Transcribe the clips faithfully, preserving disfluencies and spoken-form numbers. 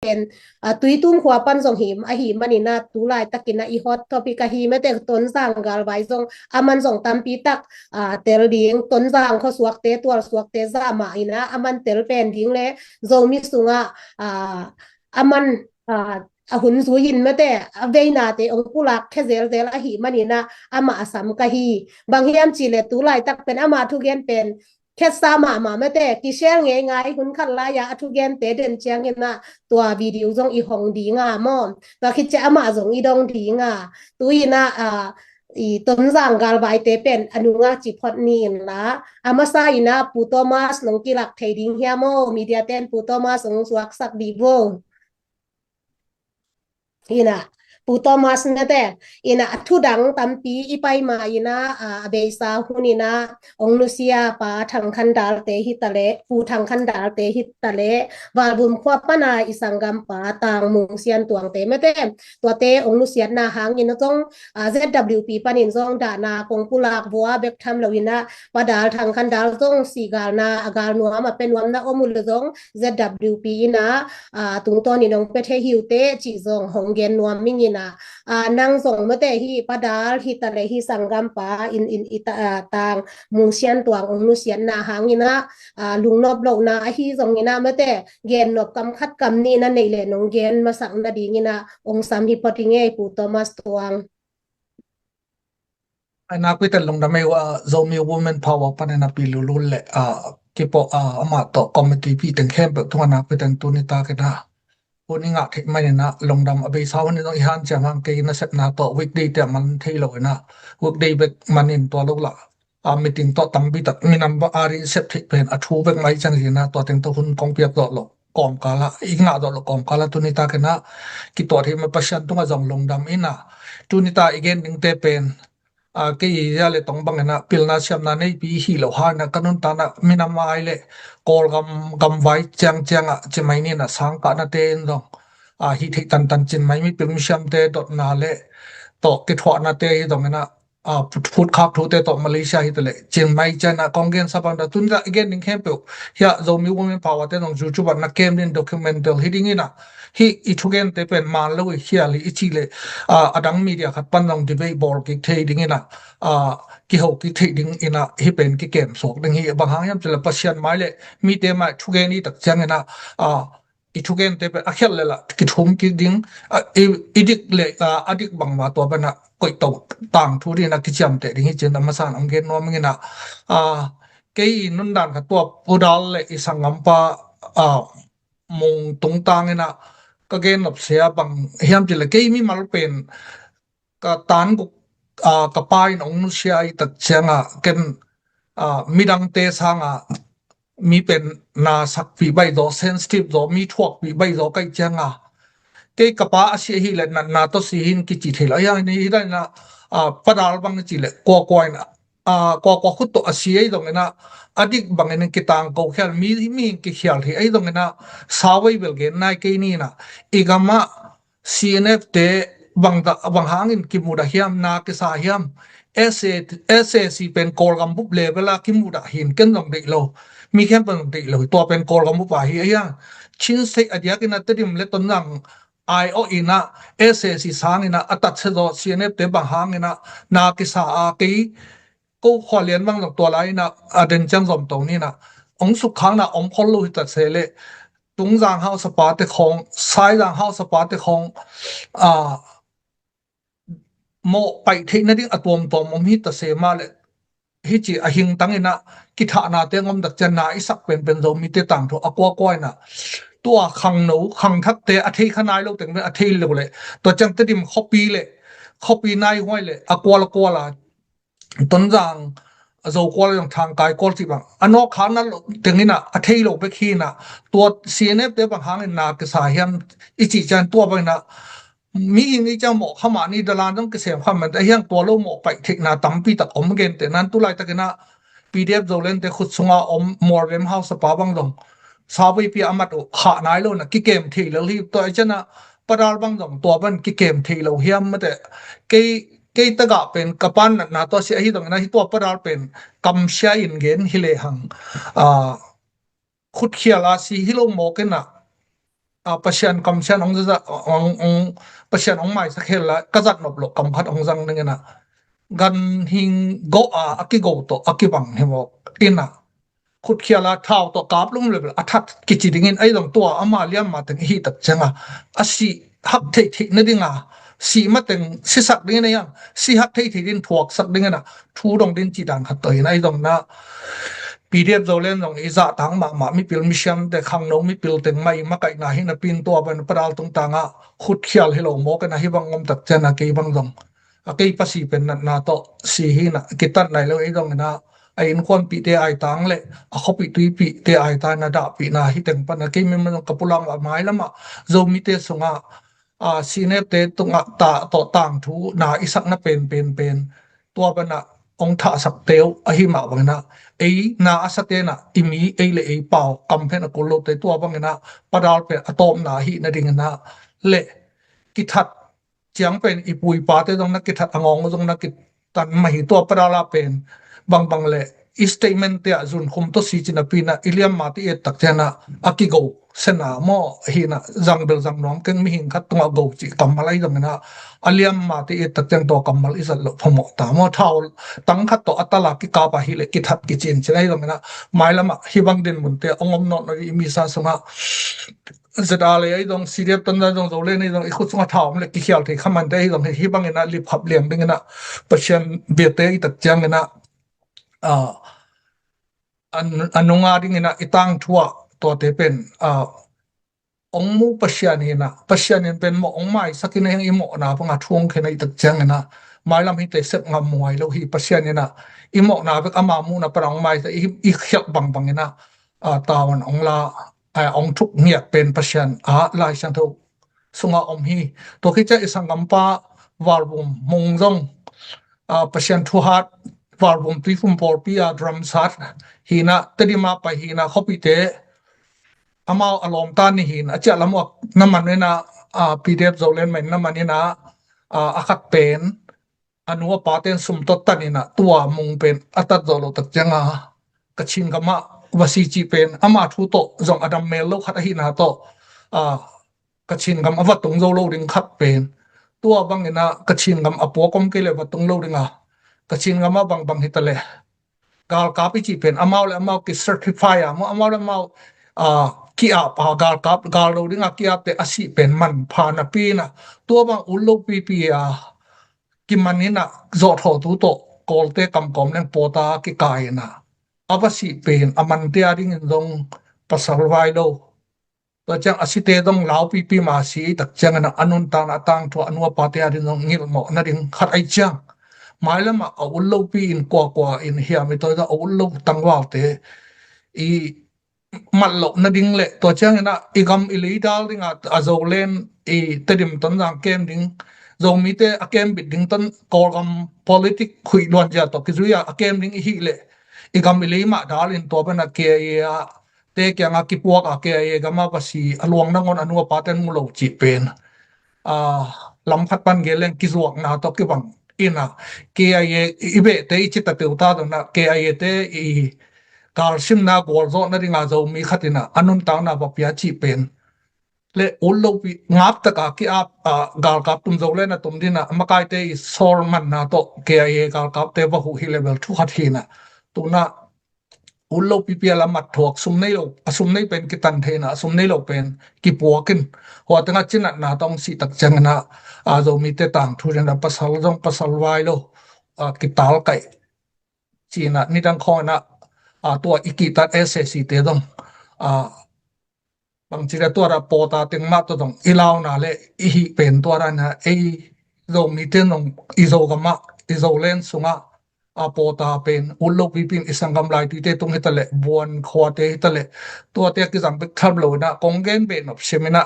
pen, a, Tuitum khua pan zong hi, ahi manin ah tu laitakin ah i hot topic ahi mate. Tonzang galvai zong aman zong tampi tak, a, tel ding, Tonzang khuasuakte, tualsuakte zah mah in ah aman tel pen ding le Zomi sungah, a, aman, a, a hun zui in mate, a veinate ong pulak khe zelzel ahi manin ah amah a sam ka hi. Bang hiam cih leh tu laitak pen amah thugen pen khetsa mahmah mate, kishare ngeingai, hun khat lai-a a thugente den ciangin ah tua video zong i hong ding a maw, tua khit ciang amah zong i dong ding a. Tu-in ah, a, i Tonzang galvaite pen a nungah ci phot ni in la, a masa in ah Pu Thomas nong kilak thei ding hiam aw? Media ten Pu Thomas hong suaksak dih vo. Ina, Pu Thomas mate, ina, a thudang tampi i pai ma ina, a, a beisa hun ina, ong nusia Pa Thang Khan Dal te hi ta leh, Pu Thang Khan Dal te hi ta leh, Valvum khua pana i sanggam Pa Tang Mung Sian Tuang te mate, tuate ong nusiatna hangin zong, a, Z W P panin zong dahna kong pulak vua bek tham lo ina, Pa Dal Thang Khan Dal zong si galna, a gal nuam a pe nuamna om uh le zong, Z W P ina, a, tungtawnin ong pe thei hi uh teh cih zong hong gen nuam ing ina, a, nang zong mate hi Pa Dal hi ta leh hi sanggam pa in, in i ta, a, Tang Mung Sian Tuang ong nusiatna hangin ah, a, lungnop lohna ahi zongin ah mate, gennop kam khat kam nih na neih leh nong gen masak nadingin ah ong sam hi phot ing ei Pu Thomas Tuang. Ai, nakpi takin lungdam ei uh, a, Zomi Women Power panin a Pi Lulul le, a, kipawh, a, amah tawh committee pi teng khempeuh tungah nakpi takin tuni takin a hun i ngah theih manin a lungdam. A beisa hun in zong i hanciam hang, kei nasepna tawh weekday te a man thei lo in a, weekday bek manin tua lo lah, a, meeting tawh tampi tak minam bang a ri sep theih pen a thu bek mai ciang hi in a, tua teng tawh hun kong piak zawh loh kawmkal ah, i ngah zawh loh kawmkal ah tuni takin a kituat hi mah, Pasian tungah zong lungdam in a, tuni ta i gen dingte pen, a, kei zia le tong bangin a pilna siamna neipi hi lo hangin a ka nuntakna minam ai le Kawlgam gamvai ciangciang ah ci mai ni in a, sangkahnate in zong, a, hih theih tantan cin mai, mipil misiamte dotna le tawh kithuahnate hi zongin a, a, phut, phutkhak thute tawh Malaysia hi ta leh cin mai ciang a kong gensa bang ta tun zah i gen ding khempeuh hiah Zomi Women Power te zong YouTube ah na kem ding documentary hi ding in a, hih i thugente pen man lo i khial hi i cih leh, a, a dang media khat pan zong debate bawl kik thei ding in a, a, kiho kik thei ding in a, hih pen kikem suak ding hi. Bang hang hiam cih leh Pasian mai le mite mai thugen i tak ciangin a, a, i thugente pen a khial le lah kithum kik ding, a, i, i dik le, a, a dik bangmah tua pen a koihto tangthu ding in a kiciamteh ding hi ci in a masa in ong gen nuam ing in a, a, kei i nundan khat tua Pu Dal le i sanggampa, a, Mung tungtangin a ka gen nop sia bang hiam cih leh kei mimal pen ka tan guk, a, ka pa in ong nusia i tak ciang a ken, a, midangte sang a mi pen na sakpih baih zaw, sensitive zaw, mi thuakpih baih zaw ka hih ciang a, kei ka pa a si ahi leh natna tawh si hi in kici thei lo. Ahi hang hi dan in a, a, Pa Dal bang i cih leh kuakua in a, a, kuakua khut tawh a si ahi zongin a, a dik bangin kitangko khial, mi, mi in kikhial hi ahi zongin a, sauvei bel gen nai kei ni in a, i gam ah C N F te bang dah, bang hangin kimudah hiam, na kisa hiam? S A, S A C pen Kawlgam bup level a kimudah hi in ken zong deih lo. Mi khempeuh zong deih lo. Tua pen Kawlgam bup a hi a hiang. Chin State a diakin a Tedim le Tonzang aiawh in a S A C sangin a a tatsia zaw C N F te bang hangin a na kisa a kei ko khua lian bang zong tua lai in a a den ciang zom to ni in a. Ong sukkhakna om khol lo hi ta se leh Tungzang hausapa te khawng, Saizang hausapa te khawng, a, mawh paih theih nading a tuamtuam om hi ta se mah leh, hih ci a hingtang in a kithahnate ngom tak ciang na i sak penpen Zomite tangthu a kuakua in a, tua khangno khangthakte a thei kha nai lo teng pen a thei lo leh, tua ciang Tedim khuapi le khuapi naihuai le a kual a kual a Tonzang, Zokual zong Thangkai kual cih bang a nawk khak na lo teng in a, a thei lo bek hi in a, tua C N F te bang hangin na kisa hiam i cih ciang tua bang in a, mi in i ciang mawh kha mah ni, dalan zong kisem kha mah ni, a hiang tua lo mawh paih theihna tampi tak om. Gente nan tu laitak in a P D F Zoland te khut sunga om Mualvem hausapa bang zong sauveipi a mat uh khah nai lo in a kikem thei lo hi. Tua i ciang a Pa Dal bang zong tua bang kikem thei lo hiam mate, kei kei tagah pen ka pan natna tawh si ahi zongin a, hih tua Pa Dal pen kamsia in gen hi lehang, a, khutkhial a si hi lo mawk in a, a, Pasian kamsian hong zat, hong, hong, Pasian hong maisak hel la, ka zat nop loh kam khat hong zang ding ina, ganhing go a, a kigo tawh a kibang hi mawk ina, khutkhial a thau tawh kap lum le a that kici dingin, ahi zong tua ama liamma teng i hih tak cianga a sih hak theih theih nadinga, sih mateng sisak dingin a hiam, sih hak theih theih din thuaksak dingin a thu dong din cih dan khat tawh hin, ahi zong na P D F Zoland zong i zahtang mahmah mipil misiamte, khangno mipil teng mai makaihna hi napi in tua bang padal tungtanga khutkhial hi lo mawk ina, hih bang om tak cianga kei bang zong a kei pasi pen natna tawh si hi ina, kitat nai lo, ahi zong ina a innkuanpihte aitang le a khuapih tuipihte aitang ina dahpihna hi teng pana kei mimang ka pulang a mai lama Zomite sunga, a, seniorte tungah ta, tawh tangthu na i sakna pen pen pen tua pana hong thahsak teu ahi mah bangina, ei na a sate na i mi ei le ei pau kam pen a kul lote tua bangina padal pen a tawpna ahi nadingina le kithat ciang pen i pu i pate zong na kithat, a ngawng zong na kitan mah hi, tua padala pen bangbang le i statement te ah zunkhum tawh si ci napi ina i liamma te i et tak cianga a kigo sena maw, hi ina zang bel zang nuam keng, mihing khat tungah go cih kammal ahi zong ina a liamma te i et tak ciang tua kammal i zat loh phamawh ta maw, thau tang khat tawh a tala kikap ahi le kithat kicin cin ahi zong ina mai lama hih bang din munte hong om nawh nawh i misa sunga Z R le ahi zong, C D F Tonzang zong, Zoland ahi zong, i khut sunga thau om le kikhial thei khamante ahi zong, hih bangina lipkhap liang dingina Pasian biate i tak ciangina, a, a nunga dingina i tangthu ah tuate pen, a, hong mu Pasian ina, Pasian in pen mawh hong maisak ina, i mawhna banga thu hong khen a i tak ciangina mailam hite sep ngam muai lo hi, Pasian ina i mawhna bek ama muhna pana hong maisak, i, i khialh bangbangina, a, tavuan hong la, a, hong thuk ngiat pen Pasian a Lai Siangtho sunga om hi. Tua khit ciang i sanggampa Valbum Mung zong, a, Pasian thuhat Valbum Tuiphum pawlpi a drumsat hi ina, Tedim a pai hi ina, khuapihte amau a lawmta ni hi ina, a ciah lam uh a na man ina, a, P D F Zoland mah in na man ina, a, a khat pen a nu a pate in sum tawh tan ina tua Mung pen a tat zawh loh tak cianga Kachin gamah va si cih pen ama thu tawh zong a dam mel lo khat ahihna tawh, a, Kachin gam a va tung zo lo ding khat pen, tua bangina Kachin gam a puak om kei le va tung lo dinga, Kachin gama bangbang hi ta le galkap i cih pen amau le amau ki certify a maw, amau le amau, a, ki-ap a, galkap, gal lo dinga ki-apte a sih pen manpha napi ina tua bang ut lo pipi a kiman ina zawhthawtu tawh Kawlte kamkawm leng pawta kikai ina a va sih pen a mante a dingin zong pasal vai lo. Tua ciang a site zong laupipi mah si tak ciangin a nuntakna a tangthu a nu a pate a ding zong ngilh mawh nading khat ahi ciang, mailamah a ut lopi in kuakua in hiam i tawi zong a ut lo tangvalte i mat loh nading le tua ciangin a i gam i lei dal ding a, a Zoland i Tedim Tonzang kem ding, Zomite a kem bit ding, Kawlgam politic khuih luan zia tawh kizui a a kem ding i hih leh i gam i lei mah dal in tua bana K I A a te kianga kipuak a K I A gama va si a luang nangawn a nu a paten mu lo cih pen, a, lam khat pan gel leng kizuakna tawh kibang ina K I A i behte i cita teuta dona K I A te i galsimna gualzawhna dinga Zomi khat ina a nuntakna va pia cih pen le ut lopi ngap taka ki-ap, a, galkap tum zo le na tum dina makaite i sawl manna tawh K I A galkapte va huh hi level thu khat hina tuna ut lopi pial a mat thuak sum nei lo, a sum nei pen kitan theina, a sum nei lo pen kipuakin hua tengah cinatna tawng sih tak ciangina, a, Zomite tangthu dina pasal zong pasal vai lo, a, kital kaih cina nidang khawngina, a, tua i kihtat S A C te zong, a, bangci le tua da pawta teng mah tawh zong i launa le i hih pen tua dana ei Zomite zong i Zogamah i Zoland sungah a pawta pen ut lopipi in i sanggam laituite tung hitaleh buan khuate hitaleh tuate a kizang bek tham lo ina kong gen beh nop sim ina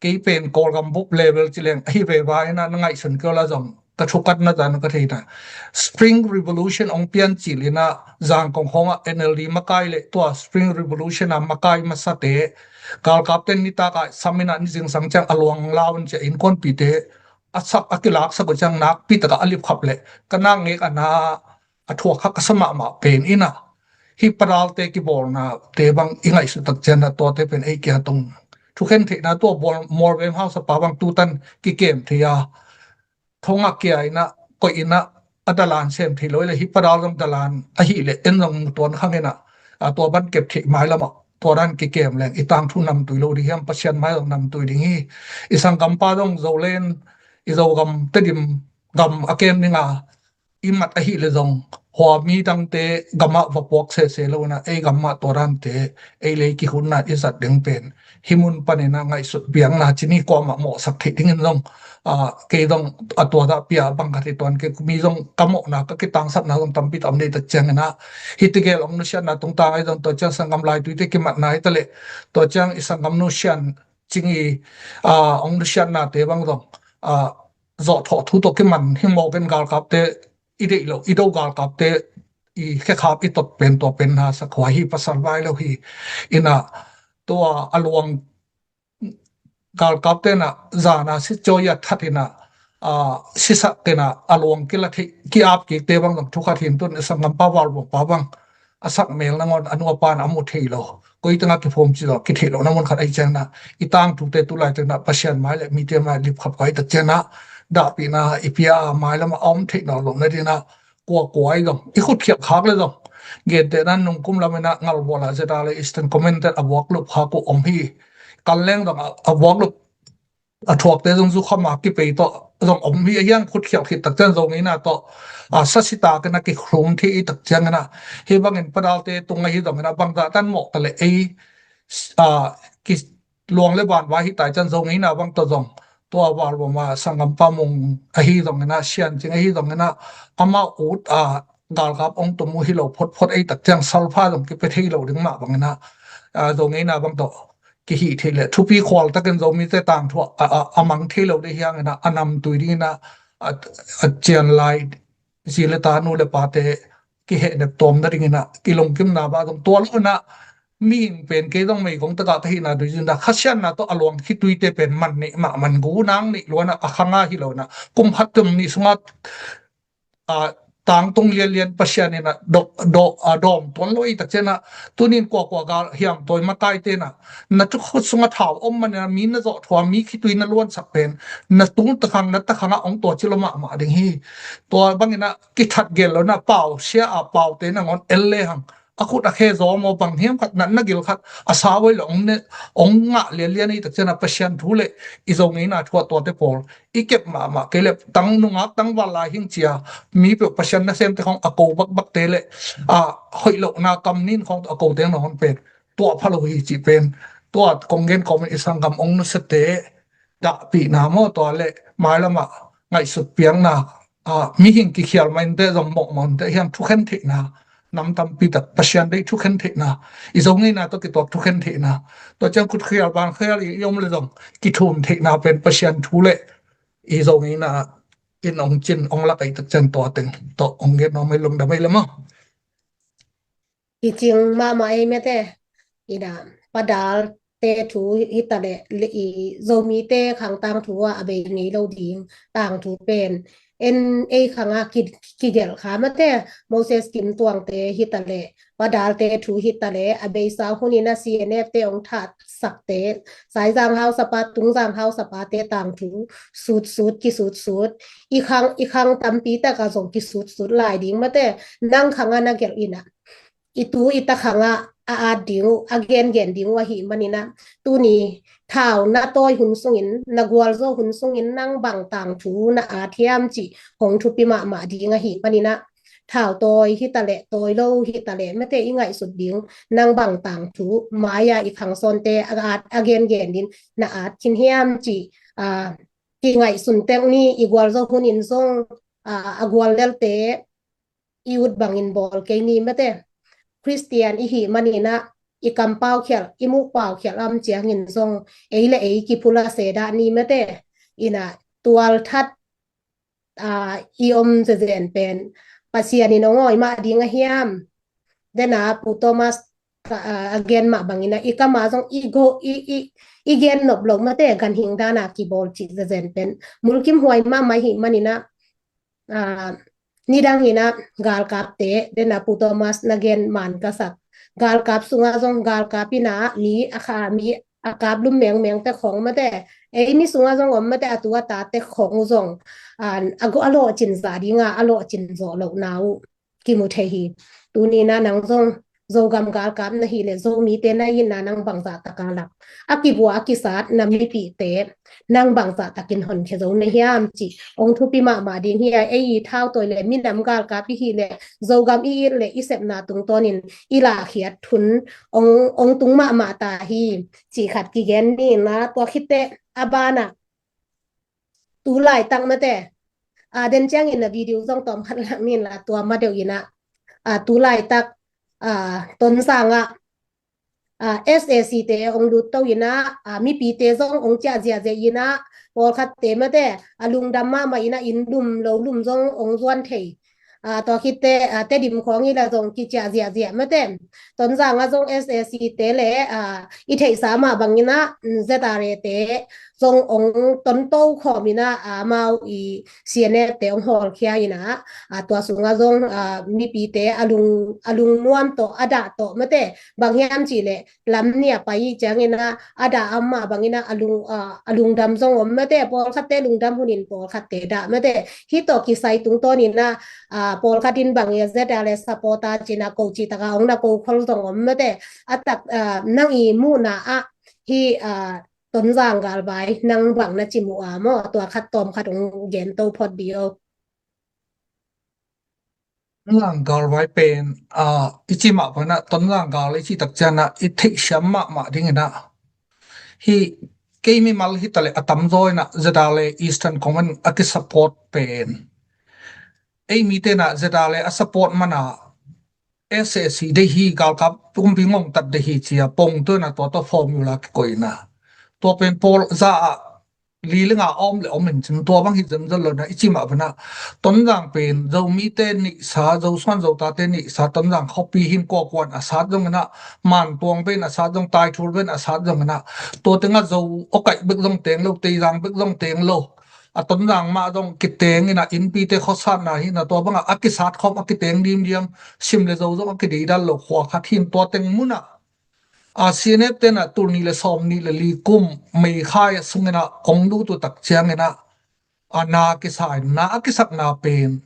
kei pen Kawlgam bup level ci leng ahi veva ina na ngaihsun kei la zong ka thukat na zan ka theina Spring Revolution ong pian cil ina Zangkong khawngah N L D makai le tua Spring Revolution a makai masate galkapten nitak a sam ina ni zingsang ciang a luang laun cia innkuanpite a sak a kilaksak uh ciang nakpi taka a lipkhap le ka nak ngek a na a thuak kha ka sa mahmah pen ina hih padalte kibawlnate bang i ngaihsut tak cian a tuate pen ei kia tung thukhen theihna tua bawl, Mualvem hausapa bang tutan kikem thei a, thong a kia in ah, koih in ah, a dalan sem thei lo i le, hi padal zong dalan ahih leh en zong mu tuan khang in ah, a tua ban kep theih mailam ah tua dan kikem leng i tangthu namtui lo ding hiam? Pasian mai zong namtui ding hi. I sanggampa zong Zoland, i Zogam Tedim gam a kem ding a i mat ahih leh zong hua mi dangte gam ah va puak sese lo in ah ei gam ah tua dante ei lei kihutna i zat ding pen hi mun panin ah ngaihsut piakna ci ni. Kuamah mawhsak theih dingin zong, ah, kei zong a tua dah pia bang khat hi tuan, kei mi zong ka mawhna ka kitangsapna zong tampi tak om nei tak ciangin ah, hi tegel ong nusiatna tungtang ahi zong, tua ciang sanggam laituite kimatna hi ta leh, tua ciang i sanggam nusian cing i, ah, ong nusiatnate bang zong, ah, zawh thawh thu tawh kiman hi mawk in, galkapte i deih lo, i do galkapte i khekhap i tot pen tua pen na sak huai hi, pasal vai lo hi. In ah tua a luang galkapte in ah zan a si cawi a that in ah, ah, sisak in ah a luang kila thei, ki-ap kikte bang zong thu khat hi. Tun i sanggampa Valbuapa bang a sak mel nangawn a nu a pa in a mu thei lo, koi tengah kiphawm ci lo, kitheih lohna mun khat ahi ciangin ah, i tangthute tu laitak in ah Pasian mai le mite mai lipkhap kha i tak ciangin ah, dahpihna i pia a mailam ah a om theih nawn lohna dingin ah, kuakua ahi zong i khutkhialh khak le zong, gentehna nungkum lam in ah Ngalbual ah Zeta le Eastern Command te a vuak lup khak uh om hi. Kan leng zong a, a vuak lup a thuakte zong zukham a kipei tawh zong om hi. A hiang khutkhialh khit tak ciang Zo ngeina tawh, a, sasita kena kikhum thei i tak ciangin ah, hi bangin padalte tung ahi zongin ah bangzah tan mawh ta leh ei, a, ki luang le ban vai hi tai ciang Zo ngeina bang tawh zong, tua Valbuapa sanggampa Mung ahi zongin ah, Siancing ahi zongin ah, amah ut a galkap ong tum uh hi lo photphot ei tak ciang salpha zong kipia thei lo ding mah bangin ah, a, Zo ngeina bang tawh kihih theih leh thupi khual takin Zomite tangthu a, a, a mang thei lo ding hiangin ah, a namtui dingin ah, a, a cian lai zi le ta, nu le pate kihehnep tawm nadingin ah, kilungkimna bah zong tua lo in ah, mihing pen kei zong meigong takah ka hihna dui zin ah, khasiatna tawh a luang khituite pen man nih mah, man gu nang nih luan ah, a khang a hi lo in ah, kum khat kum nih sungah, a, tangtung lianlian Pasian in ah dawm, dawm, a, dawm tuan lo i tak ciang ah, tunin kuakua gal hiam tawi makaite in ah, na tu khut sungah thau om manin ah, mi na zawh thua, mi khitui na luansak pen na tung takhang, na takhang ah ong tua ci lo mahmah ding hi. Tua bangin ah kithat gel lo in ah, pau sia a paute nangawn el le hang, a khut a khe zawm aw, bang hiam khat na, na gil khat a sa voi le ong ne, ong ngah lianlian i tak ciang ah, Pasian thu le i Zo ngeina thu ah tuate pawl i kep mahmah kei leh, tang nungak tang vanlai hing cia mi peuh Pasian nasemte khawng a ko bakbakte le, a, hoih lohna kam nin khawng a ko teng nangawn pen tuah pha lo hi cih pen, tua kong gen kawmin i sanggam ong nusiate dahpihna maw, tua le mailam ah ngaihsut piakna, a, mihing kikhial mah inteh, zong mawh mah inteh, hiang thukhen theihna nam tampi tak, Pasian deih thukhen theihna, i Zo ngeina tawh kituak thukhen theihna, tua ciang khutkhial bankhial i, i om le zong kithum theihna pen Pasian thu le i Zo ngeina in ong cin ong lak ei tak ciang tua teng tawh ong gen nuam ei, lungdam ei le maw. I cing mahmah ei mete, i da, padalte thu hi ta leh, le i Zomite khang tangthu ah a bei ngei lo ding tangthu pen, en ei khang ah ki, kigelh kha mate, Moses Kim Tuangte hi ta leh, padalte thu hi ta leh, a beisa hunin a C N F te ong thatsakte, Saizang hausapa, Tungzang hausapate tangthu sutsut, kisutsut. I khang, i khang tampi tak ah zong kisutsut lai ding mate, nang khang ah na gelh in ah, i tu i ta khang ah a at ding uh, a gengen ding uh ahih manin ah, tuni thau na tawi hun sungin, na gualzo hun sungin nang bang tangthu na at hiam cih hong thupi mahmah ding ahih manin ah, thau tawi hi ta leh, tawi lo hi ta leh mate, i ngaihsut ding, nang bang tangthu mai-a i khang sawnte a at, a gengen ding na at khin hiam cih, a, kingaihsun tek ni. I gualzo hunin zong, a, a gual lelte i ut bangin bawl kei ni mate. Khristian i hih manin ah, i kampau khialh, i muhpau khialh a om ciangin zong ei le ei kiphula se dah ni mate. In ah tualthat, a, i om zezen pen Pasian in ong awi mah ding a hiam? Den a Pu Thomas, a, a gen mah bangin ah, i kam ah zong i go, i, i, i gen nop lo mate, ganhing dan a kibawl cih zezen pen mulkimhuai mahmah ahih manin ah, a, nidang in ah galkapte, den a Pu Thomas na gen man ka sak, galkap sungah zong galkap in ah mi a kha, mi a kap lum mengmeng te khong mate, ei mi sungah zong om mate, a tu a ta te khong uh zong a, a lawhcin zah dinga a lawhcin zawh lohna uh kimu thei hi. Tuni na nang zong Zogam galkap na hi le Zomite na itna nang bangzah taka lak a kibua a kisat na mipite nang bangzah takin honkhia zo na hiam ci ong thupi mahmah ding hi a, ei i thau toi le minam galkap i hi le Zogam i it le i sepna tungtawnin i lahkhiat thun ong tung mahmah ta hi ci khat kigen ni na. Tua khitte a bana tu laitak mate, a den ciangin na video zong tawm khat lak ni la, tua ma deuh ina a tu laitak a Tonzang ah a S A C te ong lut to ina a mipite zong ong ciah ziahziah ina pawlkhatte mate a lungdam mahmah ina inn lum lo lum zong ong zuan thei. A tua khitte a Tedim khawng ila zong kiciah ziahziah mate, Tonzang ah zong S A C te le a i theihsa mah bangina Z R A te zong ong tonto khawm ina a amau i C N F te ong hawlkhia ina a tua sungah zong a mipite a lung a lungnuam tawh a dah tawh mate, bang hiam cih le lam nih a pai ciangina a dah a om mah bangina a lung a lungdam zong om mate, pawlkhatte lungdam hunin pawlkhatte dah mate. Hih tawh kisai tungtawn ina a pawlkhat in bang i a Z R A supporter cina ko cih taka ong na ko khol zong om mate. A tak a nang i muhna ah hih a Tonzang galvai nang bang na ci mu a maw, tua khat tawm khat ong gen to phot di o. Tonzang galvai pen a i ci mah bangina Tonzang gal i ci tak ciana i theihsiam mahmah dingina hih kei mimal hi ta le a tamzaw ina Z R A Eastern Command a kisupport pen ei mite na Z R A a support mana S A C dei hi, galkap kumpi ngongtat dei hi cia pongtuina tua tawh formula kikoihna tua pen pawl za ah li le nga a om le om in cin tua bang hi zemzol lona i ci mah bana Tonzang pen Zomite nihsa, Zosuan Zotate nihsa, Tonzang khuapi hin kuakuan a sat zongina, Mantuang pen a sat zong, Taithul pen a sat zongina, tua tenga Zo awkaih bek zong teng lo, Teizang bek zong teng lo, a Tonzang mah zong kiteng ina innpite khuasatna hina tua banga a kisat khawm a kiteng dimdiam, Sim le Zo zong a kideidal lo khua khat hin tua teng muna a C N F tena tul nih le sawm nih le li kum Meikhai a sungina ong lut uh tak ciangina a na kisa in na a kisakna pen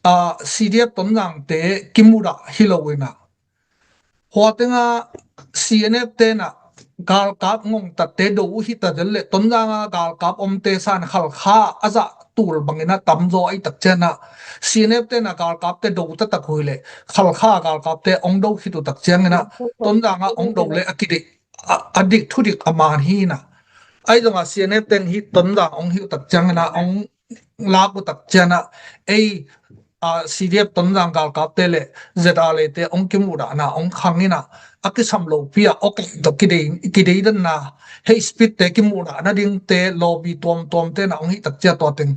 a C D F Tonzangte kimudah hi lo ina hua tenga C N F tena galkap ngongtatte do uh hi ta del le Tonzanga galkap omte san Khalkha a zah tul bangina tamzaw a i tak ciana C N F tena galkapte do ta tak uh hi le Khalkha galkapte ong do khit uh tak ciangina Tonzanga ong do le a kideih a dik thudik a man hina. Ahi zonga C N F teng hi Tonzang ong hi uh tak ciangina ong lak uh tak ciana ei a C D F Tonzang galkapte le Z R A te ong kimudahna ong khangina a kisam lopi a awkaih tawh kidei kideidanna hei speed te kimudahna dingte lawbi tuamtuamte na ong hi tak cia tua teng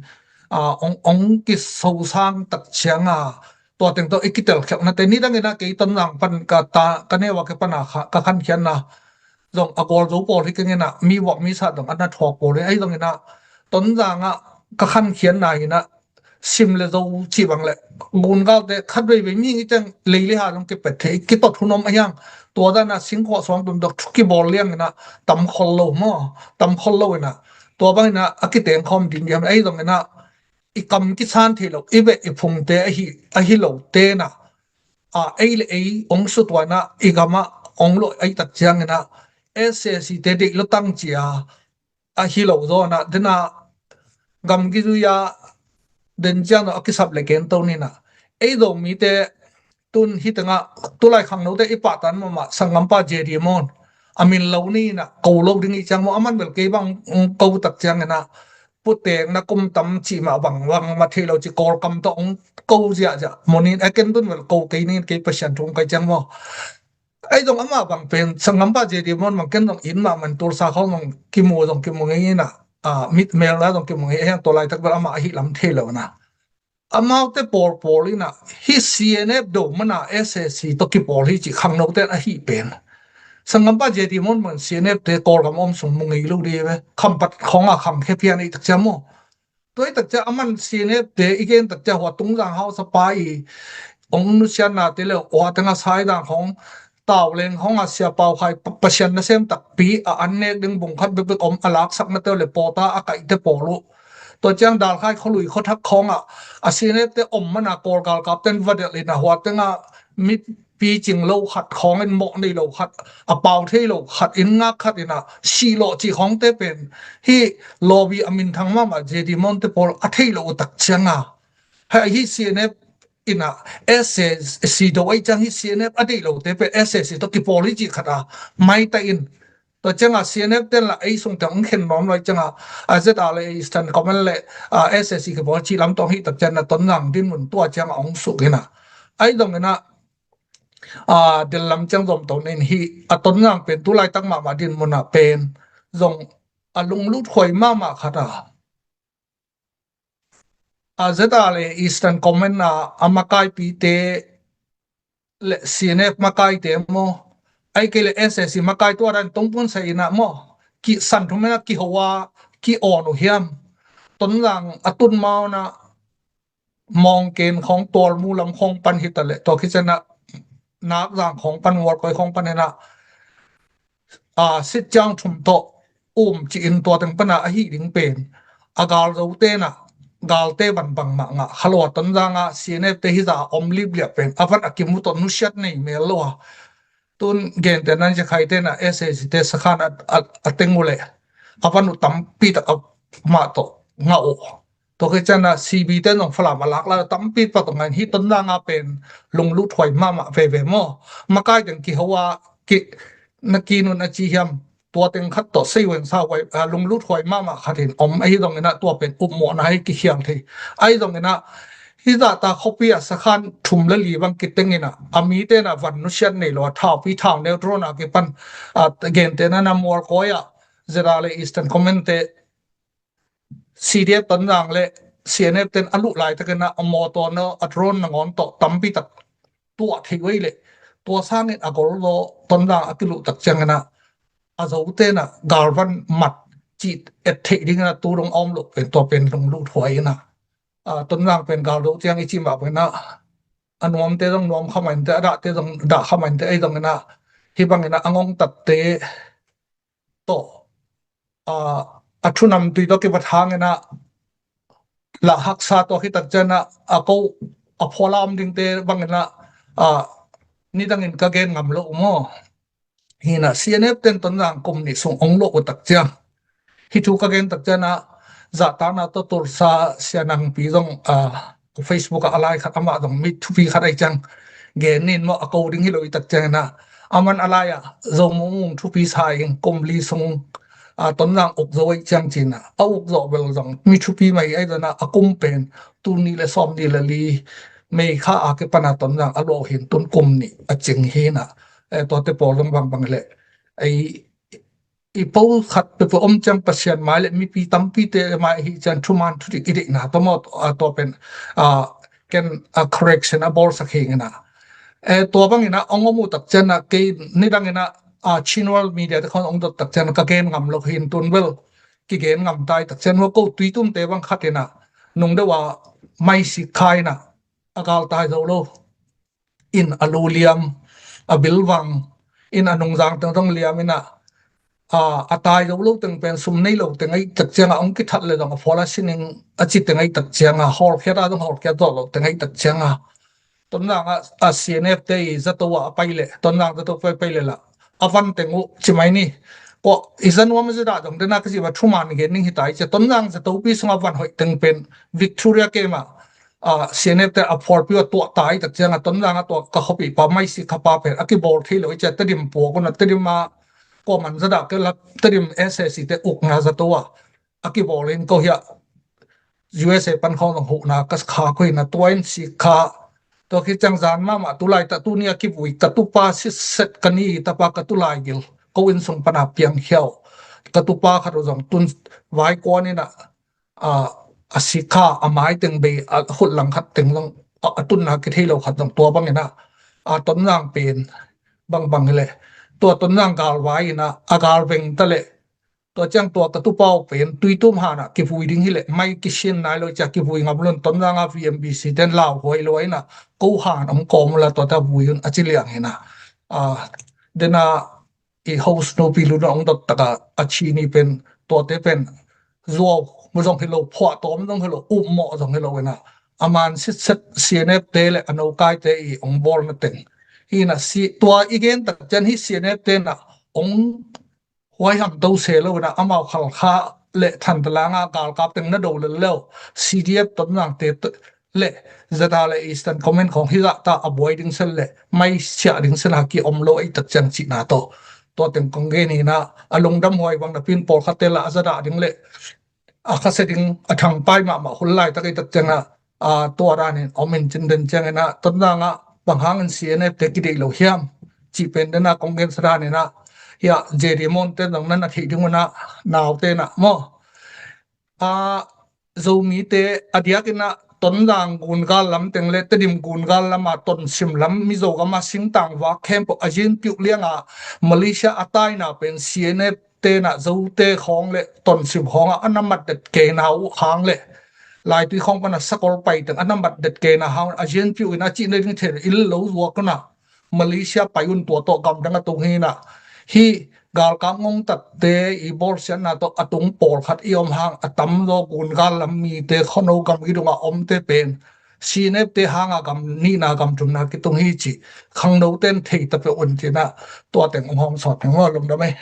a ong ong kisosang tak cianga tua teng tawh i kitelkhelhnate nidangina kei Tonzang pan ka ta ka neu a ke pana kha ka khankhianna zong a gual zo pawl hi kengina mi vuak mi sat zong a na thuak pawl hi ahi zongina Tonzanga ka khankhianna hina Sim le Zo cih bang le gungalte khat veivei mi ngi teng lei le ha zong kipet thei kitot hun om a hiang tua dana singkhuah suang tun dok thu kibawl liangina tam khol lo maw tam khol lo ina tua bangina a kiteng khawm ding diam ahi zongina i kam kisan thei lo i beh i phungte ahi ahi lo tena a ei le ei ong sutuana i gama ong lo ei tak ciangina S A C te deih lo tang cia a hi lo zawna dena gamgi zuia den ciang a kisap le ken to nina ei Zomite tun hi tanga tulai khangnote i pahtan mama sanggampa J D Mon a min lo nina ko lo ding i ciang mo a man bel kei bang ko tak ciangina putek na kum tam cih mah bang bang ma thei lo ci Kawlkam tawh ong ko ziahziah monin a ken tun bel ko kei nin kei Pasian thu kai ciang mo. Ahi zong amah bang pen sanggampa J D Mon bang ken zong in mah man tulsa khawng zong kimu zong kimu ngei ina mit melna zong kimu ngei a hiang tua laitak bel amah ahi lam thei lo na. Amaute pawlpawl ina hi C N F do mana S A C tawh kipawl hi cih khangnote ahi pen sanggampa J D Mon man C N F te Kawlgam om sung mu ngei lo di ve khampat khawnga khangkhia pian ei tak ciam maw. Tua ei tak ciam aman C N F te i gen tak ciam hua tungzang hausa pa i ong nusianna te le hua tanga saidang khawng Tauleng khawng a Sia Pau Khai pa- Pasian nasem takpi a an nek ding bung khat bekbek om a laksak nate uh le pawta a kaihte pawl uh. Tua ciang Dalkhai khualui khuathak khawng ah a C N F te om mana Kawl galkapten va delh in a hua tengah mipi cing lo khat khawng in mawh nei lo khat a pau thei lo khat in ngak khat in a sih lawh cih khawngte pen hih lawbi a minthang mahmah J D Mon te pawl a thei lo uh tak cianga hei hih C N F in a S A C do ahi ciang hih C N F a deih lote pen S A C tawh kipawl hi cih khat a maita in tua cianga C N F ten la ei sung teng ong khen nuam lo ahi cianga a Z R le Eastern Command le a S A C kipawl cih lam tawh hih tak ciang a Tonzang dinmun tua cianga ong suk in a ahi zong in a a del lam ciang zom to nen hih a Tonzang pen tulaitak mahmah dinmun ah pen zong a lunglut huai mahmah khat a a Z R le Eastern Command a a makaipite le C N F makaite maw ai kei le S A C makai tua dan tongpun sa in a maw ki san thum in a kiho a ki awn uh hiam? Tonzang a tun ma un a Mawngken khawng Tualmu lam khawng pan hi ta le tua khit ciang a Nakzang khawng pan Mualkoi khawng pan hi na a sit ciang thum tawh um ci-in tua teng pana a hih ding pen a gal zote na galte van bangmah ngah kha lo a Tonzang a C N F te hi za a om lipliah pen a van a kimu tawh nusiat nei mel lo a tun gente nan cia khaite na S A C te sakhan a, a, a teng uh le a van uh tampi tak a mah tawh ngah uh. Tua khit ciang a C B te zong Falam a lak lai tampi tak tawh ngah in hih Tonzang a pen lunglut huai mahmah veve maw? Makai teng kiho a ki na kinun a ci hiam? Tua teng khat tawh sei weng sa huai a lunglut huai mahmah khat in om ahi zong in a tua pen upmawhna hi kikhial thei ahi zong in a hih zahta khuapi a sakhan thum le li bang kiteng in a a mite na van nusiat nei lo a thaupi thau neu drone a kipan a gente na na Mualkoi a Z R le Eastern Command te C D F Tonzang le C N F ten a luh laitakin a mawtaw na a drone nangawn tawh tampi tak tuah thei uh ei le tua sangin a gol zaw Tonzang a kiluh tak ciangin a a zote na galvan mat cih et theih dingin a tu dong a om loh pen tua pen lunglut huai in a a Tonzang pen gal zo ciang i cih mah pen a a nuamte zong nuam kha mah in te a dahte zong dah kha mah in te ei zong in a hih bangin a a ngongtatte tawh a thunam tui tawh kipat hangin a lah haksa tawh hi tak ciang a a ko a phuala om dingte bangin a nidangin ka gen ngam lo uh maw? Hi na C N F ten Tonzang kum nih sung ong luah uh tak ciang hih thu ka gen tak ciang a zahtakna tawh tulsa sia nangpi zong a Facebook ah a lai khat amah zong mi thupi khat ahi ciang gen nin maw a ko ding hi lo i tak ciangin a aman a lai ah Zo Mung Mung thupi sa in kum li sung a Tonzang uk zo ahi ciang cin a a uk zawh bel zong mi thupi mai ahi zong a a kum pen tul nih le sawm nih le li May kha a kipan a Tonzang a luah uh hin tun kum nih a cing hi na tuate pawl zong bangbang le ei i po khat peuhpeuh om ciang Pasian mai le mipi tampite mai hi ciang thuman thudik i deihna tawh maw tua pen ken correction a bawlsak hi ngina. Tua bangin a ong om uh tak ciang a kei nidangin a Chin World Media te khawng ong dot tak ciang a ka gen ngam lo hin tun bel kigen ngam tai tak ciang hua ko Tuitum te bang khat in a nung deuh a mai sik kha in a a gal tai zo lo in a lu liam a bil vang in a nungzang teng zong liam in a a tai zo lo teng pen sum nei lo teng ahi tak ciang a ong kithat le zong a phuala sining a ci teng ahi tak ciang a hawlkhiat a zong hawlkhiat zawh lo teng ahi tak ciang a Tonzang a CNF te i zato a a pai le Tonzang zato pai pai le la a van teng uh ci mai ni. Kua i za nuam a za dah zong dena ka ci ba thuman gen ning hi ta i ci a Tonzang zatopi sung a van hoih teng pen Victoria kem a CNF te a phualpi uh a tuah ta i tak ciang a Tonzang a tuah ka khuapi pa mai si kha pa pen a kibawl thei lo i ci a Tedim puak un a Tedim a kua man za dah ke la Tedim SAC te ukna zato a a kibawl in ko hi a USA pan khawng zong huhna ka kha ko hi na tua in si kha. Tua khi ciang zan mahmah tu lai ta tu ni a kivui ka tupa sitset ka ni tapa ka tu lai gil ko in sung pana piang hiau ka tupa khat uh zong tun vai kuan in a a si kha a mai teng bei a hut lang khat teng zong a tunna kithei lo khat zong tua bang in a a Tonzang pen bangbang hi le tua Tonzang galvai in a a gal veng ta le tua ciang tua ka tupa uh pen Tuitum han a kivui ding hi le mai kisin nai lo cia kivui ngam lon Tonzang a VMBC ten lau huai lo in a ko han om kawm la tua ta vui un a ci liang hi na. a, dena i host nupi luna ong dot taka a chini pen, tuate pen zuau zong hi lo, phuahtawm zong hi lo, upmawh zong hi lo ina, a man sitset C N F te le a nokaite i ong bawlna teng hi ina, si tua i gen tak ciang hi C N F te na ong huaiham to se lo ina, amau Khalkha le Thantalanga galkap teng na do lel leu, C D F Tonzangte le Zada le Eastern Command khong hi zah ta a buai ding sen le mai siah ding sen a ki om lo ei tak ciang cihna tawh tua teng kong gen hi ina, a lungdam huai bang napin pawlkhatte la a zadah ding le a khasia ding a thangpai mahmah hun laitak ei tak ciang a, a, tua danin om in cin den ciang ina, Tonzang ah bang hangin C N F te kideih lo hiam cih pen dena kong gensa dan ina, hiah J D Mon te zong nan a theih ding una, naute na maw, a, Zomite a diak ina Tonzang gungal lam teng le Tedim gungal lama Tonsim lam Mizo gama singtang vak khempeuh a zinpiuh lianga Malaysia a taina pen C N F te na Zote khawng le Tonsim khawng a, a na matdet keina uh hang le laitui khawng pana sakol pai teng a na matdet keina hang a zinpiuh ina cihna ding thei in lo zuak una Malaysia pai un, tua tawh gamdang a tung hi ina, hi galkap ngongtatte i bawlsiatna tawh a tung pawlkhat i om hang a tamzaw gungal lam mite khuano gamgi dunga omte pen C N F te hanga gam nihna gam thumna kitung hi cih khangnoten thei ta peuh un cina tua teng ong hawm sawt ning maw, lungdam ei.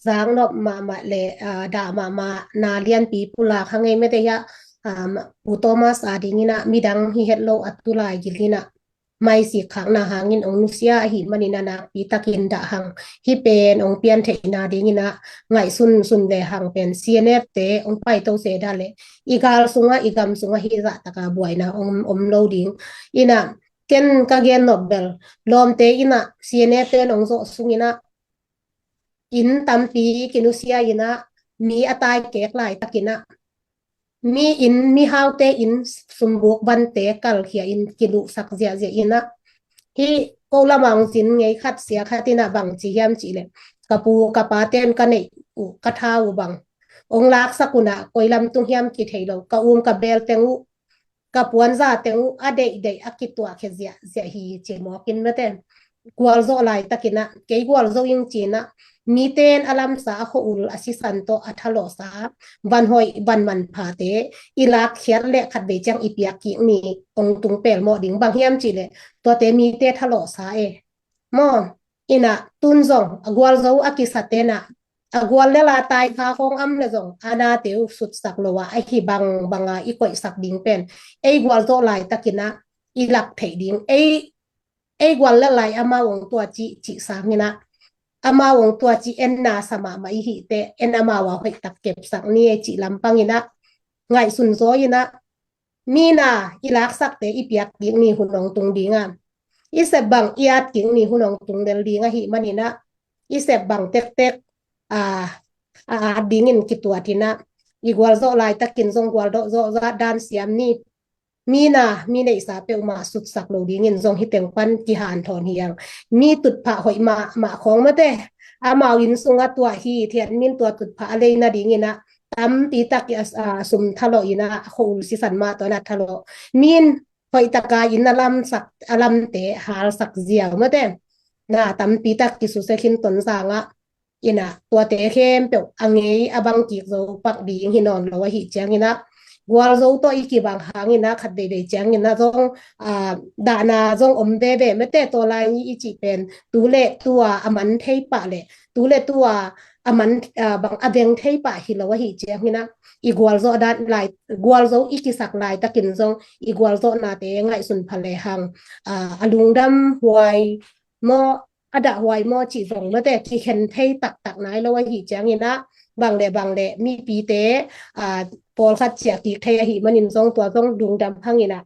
Zang nop mahmah le, ah, dah mahmah na lianpi pulak hang ei mete hiah, um, Pu Thomas a dingina midang hi het lo a tulai gilina maisik khakna hangin ong nusia ahi manina nakpi takin dah hang. Hi pen ong pian theihna dingina ngaihsun sun le hang pen C N F te ong paito se dah le i gal sunga i gam sunga hi zah taka buaina ong om lo ding. Ina ken ka gen nop bel lawmte ina C N F ten ong zawh sungina inn tampi kinusia ina mi a tai kek laitakina mi inn, mi haute inn sumbuk vante kalkhia in kiluhsak ziahziah ina hi ko lamah ong cin ngei khat sia khat ina bang ci hiam cih le ka pu ka pa ten ka neih uh ka tha uh bang ong laksak una koi lam tung hiam kithei lo, ka um ka bel teng uh ka puanza teng uh a deihdeih a kituahkhia ziahziah hi ci mawkin mete. Gualzawh laitakina kei gualzawh ing cina miten a lamsa a khua ul a sisan tawh a thalawhsa van hoih van manphate i lakkhiat le khatvei ciang i piak kik ni ong tung pelmawh ding bang hiam cih le tuate mite thalawhsa e. Maw ina tun zong a gualzo a kisatena a gual le la tai kha khawng am le zong a nate uh sutsak lo a ahi bang banga i koihsak ding pen ei gualzawh laitakina i lak theih ding ei ei gual le lai amau ong tua cih cih sangina amau ong tua cih en nasa mahmah i hihte en amau a hoihtak kepsak ni ei cih lampangina ngaihsun zaw ina mi na i laksakte i piak ding ni hun ong tung dinga i sep bang i at ding ni hun ong tung del ding ahi manina i sep bang tektek a a at dingin kituatina i gualzawh laitakin zong gualzawh zawh dan siam ni mi na mi neihsa peuhmah sutsak lo dingin zong hi teng pan kihanthawn hiang mi tutphah hoih mahmah khawng mate amau inn sunga tua hi thiat min tua tutphah a leina dingina tampi tak i a, a sum thalawh ina a khua ul sisan mah tawh na thalawh min hoihtaka inn a lamsak a lamte halsak ziau mate na tampi tak kisuse khin Tonzanga ina tuate khempeuh a ngei a bang kik zo pak ding hi nawn lo ahi ciangina gualzo tawh i kibang hangina khat veivei ciangina zong a dahna zong om veve mete tawlai ni i cih pen tu le tua a man thei pah le tu le tua a man a bang a veng thei pah hi lo ahi ciangina i gualzo dan lai gualzo i kisak laitakin zong i gualzo nate ngaihsun pha le hang a lungdam huai maw a dahhuai maw cih zong mate kikhen thei taktak nai lo ahi ciangina bang le bang le mipite a pawlkhat ciah kik thei ahi manin zong tua zong lungdam hangina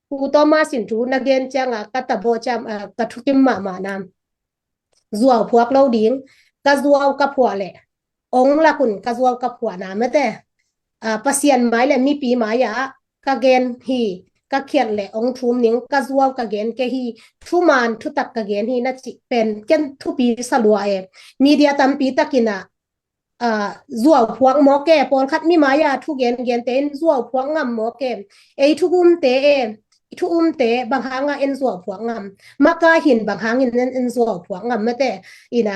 Pu Thomas in thu na gen cianga ka tabawh ciam a ka thukim mahmah nam zuau phuak lo ding ka zuau ka phuah le ong lakun ka zuau ka phuahna mate a Pasian mai le mipi mai ah ka gen hi ka khiat le ong thum ning ka zuau ka gen ke hi thuman thutak ka gen hi na cih pen ken thupi salua e media tampi takina a zuau phuak mawk e pawlkhat mi mai ah thu gen gente in zuau phuak ngam mawk e ei thugumte e thu umte bang hanga en zuau phuak ngam, makai hin bang hangin en, en zuau phuak ngam mate, ina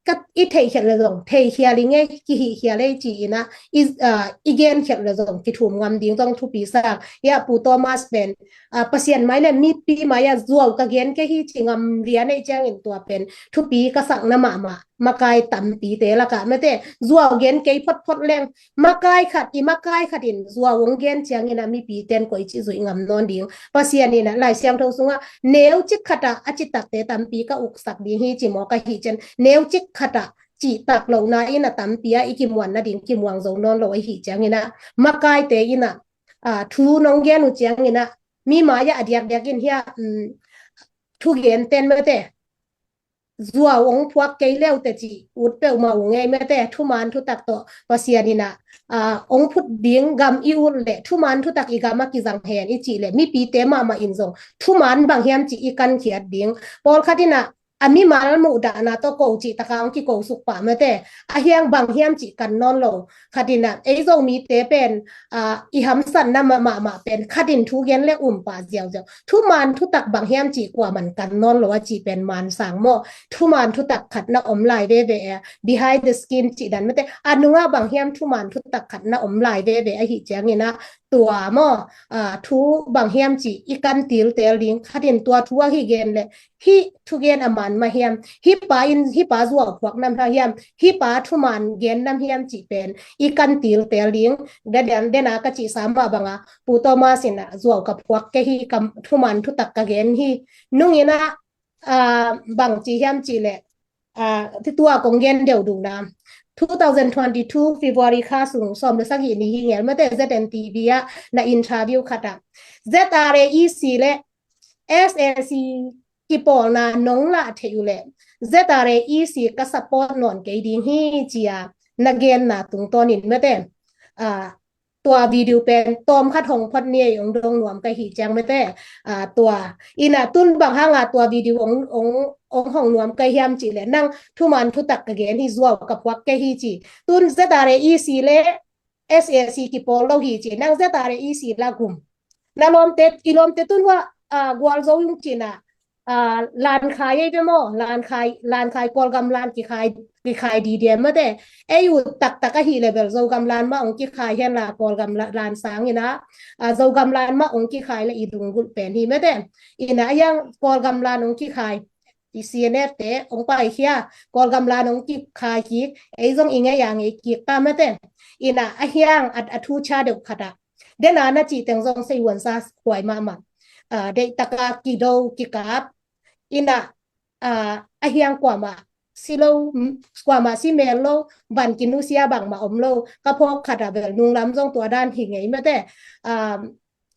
ka i theihkhial le zong theihkhial i ngei, kihihkhial ei ci ina i, ah, i genkhial le zong kithum ngam ding zong thupi sang. Ia Pu Thomas pen, ah, Pasian mai le mipi mai a zuau ka gen kei hi ci ngam lian ei ciangin tua pen thupi ka sakna mahmah. Makai tampite lakah mate zuau gen kei photphot leng, makai khat i makai khat in zuau ong gen ciangin a mipi ten koici zuih ngam nawn ding. Pasian ina Lai Siangtho sungah neucik khatah a citakte tampi ka uksak ding hi ci maw ka hi cian, neucik khatah cihtak lohna ina tampi a i kimuan nading kimuang zo nawn lo a hi ciangina makaite ina, ah, thu nong gen uh ciangina mi mai a diakdiak in hia, um, thu gen ten mate zuau ong phuak kei leute ci ut peuhmah uh ngei mate, thuman thutak tawh Pasian ina, ah, ong phut ding gam i ut le thuman thutak i gam a kizang hen i ci le mipite mahmah in zong thuman bang hiam ci i kankhiat ding. Pawlkhat ina a mimal muhdahna tawh ko cih taka ong kiko suk pah mate, a hiang bang hiam ci kan nawn lo. Khatina ei Zomite pen, ah, i hamsatna mahmah pen khatin thu gen le um pah ziauziau. Thuman thutak bang hiam ci kuaman kan nawn lo a ci pen mansang maw. Thuman thutak khat na om lai veve e, behind the scene ci dan mate, a nungah bang hiam thuman thutak khat na om lai veve a hi ciangina tua maw, ah, thu bang hiam ci i kan tiltel ding. Khatin tua thu a hi gen le hi thugen a man mah hiam, hi pa in hi pa zuau phuak nam hiam, hi pa thuman gen nam hiam ci pen i kan tiltel ding. Dena ka cihsa mah banga Pu Thomas ina zuau ka phuak kei hi, ka thuman thutak ka gen hi. Nungina, ah, bang ci hiam ci le, ah, ti tua kong gen deuh dungna two thousand twenty-two February kha sung sawm le sagih ni hi ngel mate Z N T V ah na interview khatah Z R A E C le S A C kipawlna nong lah theih uh le Z R A E C ka support nawn kei ding hi cia na genna tungtawnin mate, ah, tua video pen tawm khat hong phot ni ei ong dong nuam ka hi ciang mate, ah, tua ina tun bang hanga tua video ong, ong, ong hong nuam ka hiam ci le nang thuman thutak ka gen hi zuau ka phuak ka hi ci. Tun Z R A E C le S A C kipawl lo hi ci nang Z R A E C la gum. Na lawmte, i lawmte tun hua, ah, gualzo yung cina, ah, lan khai ei ve maw, lan khai, lan khai Kawlgam lan kikhai, kikhai di diam mate. Ei u taktak ahi le bel Zogam lan mah ong kikhai hen la Kawlgam la, lan sangina, ah, Zogam lan mah ong kikhai le i dunggulh pen hi mate. Ina a hiang Kawlgam lan ong kikhai i C N F te ong paikhia, Kawlgam lan ong kikhai kik, ei zong i ngei a ngei kik ta mate. Ina a hiang a, a thu cha deuh khatah dena na cih teng zong sei huansa huai mahmah. Ah, deihtaka kido kikap ina, ah, a hiang kuamah si lo, mm, kuamah si mel lo, ban kinusia bangmah om lo, ka phawk khatah bel nunglam zong tua dan hi ngei mate. Ah,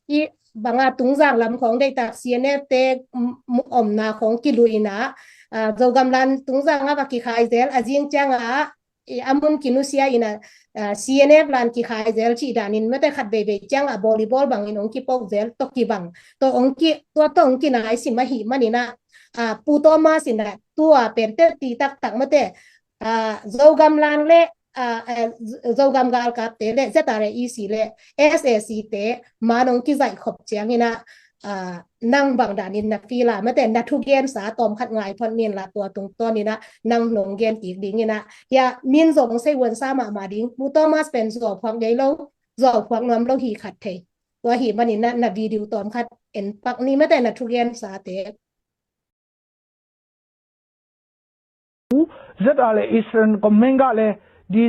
i banga tungzang lam khong deitak C N F te, mm, omna khong kiluh ina, ah, Zogam lan tungzang a va kikhai zel a zing cianga i a mun kinusia ina, ah, C N F lan kikhai zel cih danin mate khat veivei cianga volleyball bangin ong kipoh zel tawh kibang tawh ong ki, tua tawh ong kinai sim ahi manina, ah, Pu Thomas ina tua pen teti taktak mate, ah, Zogam lan le, ah, eh, Zogam galkapte le Z R A E C le S A C te man ong kizaih khop ciangina, ah, nang bang danin na feel a mate na thugensa tawm khat ngai phot nin la tua tungtawnin a nang nong gen kik dingin a hia min zong sei huansa mahmah ding. Pu Thomas pen zuau phuak ngei lo, zuau phuak nuam lo hi khat thei. Tua hi manin a na video tawm khat en pak ni mate na thugensa te. Z R A Eastern Command ကလည်း ဒီ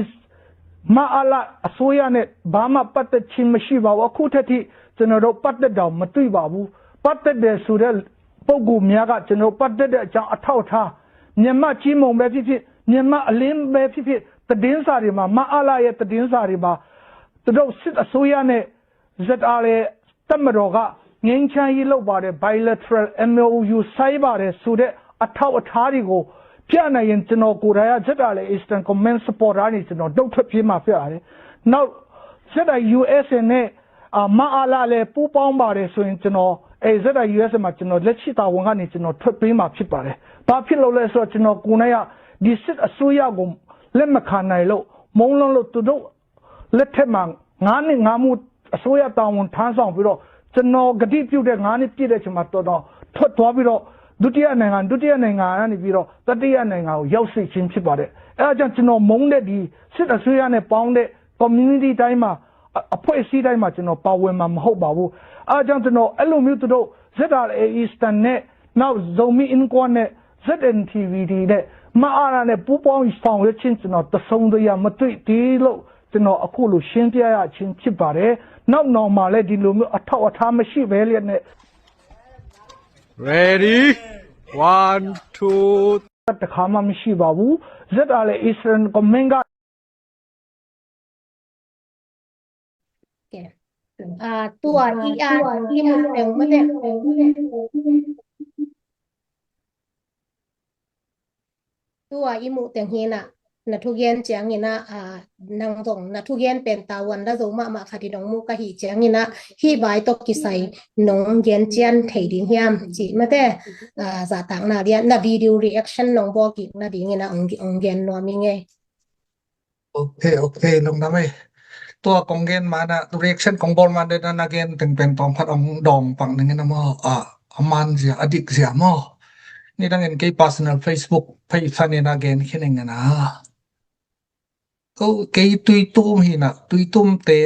မအလအစိုးရနဲ့ ဘာမှပတ်သက်ခြင်းမရှိပါဘူး။ အခုထက်ထိ ကျွန်တော်တို့ ပတ်သက်တာ မတွေ့ပါဘူး။ ပတ်သက်တယ်ဆိုတဲ့ ပုဂ္ဂိုလ်များက ကျွန်တော်တို့ ပတ်သက်တဲ့အကြောင်း အထောက်အထား မြန်မာ့ကြေးမုံပဲဖြစ်ဖြစ်၊ မြန်မာ့အလင်းပဲဖြစ်ဖြစ်၊ သတင်းစာတွေမှာ၊ မအလရဲ့ သတင်းစာတွေမှာ သူတို့ စစ်အစိုးရနဲ့ Z R A တပ်မတော်က ငြိမ်းချမ်းရေးလုပ်ပါတယ်၊ bilateral M O U စာရေးပါတယ်ဆိုတဲ့ အထောက်အထားတွေကို ပြနိုင်ရင် ကျွန်တော်ကိုယ်တိုင်က Z R A Eastern Command supporter ကနေ ကျွန်တော် နုတ်ထွက်ပေးမှာ ဖြစ်ပါတယ်။ နောက် Z R U S A နဲ့ အာ၊ မအလလည်း ပူးပေါင်းပါတယ်ဆိုရင် ကျွန်တော်၊ အဲ၊ Z R U S A မှာ ကျွန်တော် လက်ရှိတာဝန်ကနေ ကျွန်တော် ထွက်ပေးမှာ ဖြစ်ပါတယ်။ ဘာဖြစ်လို့လဲဆိုတော့ ကျွန်တော်ကိုယ်တိုင်က ဒီစစ်အစိုးရကို လက်မခံနိုင်လို့၊ မုန်းလွန်းလို့ သူတို့ လက်ထက်မှာ ငါးနှစ် ငါးမှု အစိုးရတာဝန်ထမ်းဆောင်ပြီးတော့ ကျွန်တော်ကတိပြုတဲ့ငါးနှစ်ပြည့်တဲ့အချိန်မှာ ကျွန်တော်ထွက်သွားပြီးတော့ ဒုတိယနိုင်ငံ၊ ဒုတိယနိုင်ငံကနေပြီးတော့ တတိယနိုင်ငံကိုရောက်ရှိခြင်းဖြစ်ပါတယ်။ အဲဒါကြောင့် ကျွန်တော်မုန်းတဲ့ ဒီစစ်အစိုးရနဲ့ပေါင်းတဲ့ community တိုင်းမှာ၊ အ-၊ အဖွဲ့အစည်းတိုင်းမှာ ကျွန်တော်ပါဝင်မှာမဟုတ်ပါဘူး။ အဲဒါကြောင့် ကျွန်တော်အဲ့လိုမျိုး သူတို့ ZRA Eastern နဲ့ နောက် Zomi Inkwon နဲ့ ZNTV တွေနဲ့ မအရနဲ့ ပူးပေါင်းဆောင်ရွက်ခြင်း ကျွန်တော် တစ်စုံတစ်ရာမတွေ့သေးလို့ ကျွန်တော် အခုလို ရှင်းပြရခြင်းဖြစ်ပါတယ်။ နောက်နောင်မှာလည်း ဒီလိုမျိုး အထောက်အထားမရှိဘဲလျက်နဲ့ Ready? One, two. တစ်ခါမှမရှိပါဘူး။ ZRA Eastern Command က ကဲ။ အာ၊ သူ့ဟာ၊ အီအာ၊ အီမူတဵင်မတဵင်၊ သူ့ဟာ၊ အီမူတဵင်ဟီန၊ နထူၣ်ဂဲၢ် ကၠၢင်ႈဟီန၊ အာ၊ နင်ႈသွင်၊ နထူၣ်ဂဲၢ် ပၢၼ်တၢဝၢၼ်လႄႈ ၸူဝ်ႈမၢၵ်ႈမၢၵ်ႈ ၶႃႈတီႈ နွင်မူၵႃႈႁီ ကၠၢင်ႈဟီန၊ ဟီႉဘၢႆႈ တေႃႇၵီႈသႂ်ႇ နွင်ၵႅၼ်ႇၸႅၼ်ႇ ထႆးတီႈႁိမ်း ၸီႉမတဵင်၊ အာ၊ ၸႃႇတၢင်ႇၼႃႇလႄႈ ၼႃႈ video reaction နွင်ပေႃးၵိၼ် ၼႃႈတီႈၼႆႉၼႃႈ၊ ဢွင်ႇ၊ ဢွင်ႇၵႅၼ်ႇၼွမ်းမီးငႄႈ။ โอเค โอเค ลงนะเว้ย ตัวของเกณฑ์มานะ reaction ของบอลมาด้วยนะ นะ เกณฑ์ เต็งเป็นตองพัด อ่องดองปังหนึ่งนะ มอ อ่ะ อามันเสีย อดิกเสีย มอ นี่ตั้งเงิน เกณฑ์ personal Facebook ไปอีกท่านเนี่ยนะ เกณฑ์ แค่หนึ่งนะ ก็ เกณฑ์ ตุยตุ้ม หินะ ตุยตุ้ม เตะ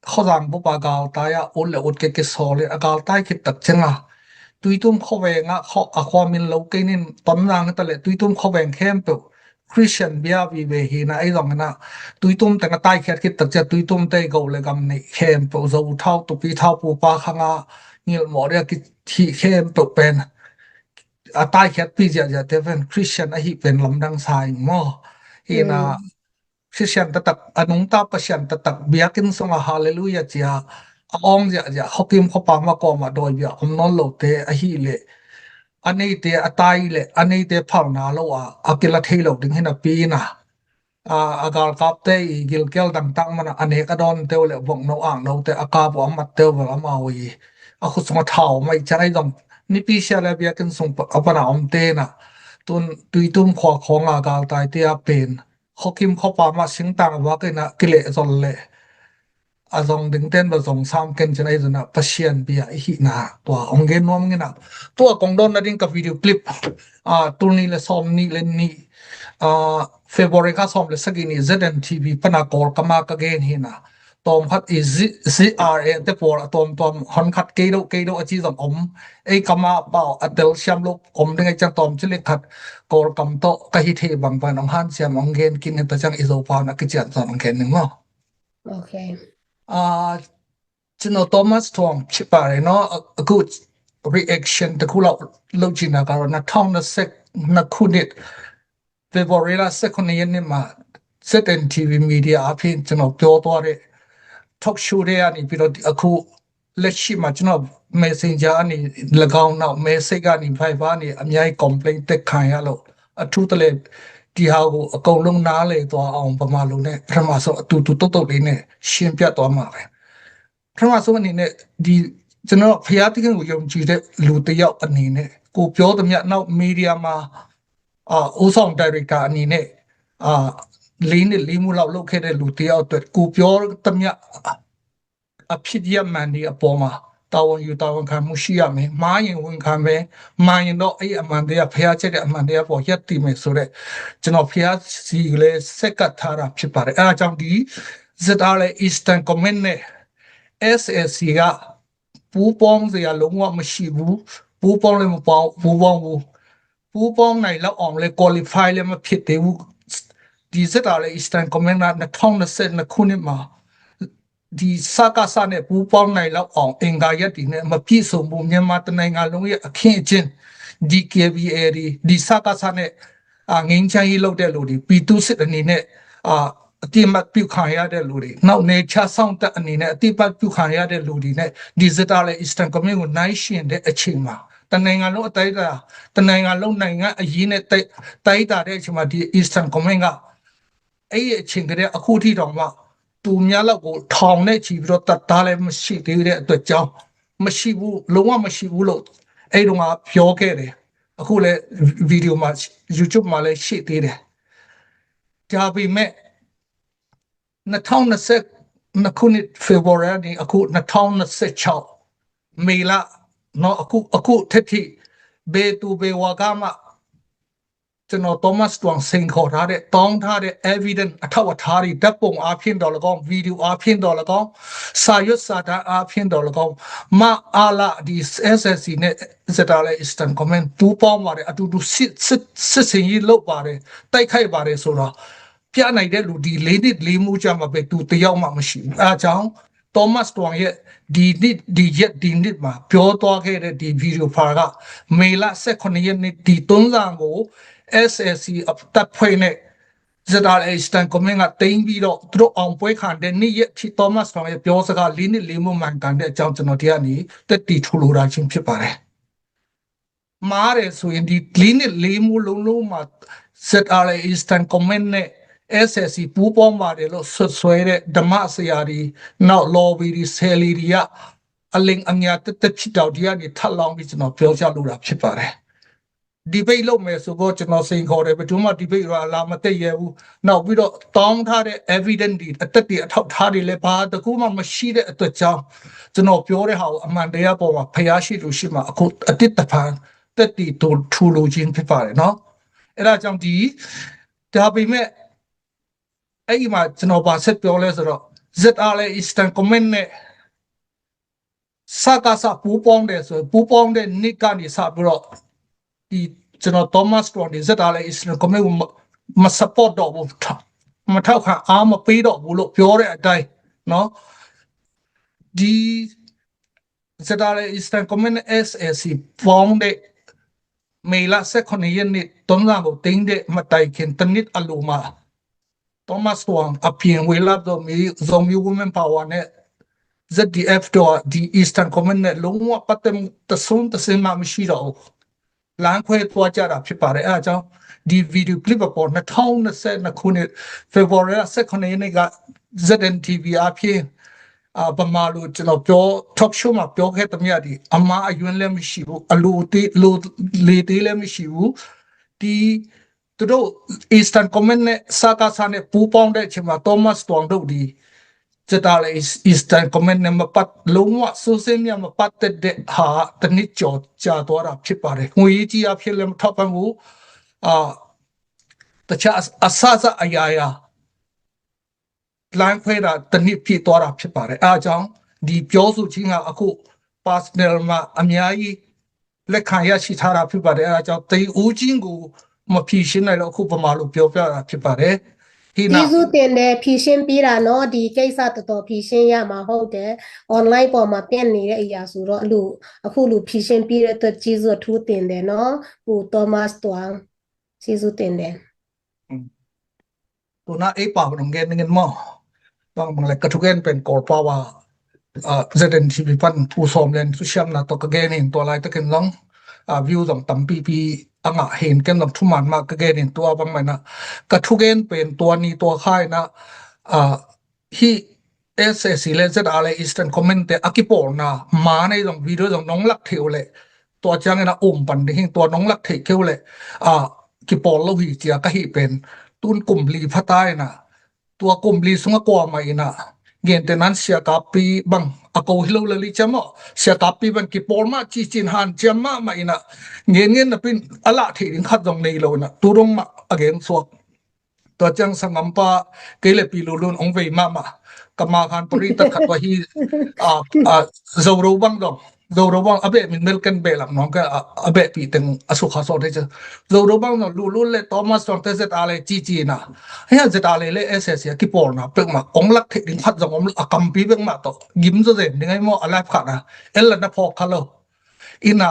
ข้อสั่งปุ๊บ อากาลใต้อะ อุดและอุด เกณฑ์ เกณฑ์ สอเลย อากาลใต้ คิดตักเชิงอะ ตุยตุ้ม ข้อแหวงอะ ข้อ อะ ความมิน เรา เกณฑ์ นี่ ตอนนั้น แต่ละ ตุยตุ้ม ข้อแหวง เข้มเปล่า Christian เบียร์ วี เว ฮีนะ ไอ้ตรงนั้นนะ ตุยตุ้ม แต่ง อะ ใต้ แคท คิดตักจะ ตุยตุ้ม เตะ เกา เลย กำ นี่ เข้มเปล่า เจ้า เท่า ตุปี เท่า ปูปา ข้าง อะ งิล หมอ เรียก คิด ที่ เข้มเปล่า เป็น อะ ใต้ แคท ปี เจีย เจีย เตะ เป็น Christian อะ ฮี เป็น ลำดัง สาย หมอ ฮีนะ อืม Christian ตะตัก อะ นุงตา Pasian ตะตัก เบียร์ กิน สง อะ ฮาเลลูยา เจีย อะ อ่อง เจีย เจีย ข้อกิม ข้อปา มา ก่อ มา โดย เบียร์ อม นอน โล เตะ อะ ฮี เลย อันนี้ เตะ อะ ใต้ เลย อันนี้ เตะ เผา หนา โล อะ อะ กิน ละ เท โล ดึง ให้ นะ ปี นะ อ่า อากาลกราบ เตะ อี กิล แก้ว ต่างๆ มัน อะ อันนี้ ก็ ดอน เตว เลย บอก นก อ่าง นก เตะ อากาล บอก อัม มัด เตว บอก อัม เอา อี อะ คุณ สง เท่า ไม่ ใช่ ดอง นี่ ปี เชียร์ เลย เบียร์ กิน สง ปะ อะ ปะ นะ อม เตะ นะ ตุน ตุยตุ้ม ขวา ของ อากาลใต้ เตะ เป็น ข้อกิม ข้อปา มา สิง ต่าง ว่า กัน นะ กิเลส จน เลย อะ จง ดึง เต้น มา จง ซ้ำ กัน จะ ได้ จน นะ Pasian เบียร์ อี นะ ตัว องค์ เกณฑ์ นวม เงี้ย นะ ตัว ของ ดอน นะ ดิ้ง กับ วิดีโอ คลิป อ่า ตุน นี้ และ ซ้อม นี้ และ นี้ อ่า February ข้า ซ้อม และ สัก อี นี้ เซดเอ็น ที วี ปะ นะ กอล กามา กะ เกณฑ์ ฮี นะ ตอม ขัด อี ซี ซี อาร์ เอ เตะ ปอล อะ ตอม ตอม ฮอน ขัด เกโด เกโด อะ จี จง อม ไอ้ กามา เปล่า อะ เตล แชมป์ โลก อม ดึง ไอ้ จัง ตอม จิ เล็ก ขัด กอล กำ โตะ กะ ฮิต เท บัง ปะ น้อง ฮัน เสียม องค์ เกณฑ์ กิน เนี่ย ตะ จัง อี โซ ปา นะ กิ เจียน สอน องค์ เกณฑ์ หนึ่ง เนาะ โอเค อ่า ကျွန်တော် Thomas Thuong ဖြစ်ပါတယ်နော်။ အ-၊ အခု reaction တစ်ခုလောက် လုပ်ချင်တာကတော့ နှစ်ထောင်နှစ်ဆယ့်နှစ်ခုနှစ် February လ ဆယ့်ခုနစ်ရက်နေ့မှာ Z N T V Media အဖြစ် ကျွန်တော်ပြောသွားတဲ့ talk show တွေကနေပြီးတော့ အခုလက်ရှိမှာ ကျွန်တော် Messenger ကနေ လည်းကောင်း၊ နောက် message ကနေ Viber ကနေ အများကြီး complaint တက်ခံရလို့ အထူးတလဲ ဒီဟာကို အကုန်လုံးနားလည်သွားအောင် ဗမာလိုနဲ့ ပထမဆုံး အတူတူတုတ်တုတ်လေးနဲ့ ရှင်းပြသွားမှာပဲ။ ပထမဆုံးအနေနဲ့ ဒီ ကျွန်တော် ဘုရားသခင်ကို ယုံကြည်တဲ့ လူတစ်ယောက်အနေနဲ့ ကိုပြောသမျှ နောက် media မှာ အာ ဦးဆောင် director အနေနဲ့ အာ လေးနှစ် လေးမှုလောက် လုပ်ခဲ့တဲ့ လူတစ်ယောက်အတွက် ကိုပြောသမျှ အဖြစ်အပျက်မှန်တွေအပေါ်မှာ တာဝန်ယူ တာဝန်ခံမှု ရှိရမယ်။ မှားရင် ဝန်ခံမယ်။ မှန်ရင်တော့ အဲ့အမှန်တရား ဘုရားကြိုက်တဲ့ အမှန်တရားပေါ် ရပ်တည်မယ်ဆိုတဲ့ ကျွန်တော် ဘုရားဆီကိုလည်း ဆက်ကပ်ထားတာ ဖြစ်ပါတယ်။ အဲဒါကြောင့် ဒီ Z R A Eastern Command နဲ့ S A C က ပူးပေါင်းစရာ လုံးဝမရှိဘူး။ ပူးပေါင်းလည်း မပူး၊ ပူးပေါင်းဘူး။ ပူးပေါင်းနိုင်လောက်အောင်လည်း qualify လည်း မဖြစ်သေးဘူး။ ဒီ Z R A Eastern Command က နှစ်ထောင်နှစ်ဆယ့်နှစ်ခုနှစ်မှာ ဒီ စကစ နဲ့ ပူးပေါင်းနိုင်လောက်အောင် အင်္ဂါရပ်တွေနဲ့ မပြည့်စုံဘူး။ မြန်မာတစ်နိုင်ငံလုံးရဲ့ အခင်းအကျင်း ဒီ K B A တွေ၊ ဒီ စကစ နဲ့ အာ ငြိမ်းချမ်းရေးလုပ်တဲ့လူတွေ၊ ပြည်သူ့စစ်အနေနဲ့ အာ အသိအမှတ်ပြုခံရတဲ့လူတွေ၊ နောက် နယ်ခြားစောင့်တပ်အနေနဲ့ အသိအမှတ်ပြုခံရတဲ့လူတွေနဲ့ ဒီ Z R A Eastern Command ကို နှိုင်းယှဉ်တဲ့အချိန်မှာ တစ်နိုင်ငံလုံး အတိုင်းအတာ၊ တစ်နိုင်ငံလုံး နိုင်ငံ့အရေးနဲ့ တိုက်၊ တိုက်တာတဲ့အချိန်မှာ ဒီ Eastern Command က အဲ့ဒီအချိန်ကတည်းက အခုထိတောင်မှ သူများလောက်ကို ထောင်နဲ့ချီပြီးတော့ တပ်သားလည်း မရှိသေးတဲ့အတွက်ကြောင့် မရှိဘူး၊ လုံးဝမရှိဘူးလို့ အဲ့တုန်းက ပြောခဲ့တယ်။ အခုလည်း video မှာ YouTube မှာလည်း ရှိသေးတယ်။ ဒါပေမဲ့ နှစ်ထောင်နှစ်ဆယ့်နှစ်ခုနှစ် February ကနေ အခု နှစ်ထောင်နှစ်ဆယ့်ခြောက် မေလ နော် အခု အခုထက်ထိ ဘယ်သူ ဘယ်ဝါကမှ ကျွန်တော် Thomas Tuang စိန်ခေါ်ထားတဲ့ တောင်းထားတဲ့ evidence အထောက်အထားတွေ ဓာတ်ပုံအားဖြင့်သော်လည်းကောင်း၊ ဗီဒီယိုအားဖြင့်သော်လည်းကောင်း၊ စာရွက်စာတမ်းအားဖြင့်သော်လည်းကောင်း၊ မအားလဒီ SSC နဲ့ ZRA Eastern Command ပူးပေါင်းပါတယ်၊ အတူတူစစ်စစ်စစ်ဆင်ရေးလုပ်ပါတယ်၊ တိုက်ခိုက်ပါတယ်ဆိုတော့ ပြနိုင်တဲ့လူ ဒီလေးနှစ်လေးမှုကျမှပဲ သူတစ်ယောက်မှမရှိဘူး။ အဲဒါကြောင့် Thomas Tuang ရဲ့ ဒီနှစ်ဒီရက်ဒီနှစ်မှာ ပြောသွားခဲ့တဲ့ ဒီဗီဒီယိုဖိုင်က မေလ ဆယ့်ခုနစ်ရက်နေ့ ဒီသုံးဆောင်ကို SSC တပ်ဖွဲ့နဲ့ ZRA Eastern Command က သိမ်းပြီးတော့ သူတို့အောင်ပွဲခံတဲ့နေ့ရက်ထိ Thomas Tuang ရဲ့ ပြောစကား လေးနှစ်လေးမှု မှန်ကန်တဲ့အကြောင်း ကျွန်တော် ဒီကနေ သက်သေထူလိုတာချင်း ဖြစ်ပါတယ်။ မှားတယ်ဆိုရင် ဒီလေးနှစ်လေးမှုလုံးလုံးမှာ ZRA Eastern Command နဲ့ SSC ပူးပေါင်းပါတယ်လို့ စွပ်စွဲတဲ့ ဓမ္မဆရာတွေ၊ နောက် lobby တွေ၊ ဆယ်လီတွေကအလင်အညာသက်သက်ဖြစ်တာကို ဒီကနေထပ်လောင်းပြီး ကျွန်တော်ပြောကြားလိုတာဖြစ်ပါတယ်။ debate လုပ်မယ်ဆိုတော့ ကျွန်တော်စိန်ခေါ်တယ်၊ ဘယ်သူမှ debate လာမတက်ရဲဘူး။ နောက်ပြီးတော့ တောင်းထားတဲ့ evidence တွေ၊ အသက်သေအထောက်အထားတွေလည်း ဘာတစ်ခုမှမရှိတဲ့အတွက်ကြောင့် ကျွန်တော်ပြောတဲ့ဟာကို အမှန်တရားပေါ်မှာ ဘုရားရှိသူရှေ့မှာ အခုအသစ်တစ်ဖန် သက်သေထူလိုခြင်းဖြစ်ပါတယ်နော်။ အဲဒါကြောင့် ဒီ၊ ဒါပေမဲ့ အဲ့ဒီမှာ ကျွန်တော် ဘာဆက်ပြောလဲဆိုတော့ ZRA Eastern Command နဲ့ စကစ ပူးပေါင်းတယ်ဆိုရင် ပူးပေါင်းတဲ့နေ့ကနေစပြီးတော့ ဒီ ကျွန်တော် Thomas Tuang ဒီ ZRA Eastern Command ကို မ မ support တော့ဘူး၊ မထောက်ခံ၊ အားမပေးတော့ဘူးလို့ ပြောတဲ့အတိုင်းနော်၊ ဒီ ZRA Eastern Command နဲ့ SSC ပေါင်းတဲ့ မေလ ဆယ့်ခုနစ်ရက်နေ့ သုံးဆောင်ကို သိမ်းတဲ့မတိုင်ခင် တစ်နှစ်အလိုမှာ Thomas Tuang အပြင် ဝေလပ်ဇော်မီ၊ ဇော်မီ Women Power နဲ့ ZDF တို့ ဒီ Eastern Command နဲ့ လုံးဝပတ်သက်မှု တစ်စုံတစ်စင်းမှ မရှိတော့ဘူး။ လမ်းခွဲသွားကြတာ ဖြစ်ပါတယ်။ အဲဒါကြောင့် ဒီ video clip အပေါ် နှစ်ထောင်နှစ်ဆယ့်နှစ်ခုနှစ် ဖေဖော်ဝါရီလ ဆယ့်ခုနစ်ရက်နေ့က ZNTV အားဖြင့် အာ၊ ဗမာလို ကျွန်တော်ပြော၊ talk show မှာ ပြောခဲ့သမျှတွေ အမှားအယွင်းလည်းမရှိဘူး၊ အလိုသေး၊ လိုလေသေးလည်းမရှိဘူး။ ဒီ သူတို့ Eastern Command နဲ့ စကစ နဲ့ ပူးပေါင်းတဲ့အချိန်မှာ Thomas Tuang တို့ဒီ ZRA Eastern Command နဲ့ မပတ်၊ လုံးဝ ရှုံးရှင်းမြတ် မပတ်သက်တဲ့ဟာ တစ်နှစ်ကျော်ကြာသွားတာ ဖြစ်ပါတယ်။ ငွေရေးကြေးရေးအားဖြင့်လည်း မထောက်ပံ့ဘူး။ အာ၊ တခြား အစစအရာရာ လမ်းခွဲတာ တစ်နှစ်ပြည့်သွားတာ ဖြစ်ပါတယ်။ အဲဒါကြောင့် ဒီပြောဆိုခြင်းက အခု personal မှာ အများကြီး လက်ခံရရှိထားတာ ဖြစ်ပါတယ်။ အဲဒါကြောင့် တဦးချင်းကို မဖြေရှင်းနိုင်လို့ အခု ဗမာလို ပြောပြတာ ဖြစ်ပါတယ်။ ဟိန။ ကျေးဇူးတင်တယ်၊ ဖြေရှင်းပေးတာနော်။ ဒီကိစ္စ တော်တော်ဖြေရှင်းရမှာ ဟုတ်တယ်။ online ပေါ်မှာ ပြန့်နေတဲ့အရာဆိုတော့ အလို၊ အခုလို ဖြေရှင်းပေးတဲ့အတွက် ကျေးဇူးအထူးတင်တယ်နော်၊ ကို Thomas Tuang။ ကျေးဇူးတင်တယ်။ อืม သူနာ အေးပါ ပနုံငယ်နငယ်မော် ဘางบางเลย ကထုကဲန်ပန် ကော်ပါဝါ အာ၊ ZNTV ပန် ဖူစမ်လန် သူရှမ်နာ တော့ ကဂဲနင် ตัว လိုက် တကင် lòng၊ အာ၊ view တော့ တမ်ပီပီ အငါ ဟင် ကင် တော့ ထူမန် မကဂဲနင် ตัว ဘางမနာ ကထုကဲန်ပန် ตัว နီ ตัว ခိုင်နာ အာ၊ ဟိ SSC လႄႈ ZRA Eastern Command တဲ့ အကီပေါ်နာ မနဲ့ တော့ video တော့ နုံးလၢ်ထေဝ်လႄႈ ตัว ကျန် နာ အိမ် ပန် ဒိၣ် ဟင် ตัว နုံးလၢ်ထေဝ်လႄႈ အာ၊ ကီပေါ် လို့ ဟိ ကျ ကဟိ ပန် တုၢ် ကုမ် လီ ဖတ် တၢ် နာ ตัว ကုမ် လီ စုံ အကွာ မ အံ နာ ငဲၢ် တၢ် နၢ် ဆရာ ကပ် ပီ ဘင် အကိး ဟီ လို့ လႄႈ လီ ကျ မ ဆရာ ကပ် ပီ ဘင် ကီပေါ် မ ကျီ ကျီ ဟန် ကျ မ မ အံ နာ ငဲၢ် ငဲၢ် န ပီ အလႃႇ ထေ ဒိၣ် ခတ် တော့ န လို့ နာ တူ တော့ မ အဂဲၢ် သွက် ตัว ကျ သင် ငမ် ပႃး ကဲ လႄႈ ပီ လူ လူ ဢုင် ဝေ မ မ ကမ ဟန် ပရိ တတ် ခတ် ဝႃႈ ဟိ အာ၊ အာ၊ ဇိုဝ် ရူဝ် ဘင် တော့ ဇိုဝ် ရူဝ် ဘင် အဘဲ မီ မဲၢ် ကၢၼ် ဘဲ လမ် နွင် ကၢၼ် အဘဲ ပီ တၢင် အသု ခ သွက် တၢ် ကၠၢ ဇိုဝ် ရူဝ် ဘင် တော့ လူ လူ လႄႈ Thomas Tuang တႄႉ ZRA ကျီ ကျီ နာ ဟဲ ZRA လႄႈ SSC ကီပေါ် နာ ပၢၵ်ႇ မ အုင် လၢ်ထေ ဒိၣ် ခတ် တော့ အုင် လၢ် အကမ် ပီ ပၢၵ်ႇ မ တော့ ဂိမ် သွက် ဒိၣ် ငိုၼ်း မ အလၢ် ခတ် နာ အဲလ် လႃႇ န ၽေႃႇ ခ လို့ အံ နာ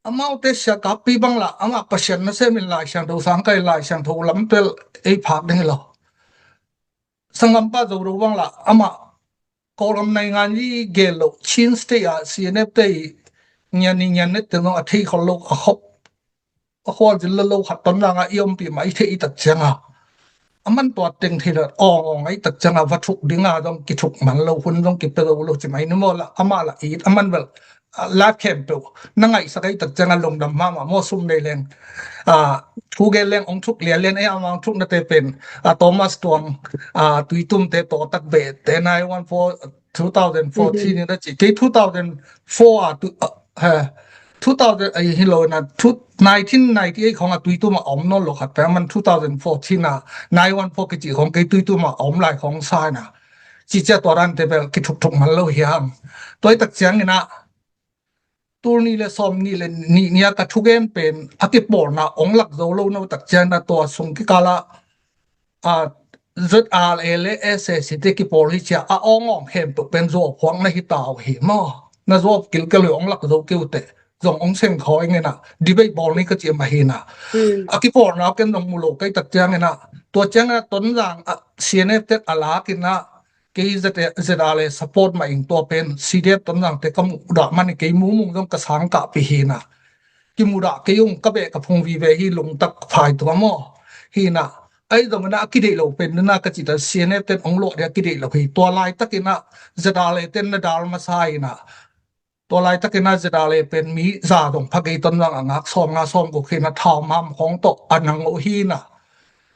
အမ အို တႄႉ ဆရာ ကပ် ပီ ဘင် လႃႇ အမ ပရှၢၼ်ႇ န သႄႉ မီ လၢႆ သႅင် ထူဝ် သၢင်ႇ ၵႆႇ လၢႆ သႅင် ထူဝ် လမ် တႄႉ ဢေး ၽၢၵ်ႇ ၼႆ လီၤ သင် ငမ် ပႃး ဇိုဝ် ရူဝ် ဘင် လႃႇ အမ ကီႇ လမ် ၼႆ ငၢၼ်း ယီႈ ၵႄႇ လူ Chin State အ CNF တႄႉ ညၣ် နံႉ ညၣ် နႅတ်ႉ တႄႉ နီႈ အထေး ၶေႃ လူ အခီႇ အၶႂႃႇ ၸိုင် လႃႈ လူ ၶတ်း တွၼ်း လႃႈ ငႃး ယွမ်း ပီႈ မႃး ဢီႈ ထေး ဢီႈ တၵ်း ၸႅင်ႈ ဢႃႈ အမၼ်း တွတ်ႇ တဵင်ႈ ထေး လႃႈ ဢေႃႈ ဢေႃႈ ဢီႈ တၵ်း ၸႅင်ႈ ဢႃႈ ဝတ်ႉထုၵ်ႉ လီ ငႃး တွင်း ၵႄႇ ထုၵ်ႇ မၼ်း လူ ႁုၼ်ႇ တွင်း ၵႄႇ ပႄႉ လူ လူ ၸႂ် မႆႈ ၼႆ မေႃ လႃႈ ဢမ လႃႈ ဢီႈ အမၼ်း ဝႃႈ လၢတ်ႈ ၶႅမ်ႉ ပႄႉ ၼင်ႇ ဢီႈ သၵ်ႉ ဢီႈ တၵ်း ၸႅင်ႈ ဢႃႈ လူင် တမ်ႇ မႃး မႃး မေႃ သုမ်း ၼႆ လႅင်း ဢႃႈ ၵူႈ ၵႄႈ လႅင်း ဢွင်ႇထုၵ်ႇ လႅၼ် လႅၼ် ဢေႃႈ ဢွင်ႇထုၵ်ႇ ၼႃႈ တႄႉ ပဵၼ် ဢႃႈ တေႃးမတ်ႉ တွင်း ဢႃႈ တုၺ်းတုမ်ႉ တႄႉ တေႃႇ တၵ်း ပႄႉ တႄႉ ၼၢႆး ဝၼ်း ၽူဝ်း two thousand fourteen in a ci, kei two thousand four a tu, uh, two thousand a hi lo na, two, nineteen ninety-eight khong a tuitum a om nawn lo khat pen, aman two thousand fourteen a nine one four kici khong kei tuitum a om lai khong sa na. Ci cia tua dan te bel kithukthuk man lo hiam. Tua i tak ciang in a, tul nih le sawm nih le nih nia ka thugen pen a kipawlna ong lak zo lo na tak ciang na tua sung kikala, a, Z R A le S A C te kipawl hi cia a ong ong khempeuh pen zuau phuak na hi tau hi maw. Na zuau kilkel hi ong lak zo keu te zong ong seng khaw ing ina debate bawl ni ka ci mah hi na. A kipawlna ken zong mu lo kei tak ciang ina tua ciang ina Tonzang, a, C N F te a lak ina kei Z R A le support mah ing tua pen C D F Tonzang te ka mudah man kei mumung zong ka sang kah pi hi na. Kimudah kei ung ka beh ka phung vive hi lungtak phai tua maw. Hi na. Ai zong na a kideih lo pen na ka ci ta C N F ten ong luah dia kideih lo hi. Tua laitak ina Z R A le ten na dal masa ina. Tua laitak ina Z R A le pen mi za dong pha kei Tonzang a ngak sawm nga sawm guk hi na thau mam khong tawh a nang uh hi na.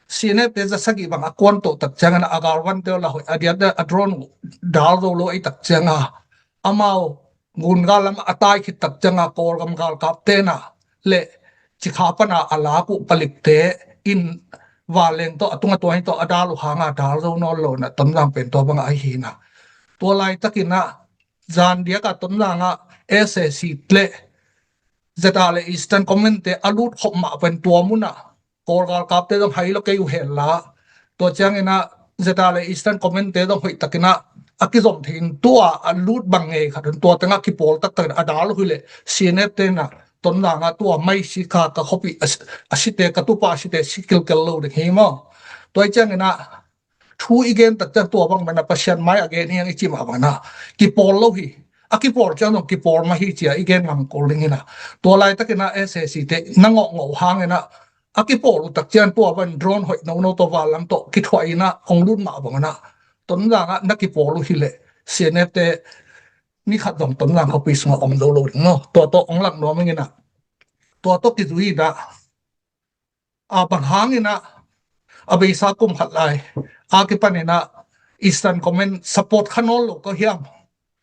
C N F te za sagih bang a kuan tawh tak ciang ina a galvan te uh la hoih a diat a drone uh dal zo lo ei tak ciang a. Amau gun gal lam a tai khit tak ciang a Kawlgam galkap te na le Cikha pan a a lak uh palik te in vanleng tawh a tung a tua hi tawh a dal uh hang a dal zo nawn lo na Tonzang pen tua bang a ahi na. Tua laitak ina zan diak a Tonzang a S A C le Z R A le Eastern Command te a lut khop mah pen tua mun a Kawlgalkap te zong hai lo kei uh hel la. Tua ciang ina Z R A le Eastern Command te zong hoih tak ina a kizom thei in tua a lut bang ngei khat in tua teng a kipawl tak tak in a dal uh hi le C N F te na Tonzang a tua mai si kha ka khop i a si, a si te ka tupa a si te si kilkel lo ding hi maw. Tua i ciang ina thu i gen tak ciang tua bang mana Pasian mai a gen hiang i ci mah bang na kipawl lo hi. A kipawl ciang zong kipawl mah hi cia i gen ngam kul ding hi na. Tua laitak ina S A C te na ngawh ngawh hang ina a kipawl uh tak ciang tua bang drone hoih nono tua vanlam tawh kithuah ina ong lut mah bang ina Tonzang a na kipawl uh hi le C N F te ni khat zong Tonzang khuapi sungah om zo lo ding maw. Tua tawh ong lang nuam ing ina tua tawh kizui ina a bang hang ina a beisa kum khat lai a kipan ina Eastern Command support kha nawn lo ka hiam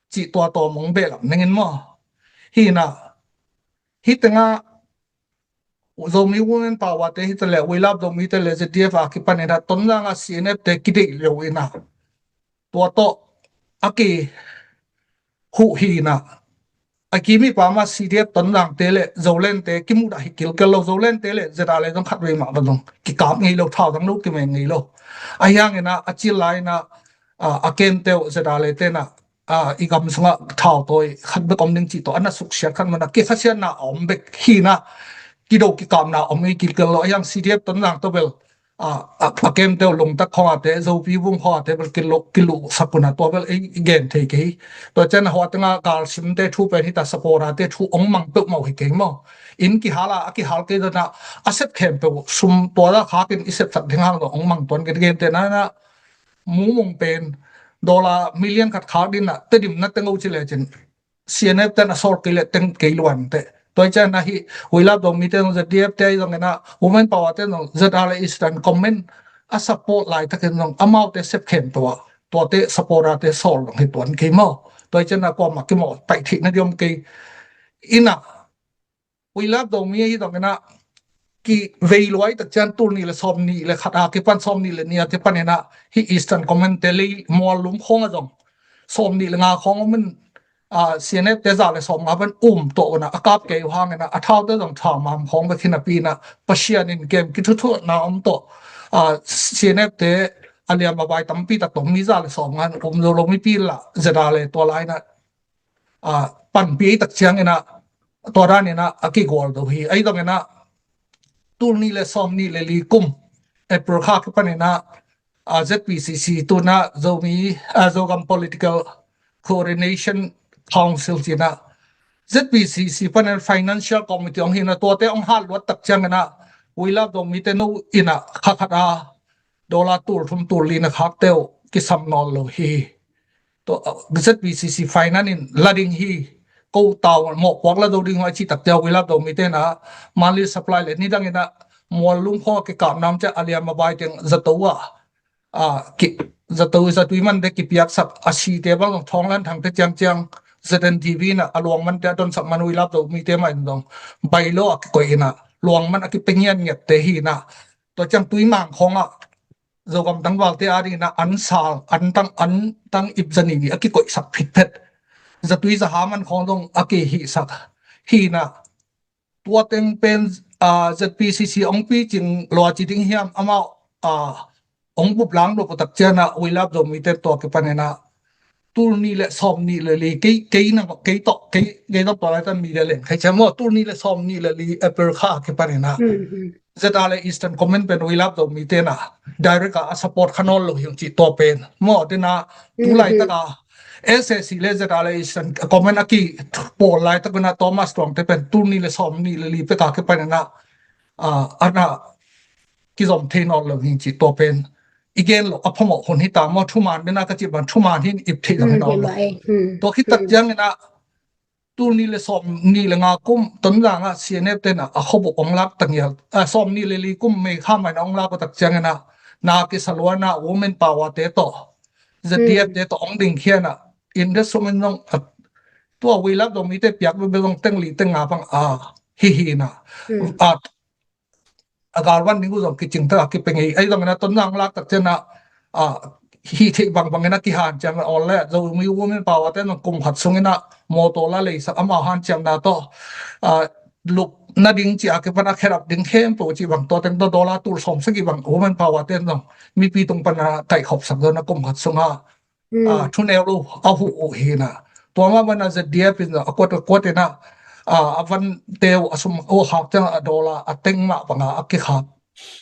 cih tua tawm ong behlap ning in maw. Hi ina hi tenga Zomi Women Power te hi ta le We Love Zomi te le Z D F a kipan ina Tonzang a C N F te kideih lo ina tua tawh a ki huh hi ina a kimi pa ma C D F Tonzang te le Zoland te kimudah hi kilkel lo Zoland te le Z R A le zong khat vei mah va zong kikap ngei lo thau dang lo kimeng ngei lo. A hiang ina a cil lai ina a, a kem teu Z R A le te na a, i gam sungah thau tawi khat bek om ding cih tawh a na suksiat khat mana kikhasiatna a om bek hi na kido kikapna om i kilkel lo a hiang C D F Tonzang tawh bel a, a, a kem teu lungtak khawngate Zopi vung khawngate bel kiluh, kiluh sakuna tua bel i gen thei kei. Tua cian a hua tenga galsim te thu pen hita sapora te thu ong mang peuhmah hi kei maw. In kihala a kihal kei dana a sep khempeuh sum tua da khakin i sepsak ding hang lo ong mang tuan gen gen te na na mumung pen dollar million khat khak din na tedim na teng o ci le cin. C N F ten a sawl kei le teng kei luan te. Tua i cian a hi We Love Zomi te zong Z D F te zong ina Women Power te zong Z R A le Eastern Command a support lai takin zong amau te sep khem tua tua te support a te sawl zong hi tuan kei maw. Tua i cian a kuamah kimaw paih theih na diom kei ina We Love Zomi hi zong ina ki vei luai tak cian tul nih le sawm nih le khat a kipan sawm nih le nih a kipan ina hi Eastern Command te lei mual lum khawng a zong sawm nih le nga khawng om in a, C N F te za le sawm nga ban um tawh una a kap kei uh hang ina a thau te zong thau mam khawng bek hi napi ina Pasian in kem kithuthuatna om tawh a, C N F te a liam a vai tampi tak tawh mi za le sawm nga um zo lo mipi la Z R A le tua lai ina a, panpi tak ciang ina tua dan ina a kigual do hi. Ai dong ina tul nih le sawm nih le li kum April kha kipan ina a, Z P C C tuna Zomi a, Zogam Political Coordination Council cina Z P C C panin Financial Committee ong hina tuate ong hat luat tak ciang ina We Love Zomi te no ina kha khat a dollar tul thum tul li na khak teu kisam nawl lo hi. Tua Z P C C finance in la ding hi. Ko tau mawh puak la do ding ho a ci tak teu We Love Zomi te na monthly supply le ni dang ina mual lum kho kikap nam cia a liam a bai teng zato a a ki zatui, zatui mante kipiaksak a site bang zong Thawnglan Thangte ciangciang Z N T V in ah a luang mante a donsak man We Love Zomite mah in zong bailo a kikoih in ah luang man a kipia ngiatngiatte hi in ah, tua ciang Tuimang khawngah Zogam tangvalte adingin ah an sal, an tang, an tang ip za nih nih a kikoihsak phitphet, zatui zaha man khawng zong a kihihsak hi in ah, tua teng pen, ah, Z P C C hong picing lua ci ding hiam, amau, ah, hong bup lang dawh putak ciangin ah We Love Zomite tua kipan in ah tul nih le sawm nih le li, kei, kei na, kei tawh, kei, kei tawh tua laitan media leng khai ciang maw, tul nih le sawm nih le li April kha kipan in ah Z R A Eastern Command pen We Love Zomite in ah direct a, a support kha nawn lo hi ung cih tua pen maw, tua in ah tu laitak a S A C le Z R A Eastern Command a kipawl laitak in ah Thomas Tuangte pen tul nih le sawm nih le li pek a kipan in ah, ah, an ah kizom thei nawn lo hi ung cih tua pen i gen loh a phamawh hun hi ta maw, thuman den a ka cih bang thuman hi in ip theih zong hi nawn lo. Tua khit tak ciangin ah tul nih le sawm nih le nga kum Tonzang ah C N F te in ah a khuabup hong lak ta ngial, ah, sawm nih le li kum May kha mah in ah hong lak uh tak ciangin ah na kisa lua in ah women power te tawh Z D F te tawh hong ding khia in ah in the sum in zong, ah, tua We Love Zomite piak bebe zong teng li teng nga bang, ah, hi hi in ah, ah, a galvan ding uh zong kicing tak a kipia ngei. Ahi zongin ah Tonzang lak tak ciangin ah, ah, hih theih bangbang in ah kihanciam a awl le Zomi women power te in zong kum khat sungin ah mawtaw la leisak amau hanciamna tawh, ah, lup nading ci a kipan a khedap ding khempeuh cih bang tua teng tawh dollar tul sawm sagih bang women power te in zong mipi tung pan a kaihkhopsak zong a kum khat sungah, ah, thuneu lo a huh uh hi in ah. Tua mah bang in ah Z D F in zong a kuat a kuat in ah, ah, a vante uh a sum uh khak ciang a dollar a teng mah bang a a kikhak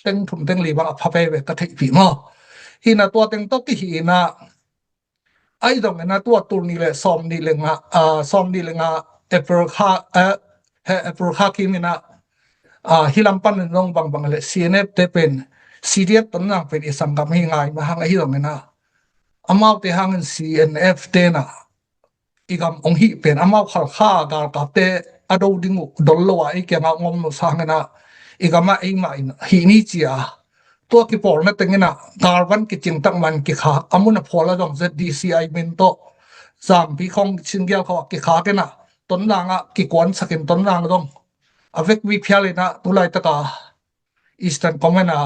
teng thum teng li bang a pha veve ka theihpih maw. Hi in ah tua teng tawh kihih in ah, ahi zongin ah tua tul nih le sawm nih le nga, ah, sawm nih le nga April kha, eh, he April kha kim in ah, ah, hih lam pan in zong bangbang le C N F te pen, C D F Tonzang pen i sanggam hi ngai mah hang ahi zongin ah, amaute hangin C N F te in ah i gam hong hih pen amau Khalkha galkapte a do ding uh dol lo a ei kiangah hong om lo sangin ah i gamah eimah in hih ni ci a, tua kipawlna teng in ah galvan kicing tak man kikhak, a mun a phual a zong Z D C I min tawh Zangpi khawng Singial khawng ah kikhak in ah Tonzang ah kikuansak in Tonzang zong a vekpi phial in ah tu laitak a Eastern Command a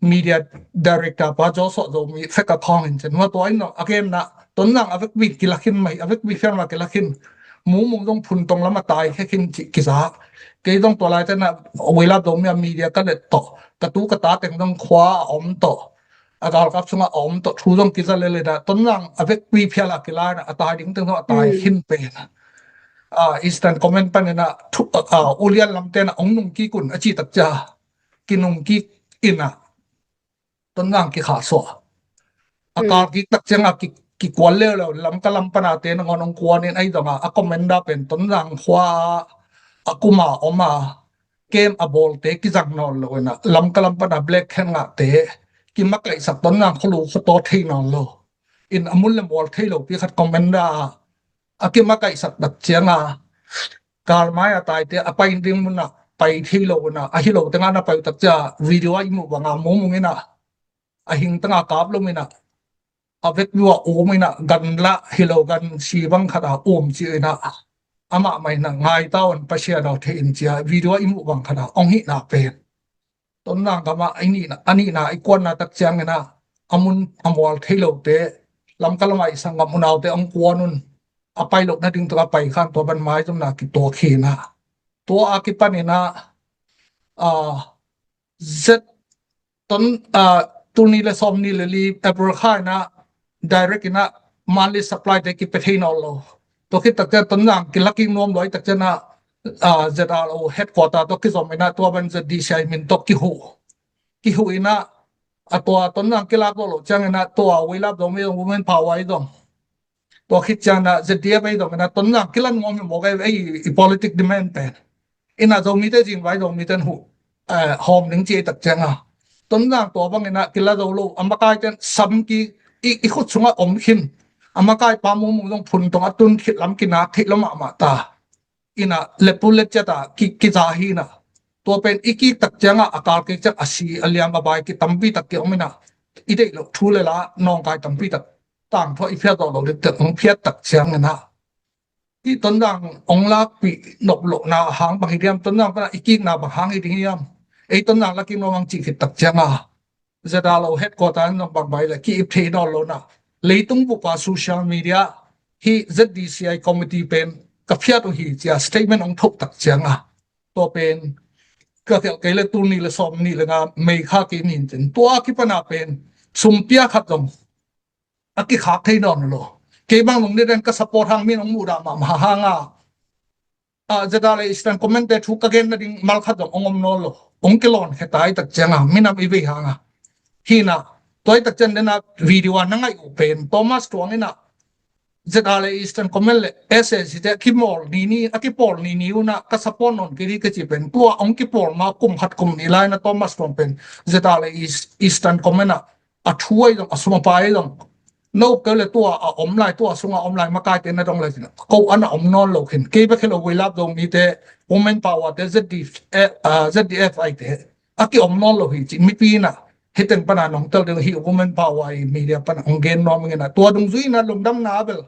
media director pa Joshua Zomi fek a khawng in cen maw, tua in zong a gen in ah Tonzang a vekpi kilak khin mah hi, a vekpi phial mah kilak khin, Mumung zong Phuntong lam a tai khe khin cih kiza. Kei zong tua laite in ah We Love Zomi a media ka let tawh, ka tu ka ta teng zong khua a om tawh, a galkap sungah a om tawh thu zong kiza lel in ah Tonzang a vekpi phial a kila in ah a tai ding teng zong a tai khin pen, ah, Eastern Command pan in ah thu, ah, ulian lamte in ah hong nung kik un a cih tak ciang kinung kik in ah Tonzang kikhahsuah. A kal kik tak ciangah ki, kikuan leuleu, Lamka lam pan a te nangawn hong kuan in ahi zongah a commander pen Tonzang khua a kum a om a, kem a bawlte kizang nawn lo in ah Lamka lam pan a Black Hand ngahte kimakaihsak, Tonzang khualu khuataw thei nawn lo in a mun le mual thei lopi khat commander a a kimakaihsak tak ciangah galmai a taite a pai ding munah pai thei lo in ah, ahi lo tengah na pai uh tak ciang video a i muh bangah Mumung in ah a hing tengah kap lo in ah a vekpi uh a um in ah gan lah hi lo, gan si bang khat a um ci in ah amah mah in ah ngai ta un, Pasian aw thei in ci a video a i muh bang khat a hong hihna pen Tonzang gamah a nihna, a nihna i kuanna tak ciangin ah a mun a mual thei lote, Lamka lamah i sanggam unaute hong kuan un, a pai loh nading tawh a pai khan tua ban maizumna kituak hi in ah. Tua a kipan in ah, ah, Z Ton, ah, tul nih le sawm nih le li April kha in ah direct in ah monthly supply te kipia thei nawn lo. Tua khit tak ciang Tonzang kilak kik nuam lua i tak ciang ah, ah, Z R O headquarter tawh kizom in ah tua ban Z D C I min tawh kihuh. Kihuh in ah a tua Tonzang kilak lo lo ciangin ah tua We Love Zomi Women Power i zong, tua khit ciangin ah Z D F ei zong in ah Tonzang kilan ngawm hi mawk ei, ei i politic demand pen. In ah Zomite zingvai Zomite in huh, eh, hawm ning ci ei tak ciangah Tonzang tua bangin ah kila zo lo, a makaite in sam ki i, i khut sungah om khin. A makai pa Mumung zong Phuntong a tun khit lam kinak theih lo mahmah ta. In ah lepu le ciat a ki, kiza hi in ah. Tua pen i kik tak ciangah a kal kik ciang a si a liam a bai kitampi tak ki om in ah. i deih loh thu le la nawngkai tampi tak tangthu a i phiat zawh loh ding teh hong phiat tak ciangin ah, hih Tonzang hong lakpih nop lohna hang bang hi diam, Tonzang pana i kikna bang hang hi ding hiam, ei Tonzang la kik nuam hang cih khit tak cianga ZRA lo headquarter in zong bang bai le ki-ip thei nawn lo na, leitung bupa social media hih ZDCI committee pen ka phiat uh hi cia statement hong thoh tak cianga, tua pen ka khelh kei le tul nih le sawm nih le nga May kha kei nin cin tua kipana pen sum pia khat zong a kikhak thei nawn lo. Kei bang nung ni den ka support hang min hong muhdah mahmah hanga, ZRA Eastern Command te thu ka gen nading malkhat zong hong om nawn lo. Hong kilawn khe tai tak cianga minam i vei hanga. Hina, tua i tak cian dena video a na ngaih uh pen Thomas Tuang ina ZRA Eastern Command le SAC te a kimawl ni ni, a kipawl ni ni una ka support nawn kei di ka ci pen tua hong kipawl ma kum khat kum ni lai na Thomas Tuang pen ZRA East, Eastern Command a a thu ai zong, a sum a pai ai zong, no keu le tua a om lai, tua sunga om lai makai te na dong lai cina ko ana om nawn lo khin. Kei bek helo Weilap Zomite, Women Power te, ZDF, eh, ah, ZDF ai te a ki om nawn lo hi ci mipi na hiteng pana nong tel ding hi. Women Power i media pana hong gen nuam ngena tua dungzui na lungdamna bel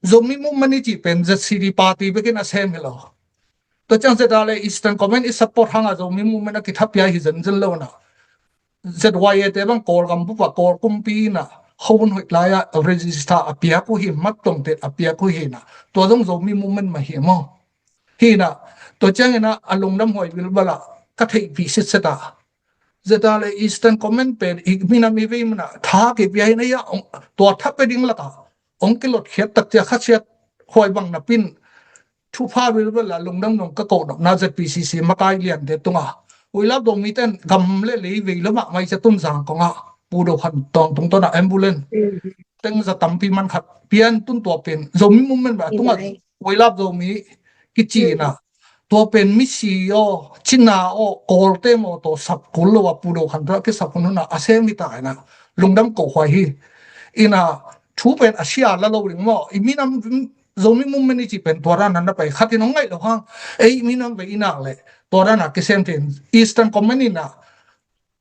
Zomi Movement i ci pen ZCD party bekin a sem hi lo. Tua ciang ZRA Eastern Command i support hanga Zomi Movement a kithapia hi zenzen lo na. ZYA te bang Kawlgam bupa Kawl kumpi na hon hoih lai a register a piak uh hi, mat tong tet a piak uh hi na. Tua zong Zomi Movement mah hi maw. Hi na, tua ciangin a lungdam huai bilbala ka theihpih sitset a. ZRA Eastern Command pen i minam i vei mana tha kipia hi na ia, tua tha pe ding laka hong kilot khiat tak cia khasiat huai bang na pin thupha bilbala lungdam nong ka koh nopna ZPCC makai liante tunga. Weilap Zomite in gam le lei vei lo mahmah i cia tun Zangkong a Pu Do Khan Tawng tungtawn a ambulance teng za tampi man khat pian tun tua pen Zomi Movement ba tunga Weilap Zomi kici na. Tua pen misi aw, cina aw, Kawlte maw tawh sap kul lo a Pu Do Khan tua kisap hun huna a sem hi ta ina lungdam koh huai hi. Ina thu pen a sia la lo ding maw. I minam Zomi Movement i ci pen tua dan na pai khat in hong ngaih lo hang. Ei minam vei i nak le tua dan a kisem thein Eastern Command ina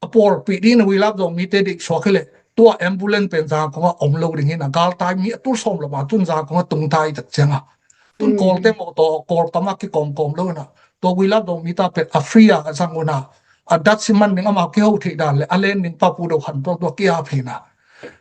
a pawlpih ding na Weilap Zomite dik suak hi le tua ambulance pen Zangkong a om lo ding hi na galtai mi a tul sawm lo ma tun Zangkong a tungtai tak cianga. Tun Kawlte maw tawh Kawlkam a kikawmkawm lo na. Tua Weilap Zomi ta pen a free a zang una. A dat siman ding amau kiho theih dan le a len ding pa Pu Do Khan tua tua kia phei na.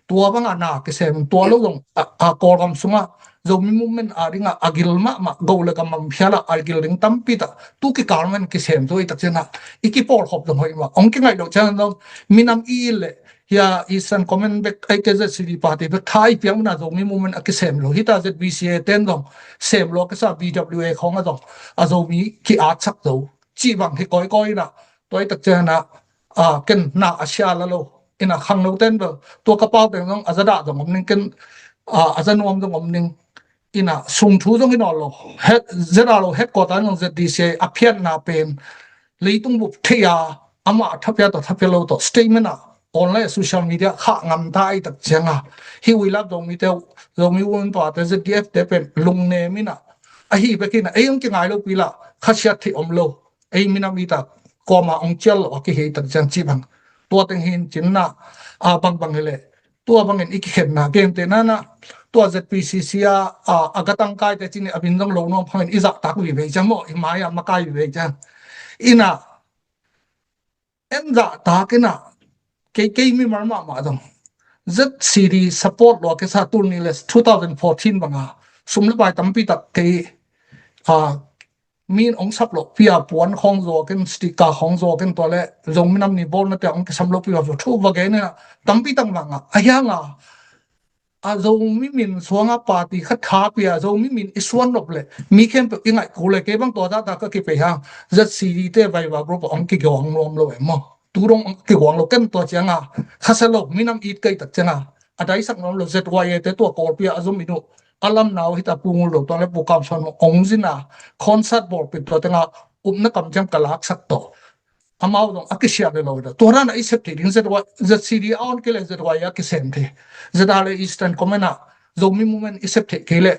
Tua banga na kisem tua lo zong a, a Kawlgam sunga Zomi Movement a dinga a gil mahmah go le gam mam phiala a gil ding tampi ta tu kikal man kisem zo i tak ciana i kipawl khop zong hoih mah. Hong kingaih lo cian zong minam i le hia Eastern Command bek ai ke ZCD party bek tha i piang una Zomi Movement a kisem lo. Hita ZBCA ten zong sem lo a kisa BWA khong a zong a Zomi ki-atsak zo. Cih bang hi kawikawi ina tua i tak ciana a ken na a sia la lo ina khangno ten bel tua ka pau teng zong a za dah zong om ning ken a za nuam zong om ning ina sung thu zong hi nawn lo. ZRA lo headquarter zong ZDCA a phiatna pen leitung bup thei a amah a thapia tawh thapia lo tawh statement a online social media khah ngam ta i tak cianga hi Weilap Zomite, Zomi Women Power te, ZDF te pen lungnem ina ahi bekin a ei hong kingai lo pila khasiat theih om lo. Ei minam i tak kawma hong cial lo a kihi tak ciang cih bang tua teng hin cinna a bangbang hi le tua bangin i kikhenna kemte nana tua ZPCC a a gatang kaite cini a bin zong lo nuam phangin i zahtak vivei ciang maw i mai a makai vivei ciang ina en zahtak ina kei kei mimal mahmah zong ZCD support lo a kisa tul ni le two thousand fourteen banga sum le pai tampi tak kei a min ong sap loh pia puan khong zuakin sticker khong zuakin tua le Zomi nam ni bawlna te ong kisam loh pia thu va gen ina tampi tak manga a hianga a Zomi min suanga party khat tha pia Zomi min i suan nop le mi khempeuh i ngaih kul le kei bang tua zahta ka kipei hang ZCD te vaiva group ong kiguang nuam lo em maw. Tu dong ong kiguang lo ken tua cianga khasa lo minam it kei tak cianga a daisak nuam lo ZYA te tua Kawlpi a a zum inu a lamnau hita Pu Ngul lo tua le Pu Kam Suan ong zina concert bawlpit tua tenga upna kam ciang ka laksak tawh amau dong a kisiat le lo da tua dana i sep thei ding ZY, ZCD a on kei le ZYA a kisem thei ZRA le Eastern Command a Zomi Movement i sep thei kei le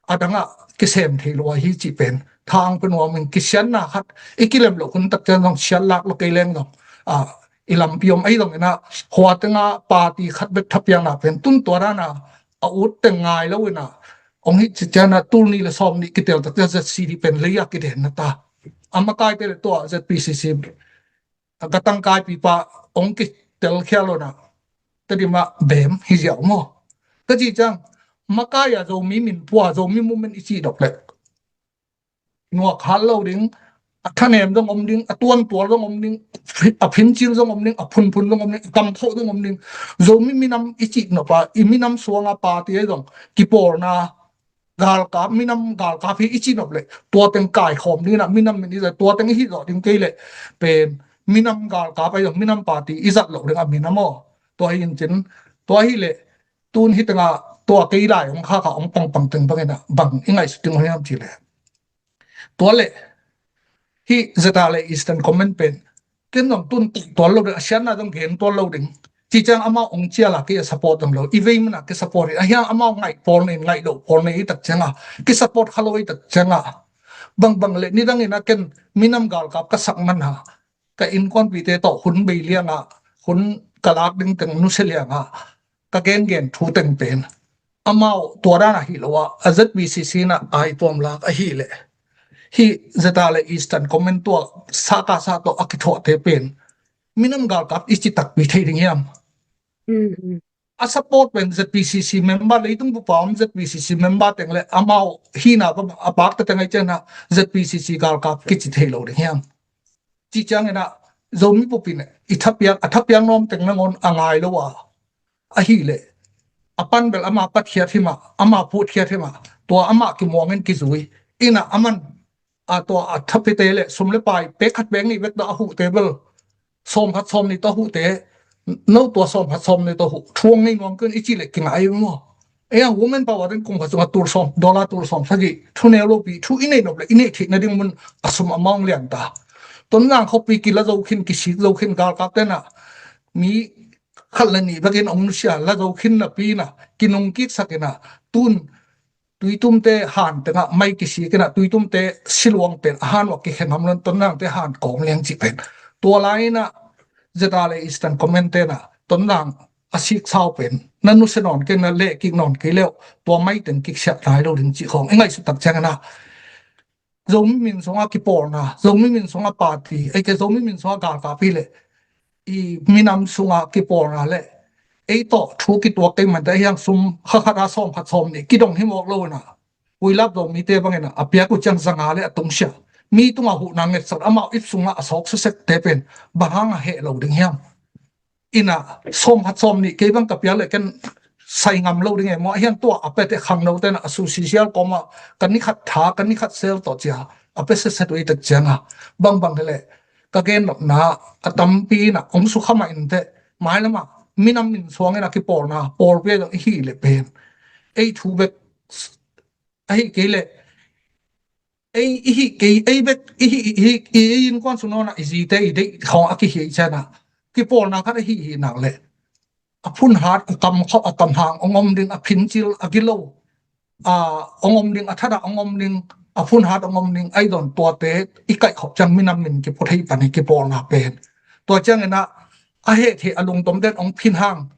a danga kisem thei lo a hi ci pen thang pe nuam in kisiatna khat i kilem lo hun tak cian dong siat lak lo kei leng dong a i lampi om ahi zongin ah, hua tengah party khat bek thapiakna pen tun tua dan a, a ut teng ngai lo in ah, hong hih ciang ah tul nih le sawm nih kitel tak ciang Z C D pen lei a kiden na ta. A makaite le tua Z P C C a ka tangkaipipa hong kitel khial lo na, Tedim ah bem hi ziau maw? Ka cih ciang, makai a Zomi min pua, Zomi movement i cih dok leh nuak hal lo ding, a thanem zong om ding, a tuantual zong om ding, a phincil zong om ding, a phunphun zong om ding, a kamkhauh zong om ding. Zomi minam i cih nop a, i minam suang a party ahi zong kipawlna, galkap, minam galkap hi i cih nop leh tua teng kaikhawm ding in ah, minam min i zat, tua teng i hih zawh ding kei leh pen minam galkap ahi zong minam party i zat loh ding a minam aw. Tua hi in cin, tua hi leh tun hi tengah tua kei lai hong khak a hong pangpang teng bangin ah bang i ngaihsut ding uh hiam cih leh, tua leh hih Zeta le Eastern Command pen ken zong tun tual lo ding, a siatna zong gen tual lo ding. Cih ciang amau hong cial a kei a support zong lo, i vei man a kei support hi, a hiang amau ngaih pawl nei, ngaih loh pawl nei i tak ciang a, kei support kha lo i tak ciang a, bangbang leh nidang in ah ken minam galkap ka sak man a, ka innkuanpihte tawh hun bei liang a, hun ka lak ding teng nusia liang a, ka gengen thu teng pen amau tua dan a hi lo a, a Z P C C in ah ai tuam lak ahih leh, hih Zeta le Eastern Command tua saka sa tawh a kithuahte pen minam galkap i ci takpi thei ding hiam? A support pen Z P C C member, leitung bup a om Z P C C member teng le amau hihna a pakta teng ahi ciang ah Z P C C galkap kici thei lo ding hiam? Cih ciangin ah Zomi bup in i thapiak, a thapiak nuam teng nangawn a ngai lo a, ahih leh a pan bel ama patkhiat hi mah, ama phutkhiat hi mah, tua amah kimuangin kizui in ah, a man a tua a thapiakte le sum le pai pek khat pek nih bek tawh a huhte bel sawm khat sawm nih tawh a huhte, no tua sawm khat sawm nih tawh huh thu hong nei nuam kei un i cih leh kingai maw? Ei a, women power in kum khat sungah tul sawm, dollar tul sawm sagih thu neu lopi thu i neih nop leh i neih theih nading mun a sum amount lian ta. Tonzang khuapi kila zo khin, kisik zo khin, galkapte in ah mi khat le nih bekin hong nusia la zo khin napi in ah kinungkiksak in ah, tun Tuitumte han tengah mai kisik in ah, Tuitumte siluang pen a han uah kikhen ham lo in, Tonzangte han kawm leng cih pen. Tua lai in ah Zeta le Eastern Command te in ah Tonzang a siksau pen na nusia nawn kei, na leh kik nawn kei leh tua mai teng kiksiah lai lo ding cih khawng i ngaihsut tak ciangin ah, Zomi min sungah kipawlna, Zomi min sungah party, ei kei Zomi min sungah galkap hi leh i minam sungah kipawlna le ei tawh thu kituak kei mante, a hiang sum kha khat a sawm khat sawm nih kidong hi mawk lo in ah, Puilap Zomite bangin ah a piak uh ciang zanga le a tungsiah, mi tungah huhna ngetsak, amau ip sungah a sawk susekte pen bang hang a heh lo ding hiam? In ah sawm khat sawm nih kei bang ka piak leh ken sai ngam lo ding e maw? A hiang tua a pete khangnote in ah a susi sial kawmah ka ni khat tha, ka ni khat sel tawh cia a pe setset uh i tak ciang a, bangbang hi leh ka gennopna a tampi in ah hong sukha mah inteh, mailam ah minam min suang in ah kipawlna pawlpi a zong i hih leh pen ei thu bek ahih kei leh ei i hih kei, ei bek i hih, i hih, i innkuan sung nawn ah i zite i deih khawng a kihi ciang ah kipawlna khat a hih hih nak leh a phunhat, a kamkhauh, a kamhang hong om ding, a phincil, a gilo a hong om ding, a thadah hong om ding, a phunhat hong om ding, ahi zong tuate i kaihkhop ciang minam min kipu thei pan hi kipawlna pen. Tua ciangin ah a heh theih a lungtom den hong phin hang,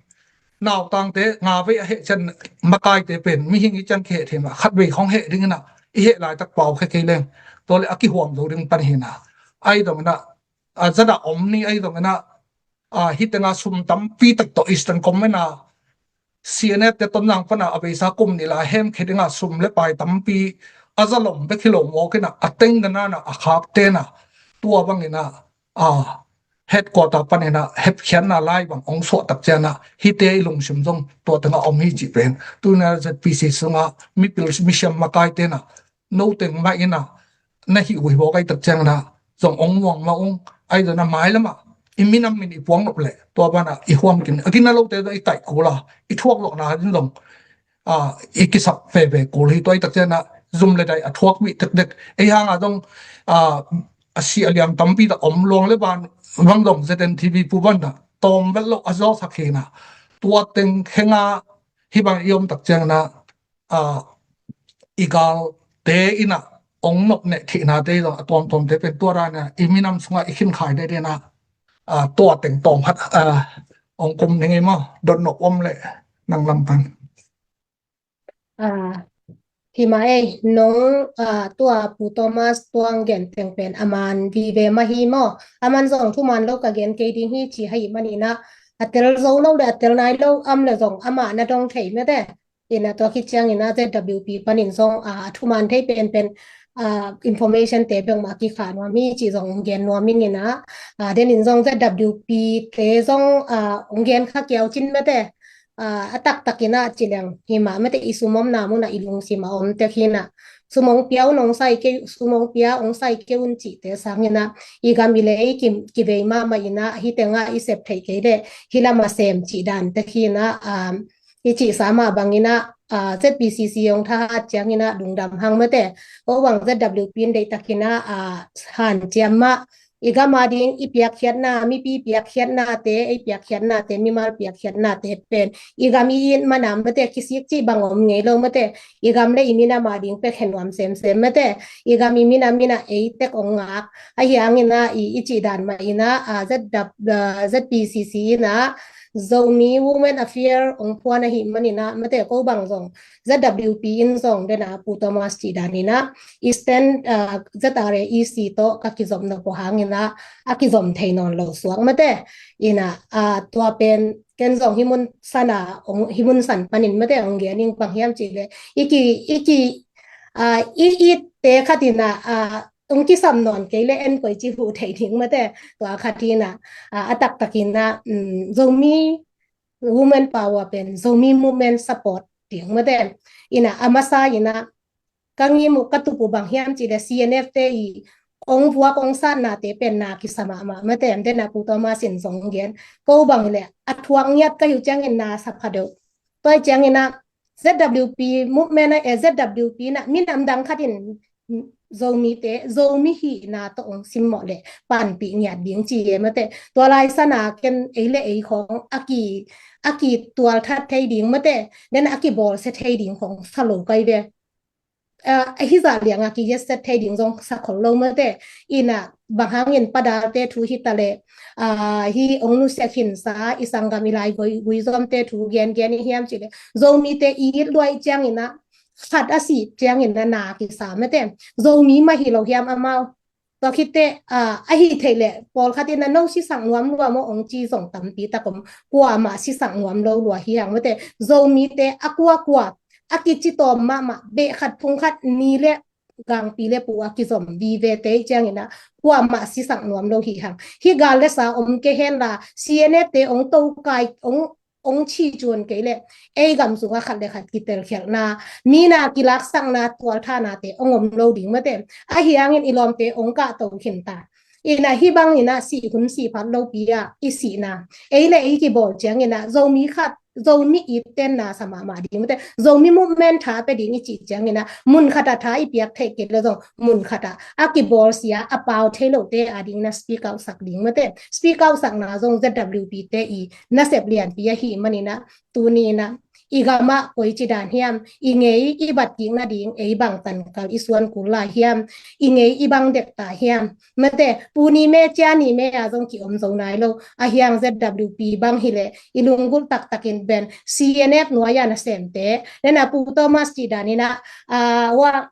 nautangte nga vei a heh ciang makaite pen mihing i ciang kiheh thei mah, khat vei khawng heh dingin ah i heh laitak pau khe kei leng, tua le a kihuam zo ding pan hi in ah, ahi zongin ah a zadah om ni, ahi zongin ah a, hih tengah sum tampi tak tawh Eastern Command a C N F te Tonzang pana a beisa kum nih lai hemkhia dingah sum le pai tampi a zalom bek hi lo mawk in ah, a teng dana in ah a khakte in ah tua bangin ah, a, headquarter panin ah hepkhiatna lai bang hong suah tak ciang ah hihte i lungsim zong tua tengah om hi cih pen tu in ah Z P C sungah mipil misiam makaite in ah no teng mah in ah na hih uh hi bawk, ahi tak ciangin ah zong hong muang mah ung, ahi zongin ah mailam ah i minam min i puang nop leh tua banah i huam kin a gina lote zong i kaih kul a, i thuak zawhna ding zong, a, i kisap veve kul hi. Tua ahi tak ciangin ah zum le dai a thuak bih tektek, ei hang a zong, a, a si a liam tampi tak om, luang le ban bang zong Z N T V pu banah tawm vet loh a zawhsak hi in ah, tua teng khenga hih bang i om tak ciangin ah, a, i galte in ah hong nopneh theihnate zong a tuamtuamte pen tua dan in ah i minam sungah i khinkhai dede in ah a, tua teng tawm khat, a, ong kum ning ei maw, dot nop om leh nang lam pan. A, hi mah ei, nong, a, tua Pu Thomas tuang gen teng pen a man vive mah hi maw. A man zong thuman lo ka gen kei ding hi ci ahih manin ah, a tel zo lo leh a tel nai lo om leh zong amah na dong thei mate. Ina tua khit ciangin ah Z W P panin zong, a, a thuman thei penpen, a, information te bek mah kikhah nuam hi ci zong gen nuam ing ina, a, denin zong Z W P te zong, a, ong gen kha kiau cin mate, a, a taktakin ah ci leng hi mah mate, i sum omna mun ah i lungsim a om tek hi ina, sum ong pia un ong sai kei, sum ong pia ong sai kei un cihte sangin ah i gam i lei ki, kivei mahmah ina, hih teng ah i sep theih kei leh hih lam a sem cih dan tek hi ina, a, i cihsa mah bangin ah, a, Z P C C ong thahat ciangin ah lungdam hang mate. Ko bang Z W P in deihtakin ah, a, hanciam mah, i gam a ding i piakkhiatna, mipi piakkhiatnate, ei piakkhiatnate, mimal piakkhiatnate pen i gam i it man a mate, kisik cih bang om ngei lo mate. I gam leh i minam a ding pek hen nuam semsem mate. I gam i minam in ah ei tek ong ngak. Ahih hangin ah i, i cih dan mah in ah, a, Z W, a, Z P C C in ah Zomi Women Affair ong phuan ahih manin ah mate, ko bang zong Z W P in zong den ah Pu Thomas cih dan in ah Eastern, a, Z R A E C tawh ka kizom nop uh hangin ah a kizom thei nawn lo suak mate. Ina, a, tua pen ken zong hih mun san a ong, hih mun san panin mate ong gen ing, bang hiam cih leh i ki, i ki, a, i itte khat in ah, a, ong kisam nawn kei leh en koici huh thei ding mate. Tua khat hi ina, a, a taktakin ah, um, Zomi Women Power pen Zomi Movement Support ding mate. Ina a masa in ah ka ngim uh ka tup uh bang hiam cih leh C N F te i ong vuak ong satnate pen na kisa mahmah mate. Den ah Pu Thomas in zong gen, ko bang leh a thuak ngiat ka hi uh ciangin na sa pha deuh. Tua ahih ciangin ah Z W P movement ah, eh, Z W P in ah minam dang khat in Zomite, Zomi hihna tawh ong simmawh leh panpih ngiat ding ci e mate. Tua lai san a ken ei leh ei khawng a ki, a kitual that thei ding mate, den a kibawlsia thei ding khawng sa lo kai ve. A, ahi zah liang a kigensat thei ding zong sa khol lo mate. Ina bang hangin Pa Dalte thu hi ta leh, a, hih ong nusia khinsa i sanggam i lai gui, guizomte thu gengen i hiam cih leh Zomite i it lua i ciangin ah khat a sih ciangin ah na kisa mate. Zomi mah hi lo hiam amau? Tua khit teh, a, ahi theih leh pawlkhat in ah no sisak nuam lua maw ong ci zong tampi tak om. Kuamah sisak nuam lo lua hi hang mate. Zomite a kuakua a kici tawm mahmah, beh khat phung khat ni leh gangpi leh pu a kizom vivete i ciangin ah kuamah sisak nuam lo hi hang. Hih gal leh sa om kei hen la, C N F te ong tokai, ong, ong ci cuan kei leh ei gam sungah khat leh khat kitelkhialhna, mi na kilaksakna, tualthahnate ong om lo ding mate. Ahih hangin i lawmte ong kahto khin ta. Ina hih bangin ah sih hun sih phat lopi ah i sihna, ei leh ei kibawl ciangin ah Zomi khat, Zomi itten na sa mahmah ding mate. Zomi movement tha pia ding i cih ciangin ah mun khat ah tha i piak theih kei leh zong mun khat ah a kibawlsia a pau thei lote a dingin ah speak out sak ding mate. Speak out sakna zong Z W P te i nasep lianpi ahih manin ah tuni in ah i gam ah koici dan hiam, i ngei i bat kik nading ei bang tankal i suan kul lai hiam, i ngei i bang dek ta hiam mate. Pu ni me, cia ni me a zong ki om zo nai lo. Ahih hang Z W P bang hi leh i lunggulh taktakin ben C N F nuai a nasemte, den ah Pu Thomas cih dan in ah, a, wa,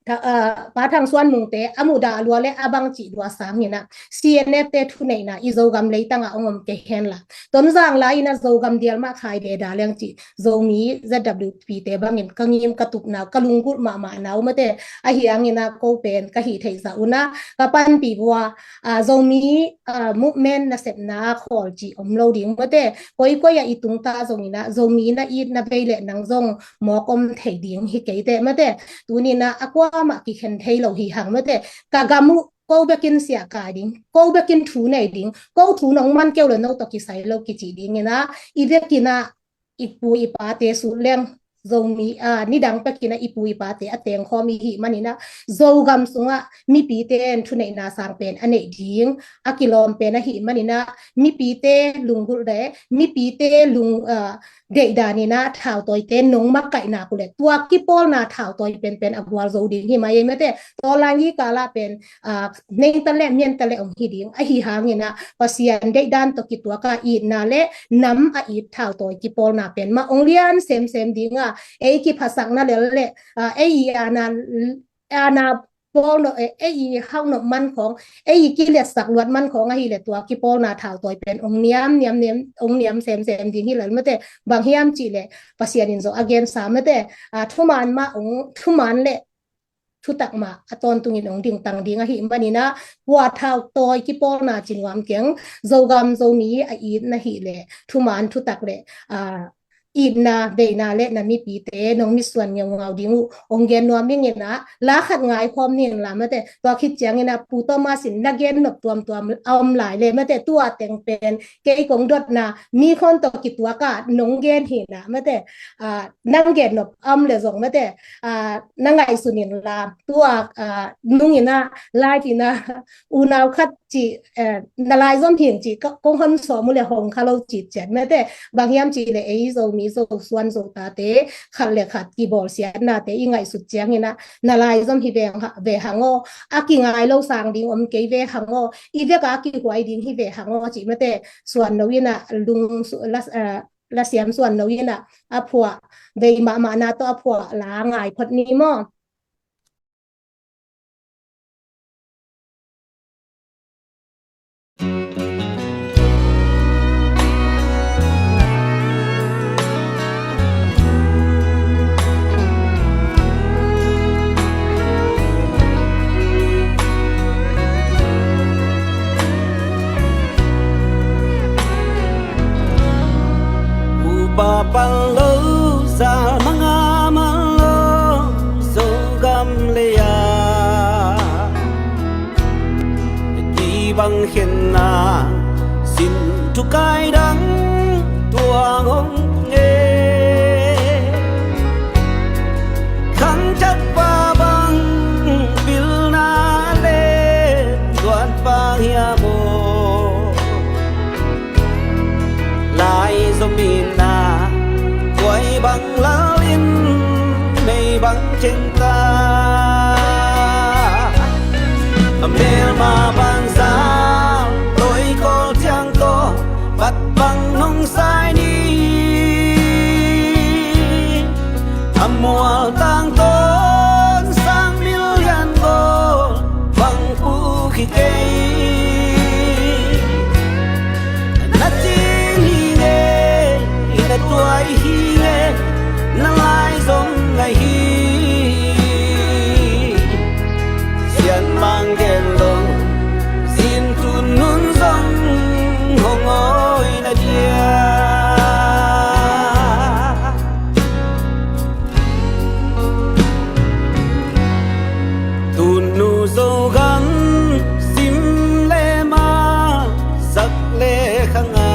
tha-, a, Pa Thang Suan Mungte a muhdah lua leh a bang cih lua sangin ah C N F te thuneihna i Zogam leitang ah ong om kei hen la, Tonzang lai in ah Zogam dial mah khai ve da leng cih Zomi Z W P te bangin ka ngim ka tupna, ka lunggulh mahmahna uh mate. Ahih hangin ah ko pen ka hih theih zah un ah ka panpih vua, a, Zomi, a, movement nasepna khawl cih om lo ding mate. Koikoi ah i tung ta zongin ah Zomi na it na vei leh nang zong mawk om thei ding hi kei teh mate. Tuni in ah a kuamah kikhen thei lo hi hang mate. Ka gam uh ko bekin siah kai ding, ko bekin thu nei ding, ko thu nong man kei uh leh no tawh kisai lo kici dingin ah i vekin ah i pu i pate sut leng Zomi, a, nidang pekin a i pu i pate a tengkhawm i hih manin a, Zogam sungah mipite in thuneihna sang pen a neih ding a kilawm pen ahih manin a, mipite lunggulh le mipite lung, a, deihdan in a thautawite nong makaihna uh leh tua kipawlna thautawi penpen a gualzo ding hi mai ei mate. Tawlan hi kal ah pen, a, nengta le mianta le ong hi ding ahi hangin a, Pasian deihdan tawh kituak a itna le nam a it thautawi kipawlna pen mah ong lian semsem ding a, ei kiphatsakna lel le, a, ei i aana, aana pawl nop, e, ei i hauh nop man khawng, ei i kiletsak luat man khawng ahih leh tua kipawlna thautawi pen ong niam, niam, niam, ong niam semsem ding hi lel mate. Bang hiam cih leh Pasian in zong a gensa mate, a, thuman mah ong, thuman le thutak mah a tawntungin ong dingtang ding ahih manin a, tua thautawi kipawlna ci nuam keng. Zogam Zomi a itna hi leh thuman thutak le, a, itna veina le na mipite nong mitsuan ngeungau ding uh ong gen nuam ing in a, la khat ngaikhawm ni in la mate. Tua khit ciangin a Pu Thomas in na gen nop tuamtuam a om lai le mate, tua teng pen kei kong dotna mi khawng tawh kituak a nong gen hi in a mate, a, nang gen nop a om le zong mate, a, na ngaihsun in la, tua, a, nung in a, live in a, unau khat cih, eh, na laizom hi in cih ka, kong hon sawm uh le hong kha lo cih ciat mate. Bang hiam cih leh ei Zomi Zosuan Zotate khat le khat kibawlsiatnate i ngaihsut ciangin a, na laizom hi ve, ve hang aw, a kingai lo sang ding om kei ve hang aw, i vek a kihuai ding hi ve hang aw cih mate. Suan lo in a lung su-, la, eh, lasiam suan lo in a, a phuah, vei mahmahna tawh a phuah la ngai phot ni maw. Upa pal lo, zal manga man lo, Zogam lei-ah kibang khenna sin thukai dang tuang hong pung e. Khangthak pa bang pilna le tuan pa hiam aw? Laizom in a, tuai bang lal in mei bang theng ta. A melma banza, toikawl ciang tawh, pat bang nong sai ni. A mual tang tawn sang mil lian gawl bang puk hi kei. Na cin hi nge, na tuai hi nge, na laizom ngai hi. Sian Mang gen lo, zin tun nun zong hong awi na dia. Tunu Zogam sim le ma, sak le khang a,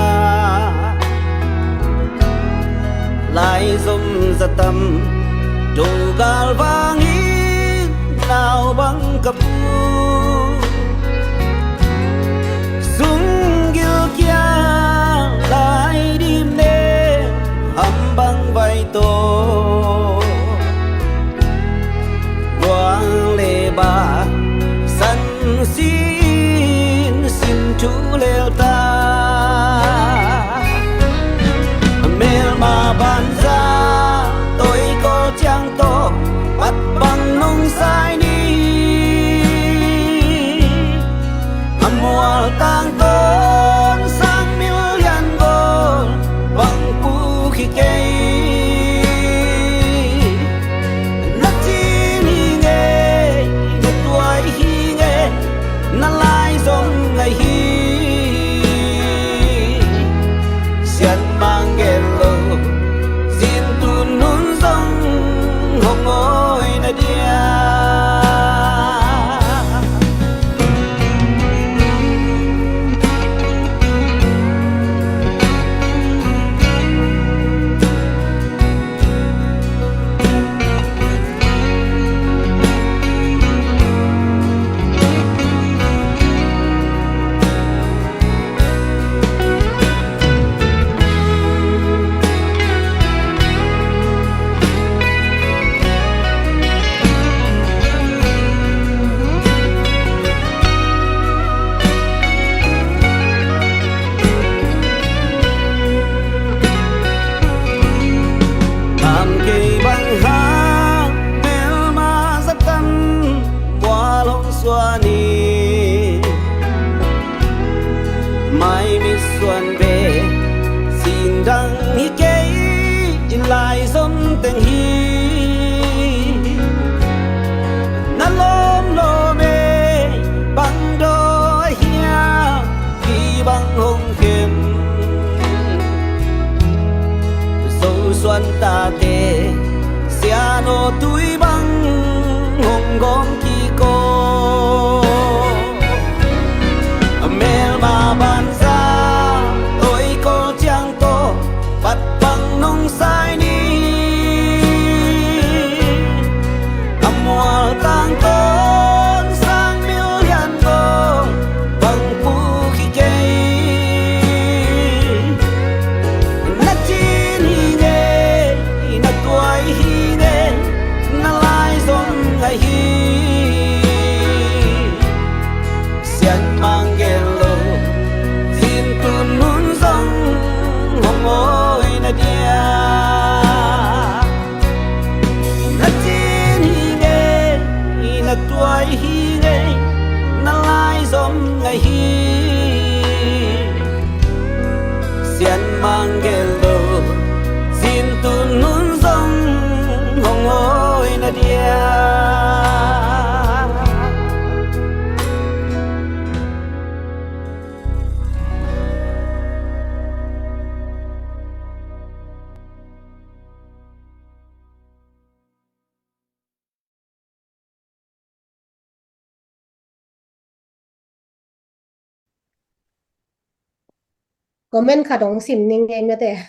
laizom za tam, do galvang in nau bang ka pu. Sunggil kia lai dim ne, ham bang vai to. Guang le ba san sin, sin thu lel ta. Melma banza, toikawl ciang tawh, pat bang nong sai ni. A mual tang tawn sang mil lian gawl bang puk hi kei. Na cin hi nge, na tuai hi nge, na laizom ngai hi. hi. Na lawm lawm e, bang dawi hiam, hi bang hong khen. Zo suan tate, siano tui bang hong gawm kik aw. Melma banza, oi ko ciang to, pat bang nong sai ni. A mual tang ton sang mil lian ko, bang pu ki kei. Na cin hi ngei, na tuai hi ngei, na lai zom ngei hi. Sian Mang gel lo, zin tun nun zong hong awi na dia. Na cin hi ngei, na tuai hi ngei, na lai zom ngei hi. Sian Mang gel lo, zin tun nun zong hong awi na dia. Comment khat hong sim ning ei mate.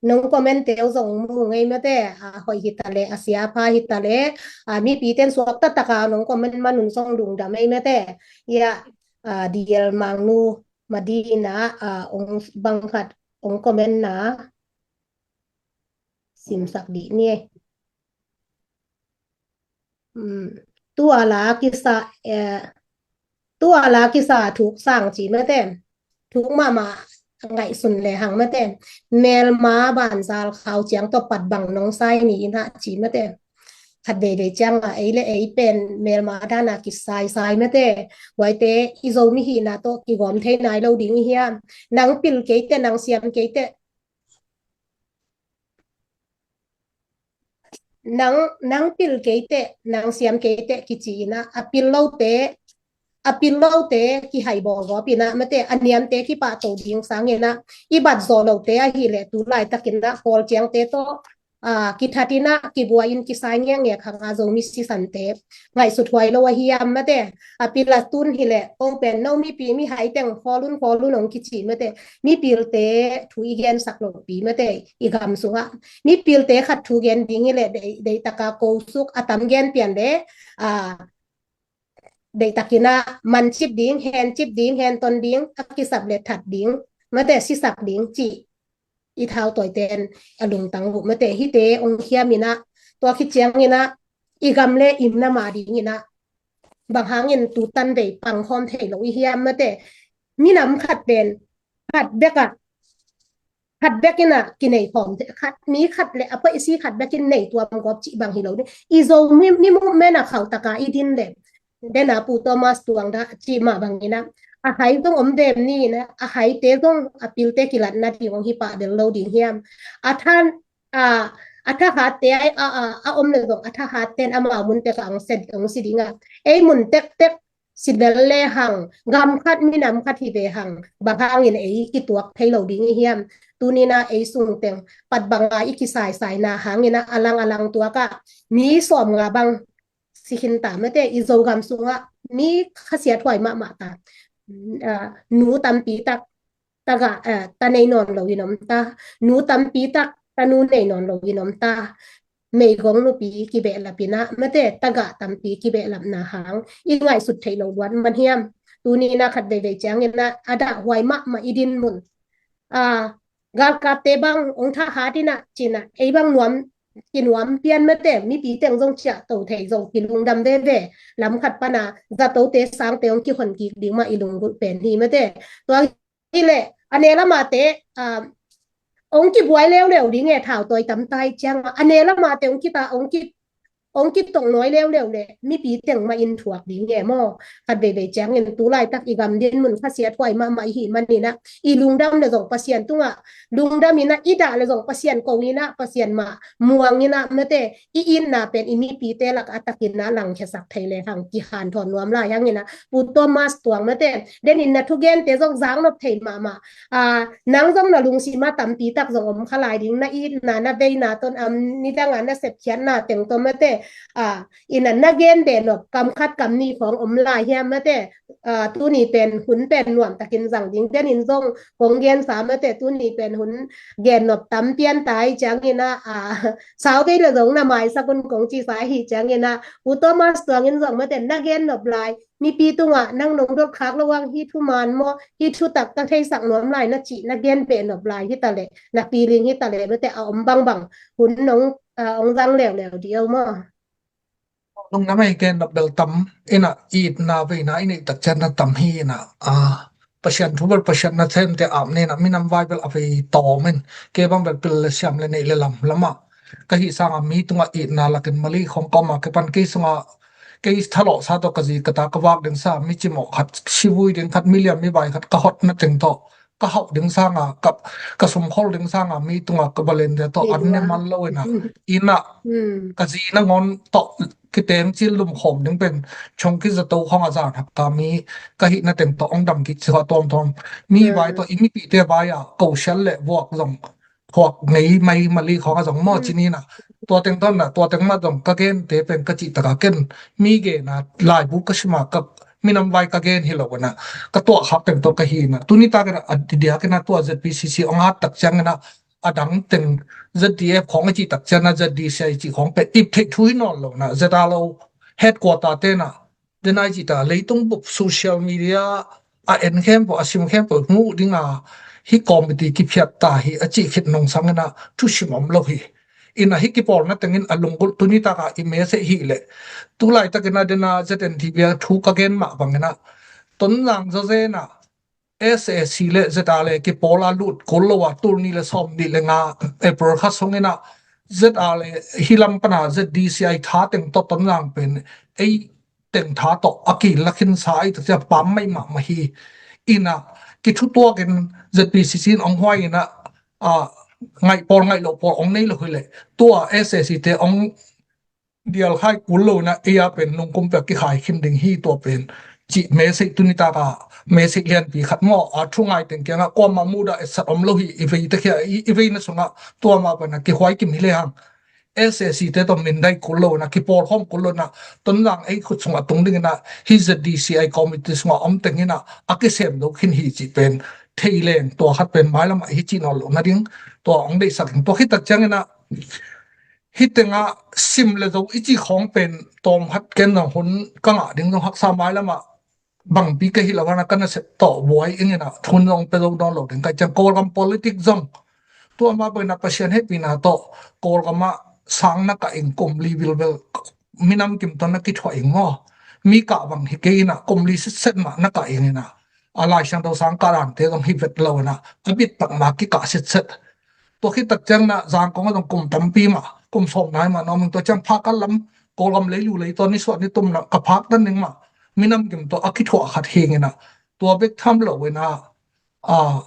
Nong comment te uh zong mu ngei mate. A hoih hi ta leh, a sia pha hi ta leh, a mipi ten suak taktak a nong comment man un zong lungdam ei mate. Ia, a, D L Mangnu Madina, a, hong bang khat hong comment na. Simsak dih ni. Hmm. Tua la kisa, eh, tua la kisa thuk sang ci mate. Thuk mahmah ngaihsun le hang mate. Melma banzal khau ciang to pat bang nong sai ni in ha ci mate. Khat veivei ciang a ei le ei pen melma dana kisai sai mate. Huaite i Zomi hihna to kigawm thei nai lo ding i hiam. Nang pil keite, nang siam keite. Nang, nang pil keite, nang siam keite kici ina, a pil lote, a pil lote kihai bawlgawp ina mate, a niamte kipahto ding sang ina, i bat zaw lote ahi le tu laitak ina, kawl ciangte to, a, kithat ina, kibuai in kisai ngiakngiak hanga Zomi sisante ngaihsut huai lo ahi hiam mate. A pil a tun hi le, ong pen no mipi mihai teng khawl un khawl un ong kici mate. Mipilte thu i gensak lopi mate, i gam sungah. Mipilte khat thu gen ding hi le, dei, deitaka ko suk a tam gen pian le, a, deitakina man cip ding, hen cip ding, hen ton ding, a kisap le that ding mate, sisak ding ci. I thau toiten a lungtang uh mate, hite ong hiam ina, tua khit ciang ina, i gam le inn na ma ding ina, bang hangin tutan vei pang khawm thei lo i hiam mate. Minam khat pen khat bek a, khat bek ina kinei khawm thei, khat, mi khat le a paisi khat bek in nei tuam gawp ci bang hi lo ni. I Zomi, mi movement a khau taka i din le, dena Pu Thomas Tuang da ci mah bang ina, a hai zong om dem ni ina, a haite zong a pilte kilatna ding ong hi pah del lo ding hiam. A than, a, a thahatte a, a, a, a om le zong a thahat ten amau mun tek a ong si, ong si ding a. Ei mun tektek si del le hang, gam khat minam khat hi ve hang, bang hangin ei kituak thei lo ding i hiam. Tunina ei sung teng pat banga i kisaisaina hangina alang alang tuaka mi sawm nga bang si khin ta mate, i Zogam sungah mi khasiat huai mahmah ta. Ah, nu tampi tak taga, eh, ta nei nawn lo in om ta. Nu tampi tak tanu nei nawn lo in om ta. Meigong nupi kibehlap ina mate, taga tampi kibehlapna hang i ngaihsut theih lo luat man hiam. Tunina khat veivei ciangina a dah huai mahmah i din mun. Ah, galkapte bang ong thahat ina cina, ei bang nuam, kinuam pian mate, mipi teng zong ciah to thei zong kilungdam veve. Lam khat pana zatote sangte ong kihon kik ding mah i lunggulh pen hi mate. Tua hi le, a ne lamate, ah, ong kibuai leuleu ding e, thau toi tamtai ciang a ne lamate ong kita, ong ki hong kitong nawi leuleu le mipi teng mah in thuak ding e maw? Khat veivei ciangin tu laitak i gam din mun khasiat huai mahmah i hih manin ah, i lungdam le zong Pasian tungah lungdam in ah, i dah le zong Pasian ko in ah, Pasian mah muang in ah, mate, i itna pen i mipite lak a takin ah langkhiasak thei le hang kihanthawn nuam lai hang in ah, Pu Thomas Tuang, mate, den in na thugente zong zang nop thei mahmah. Aa, nang zong na lungsim ah tampi tak zong om kha lai ding, na itna, na veina tawh, am, nidang a na sepkhiatna teng tawh, mate, aa, in ah na gen beh nop kam khat kam nih khawng om lai hiam, mate? Aa, tuni pen hun pen nuam takin zang ding, den in zong kong gensa, mate, tuni pen hun gen nop tam pian ta hi ciangin ah, aa, sau vei le zong na maisak un kong cisa hi ciangin ah, Pu Thomas Tuang in zong, mate, na gen nop lai mipi tungah nang nong dot khak lo ang, hih thuman maw, hih thutak ka theisak nuam lai na cih, na gen beh nop lai hi ta leh, na feeling hi ta leh, mate, a om bangbang hun nong, aa, hong zang leuleu dih o maw? Lungdam ei, gen nop bel tam in ah, itna veina i neih tak ciang na tam hi in ah, aa, Pasian thu bel Pasian na themte apna in ah, minam vai bel a vei tawm in, kei bang bel pil le siam le neih le lam lamah ka hih sangah mi tungah itna lakin Mali khawng ka om a, kei pan kei sungah kei thalawhsa tawh ka zi ka ta ka vak dingsa mi cimawh khat, sivui ding khat, miliam mivai khat ka hotna teng tawh ka hauh ding sanga, ka, ka sumkhol ding sanga mi tungah ka volunteer tawh an ne man lo in ah, in ah ka zi nangawn tawh kiteng cil lumkhawm ding pen chong kizato khawng a zan hak ka mi ka hihna teng tawh hong dam kik si kha tuamtuam. Mi vai tawh i mipite vai ah kosial le vuak zong thuak ngei mai Mali khawng a zong maw, ci ni in ah. Tua teng tawh na, tua teng mah zong ka gente pen ka cih tak a ken mi gen a laibu ka sim a, ka minam vai ka gen hi lo in ah, ka tuah khak teng tawh ka hi in ah. Tuni tak in ah, a diakdiak in ah tua Z P C C hong at tak ciangin ah, a dang teng Z D F khawng a cih tak ciangin ah, Z D C I cih khawng pen ip theih thu hi nawn lo in ah, Z R O headquarter te in ah, den ai cih ta, leitung bup social media a en khempeuh, a sim khempeuh hmuh ding a, hih committee kiphiat ta hi a cih khit nungsang in ah thusim om lo hi. In ah hih kipawlna tengin a lunggulh, tuni tak a i message hi leh, tu laitak in ah den a Z N T V a thu ka gen mah bang in ah, Tonzang zawzen ah S A C le Z R le kipawl a lut kul lo a, tul nih le sawm nih le nga April kha sung in ah Z R le hih lam pan a Z D C I tha teng tawh Tonzang pen ei teng tha tawh a kilakhinsa ei tak ciang pam mai mahmah hi. In ah kithutuak in Z P C C in hong huai in ah, a, ngaih pawl ngaih loh pawl hong nei lo hi leh, tua S A C te hong dial khai kul lo in ah, ei a pen nungkum pek kikhai khin ding hi tua pen cih message tuni tak a message lianpi khat maw, a thu ngai teng kiangah kuamah mudah etsat om lo hi. I vei tak hi a, i, i veina sungah tua mah pan a kihuai kim hi le hang, S A C te tawh mindai kul lo in ah, kipawl khawm kul lo in ah, Tonzang ei khut sungah tung ding in ah, hih Z D C I committee sungah om teng in ah a kisem lo khin hi cih pen thei leng, tua khat pen mailam ah hi cih nawn lo nading tua hong deihsak in. Tua khit tak ciangin ah hih tengah sim le zo i cih khawng pen tawm khat ken zong hun ka ngah ding zong haksa, mailam ah bangpi ka hih lo hana ka nasep tawh buai ing in ah hun zong pia zo nawn lo ding ka hih ciang, Kawlgam politics zong tua mah bangin ah Pasian hehpihna tawh Kawlgam ah sang na kah ing, kum li vilvel minam kim tawh na kithuah ing maw? Mi kah bang hi kei in ah kum li sitset mah na kah ing in ah, a Lai Siangtho sang kah dante zong hi vet lo in ah a bit pak mah kikah sitset. Tua khit tak ciang in ah Zangkong ah zong kum tampi mah, kum sawm nai mah na om ing. Tua ciang phak a lam Kawlgam leilu lei tawh nisuah nitum na ka phak dan ning mah minam kim tawh a kithuah khat hi ing in ah, tua bek tham lo in ah, a,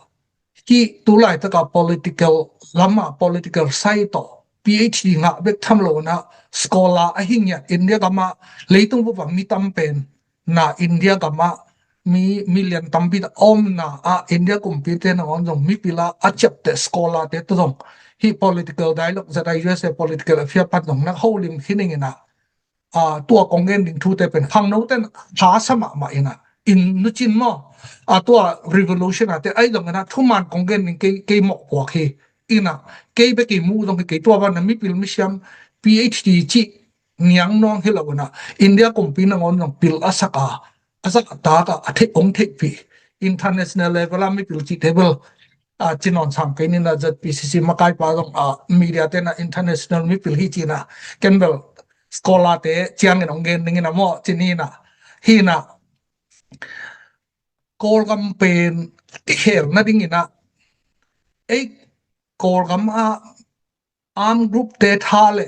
hih tu laitak a political lam ah, political side tawh P H D ngah bek tham lo in ah, scholar ahi ngiat India gam ah, leitung bup ah mi tam pen na India gam ah mi, mi lian tampi tak a om in ah, India kumpite nangawn zong mipil a a ciapteh scholar te tawh zong hih political dialogue, Z I U S A political affair pan zong na holim khin ing in ah, a, tua kong gen ding thute pen khangnote in ah tha sa mahmah in ah, in nucin maw, a, tua revolution a te ai zong in ah thuman kong gen ding kei, kei mawhpuak hi. In ah kei bek i mu zong hi kei, tua ban ah mipil misiam P H D cih niang nuang hi lo in ah, India kumpi nangawn zong pil a sak a, a zahtak a, a theih, hong theihpih, international level a mipil cihte bel, a, ci nawn sang kei ni in ah, Z P C C makaipa zong, a, media te in ah international mipil hi ci in ah, ken bel scholar te ciangin hong gen ning in ah maw, ci ni in ah, hi in ah Kawlgam pen khel nading in ah, ei, Kawlgam ah armed group te tha le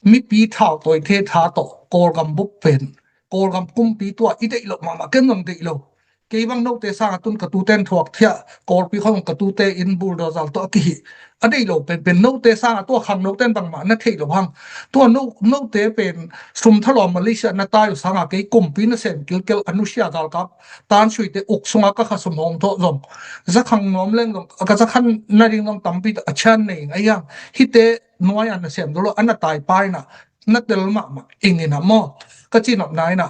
mipi thau tawi the tha tawh Kawlgam bup pen, Kawlgam kumpi tua i deih loh mahmah, ken zong deih lo. Kei bang note sanga tun ka tuten thuak thiah, Kawlpi khong ka tute in bulldozer tawh a kihih. A deih lo penpen note sanga tua khang noten bangmah na theih lo hang. Tua no, note pen sum thalawm Malaysia na tai uh sanga kei kumpi na sem kilkel a nusia galkap tansuite uk sunga ka khasum hong thawh zong, za khang nuam leng zong, ka za khan nading zong tampi a chian nei ngai hiang. Hihte nuai-a na sem zo lo, a na tai paina na tel mahmah ing ina maw? Ka ci nopna ina,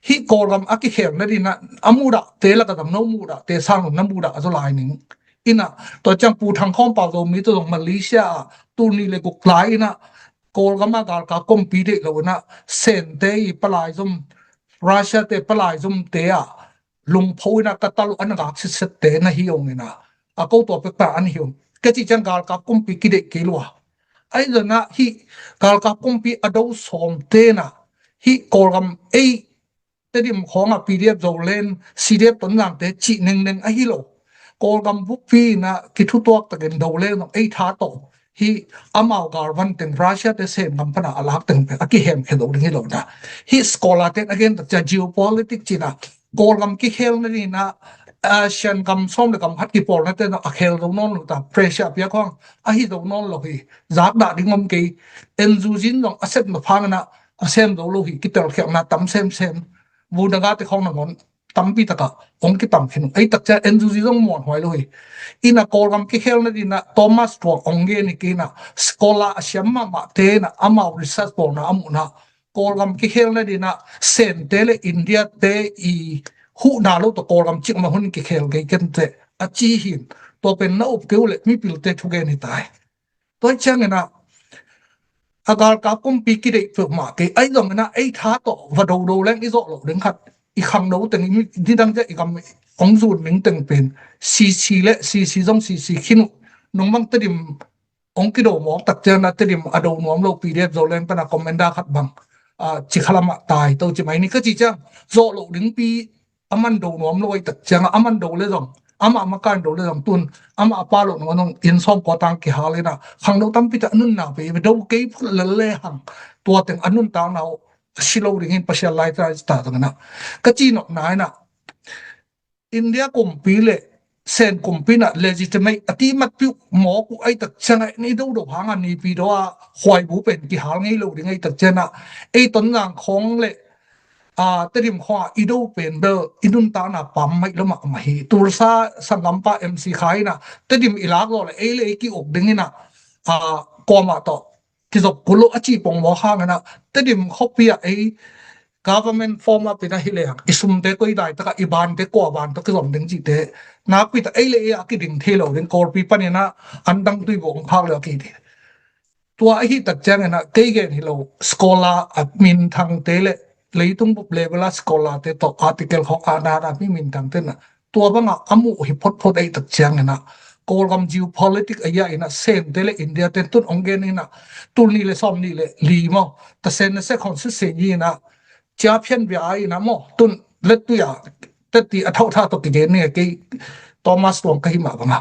hih Kawlgam a kikhel nadina a muhdahte laka damno muhdahte sang na muhdah zo lai ning. Ina, tua ciang Pu Thang Khawm Pau Zomi tawh zong Malaysia ah tul nih le guk lai ina Kawlgam a galkap kumpi deih lo ina Sente i palai zom, Russia te palai zomte ah lungpho ina ka tal uh a na gak sitsette na hi ong ina, a ko tua pekpa an hi ong. Ka cih ciang galkap kumpi kideih kei lua. Ahi zona hih galkap kumpi a do sawmte na hih Kawlgam ei Tedim khawngah P D F Zoland, C D F Tonzangte cih nengneng ahi lo. Kawlgam bukpi ina kithutuak takin do leng zong ei tha tawh hih amau galvan teng Russia te sem gam pana a lak teng pen a kihemkhia lo ding hi lo na. Hih scholar ten a gen tak cia geopolitics cina Kawlgam kikhel nadina Asian gam sawm le gam khat kipawlna te a khel zo nawn lo ta, pressure a piak hong ahi zo nawn lo hi. Zakdah ding om kei. N U G in zong a sepna phangina a sem zo lo hi, kitelkhiakna tam semsem. Vunagate khawng nangawn tampi taka hong kitam khin uh. Ei tak cia N U G zong muanhuai lo hi. Ina Kawlgam kikhel nadina Thomas Tuang hong gen hi kei ina scholar a siam mahmahte ina amau research bawlna a muhna Kawlgam kikhel nadina Sente le India te i huhna lo tawh Kawlgam cikmah hun kikhel kei kente a ci hin. Tua pen na up kei uh le mipilte thugen hi tai. Tua hi ciangina a galkap kumpi kideih peuhmah kei ahi zongina ei tha tawh va dodo leng i zawh loh ding khat i khangno teng i nidang cia i gam hong zun ning teng pen C C le C C zong C C khin uh. Nung bang Tedim hong kido mawk tak ciangina Tedim a do nuam lo P D F Zoland pana commander khat bang a cikhalamah tai to ci mai ni ka ci ciang zawh loh dingpi a man do nuam lo ahi tak cianga a man do le zong amah makain do le zong tun amah a pa lo nong nong inn sawm kua tang kihal ina khangno tampi tak a nunna pe do kei phut lel le hang tua teng a nuntakna uh a si lo dingin Pasian lai ta ta zongina ka ci nopna ina India kumpi le Sen kumpi na legitimate a ti matpiuh mawk uh ahi tak cianga ni do do hanga nipi do a huai bu pen kihal ngei lo ding ahi tak cianga ei Tonzang khawng le a Tedim khawng a i do pen bel i nuntakna pam maih lo mahmah hi. Tulsa sanggampa M C Khai ina Tedim i lak lo le ei le ei ki uk ding ina a kuamah tawh kizop kul lo a ci pongmawk hangina Tedim khuapi ah ei government form a pina hi le hang i sumte koi dai taka i bante kua ban tawh kizom ding cihte nakpi ta ei le ei a kiding thei lo ding Kawlpi panina an dang tui bawng phak le a ki ding. Tua ahi tak ciangina kei gen hi lo scholar a minthangte le leitung bup level a scholar te tawh article khawng a nana mi minthangte na tua banga a muh hi photphot ahi tak ciangina Kawlgam geopolitics a ia ina Sente le India te tun ong gen ina tul nih le sawm nih le li maw ta Sen na se khawng sitse ina cia phian bia a ina maw tun let tuia teti a thauh tha tawh kigen ni kei Thomas Tuang ka hi mah banga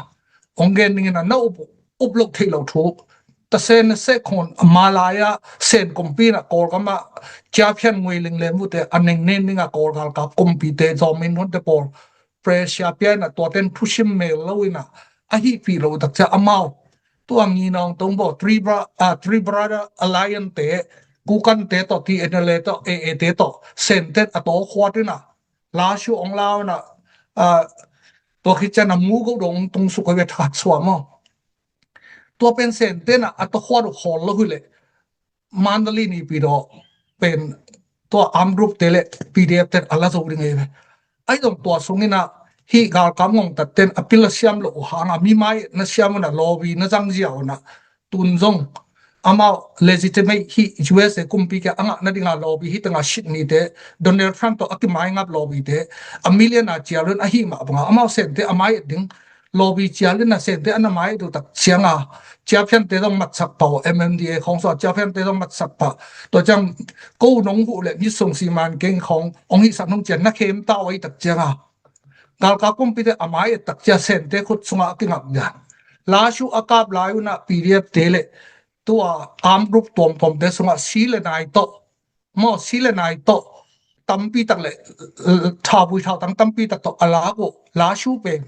ong gen dingina na up up lo thei lo thu ta Sen na se khawng a malaya Sen kumpi na Kawlgama cia phian ngui ling lem vute a neng nen dinga Kawlgal kap kumpite zawmin honte pawl pressure pia ina tuaten thusim mel lo ina a hihpih lo tak cia amau tua ngi nong tong bo three bra a three brother alliance te Kukan te tawh T N L A tawh A A te tawh Senten a taw khuat ina lashu ong lau ina a tua khit cian a mu go dong tung suk a ve thak suam aw. Tua pen Senten a a taw khuat uh khawl lo hi le Mandalay nipi daw pen tua armed group te le P D F ten a la zo ding ei ve. Ai zong tua sungina hih galkap ngongtat ten a pil a siam lo uh hanga mi mai na siam una lobby na zang zia una tun zong amau legitimate hih U S A kumpi kia a ngah nadinga lobby hih tanga sit nite Donald Trump tawh a kimai ngap lobby te a million a cial un a hih mah banga amau Sente a mai et ding lobby cial in a Sente a na mai et uh tak cianga cia phiante zong matsak pah uh M M D A khawng sua cia phiante zong matsak pah tua ciang ko nong huh le ni sung si man keng khawng ong hihsak nong cian na khem ta uh ahi tak cianga galkap kumpite a mai et tak cia Sente khut sunga a kingap dia lashu a kap lai una P D F te le tua arm group tuamtuamte sungah si le nai tawh, maw, si le nai tawh tampi tak le, eh, thauvui thautang tampi tak tawh a lak uh, la su pen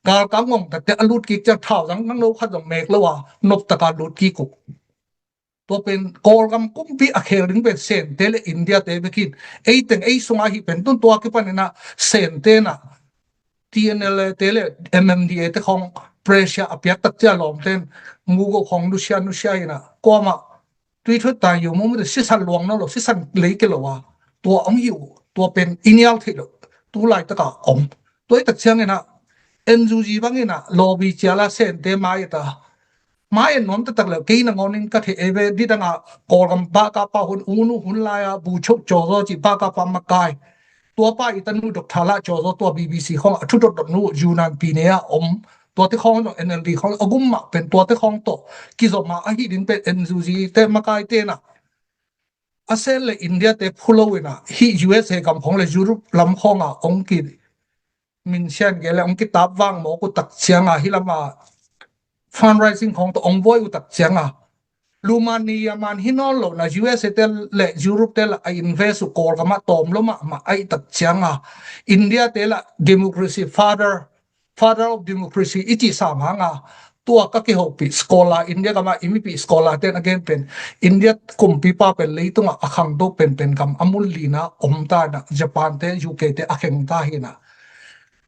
galkap ngongtatte a lut kik ciang thautang nang lo khat zong mek lo a nop taka lut kik uh. Tua pen Kawlgam kumpi a khel ding pen Sente le India te bek in, ei teng ei sungah hi pen tun tua kipan inah Sente na T N L A te le M M D A te khong pressure a piak tak cia lawmten mugo khong nusia nusia inah kuamah tui thut tai yu mu mu te sisan luang no lo, sisan lei ke lo a, tua ong hi uh, tua pen i nial thei lo, tu laitaka om. Tua i tak ciang inah N U G bang inah lawbi ciala Sente mai ta, mai en nuam taktak le kei na ngonin ka thei ei ve, di danga Kawlgam bakapa hun, unu hun laia bu chok cawzaw ci bakapa makai. Tuapa i tanu Doctor La cawzaw tua B B C khong a thu dotdot nu Yunnan pi ne a om. Tuate khong zong N L D khong a gum mah pen tuate khong tawh kizom a ahi ding pen N U G te makai tena a Sen le India te phulo inah hi U S A gam khong le Europe lam khonga ong ki min sian ge le ong kitap vang mawk uh tak cianga hi lama fundraising khong tawh ong buai uh tak cianga Lumania man hi nawn lo na U S A te le Europe te la a invest uh Kawlgam ah tawm lo mahmah a i tak cianga India te la democracy father, father of democracy i cih sam hanga tua ka kihopih scholar, India gama i mipih scholar ten a gen pen India kumpipa pen leitungah a khangto penpen gam a mun lina om ta na Japan te U K te a kheng ta hina.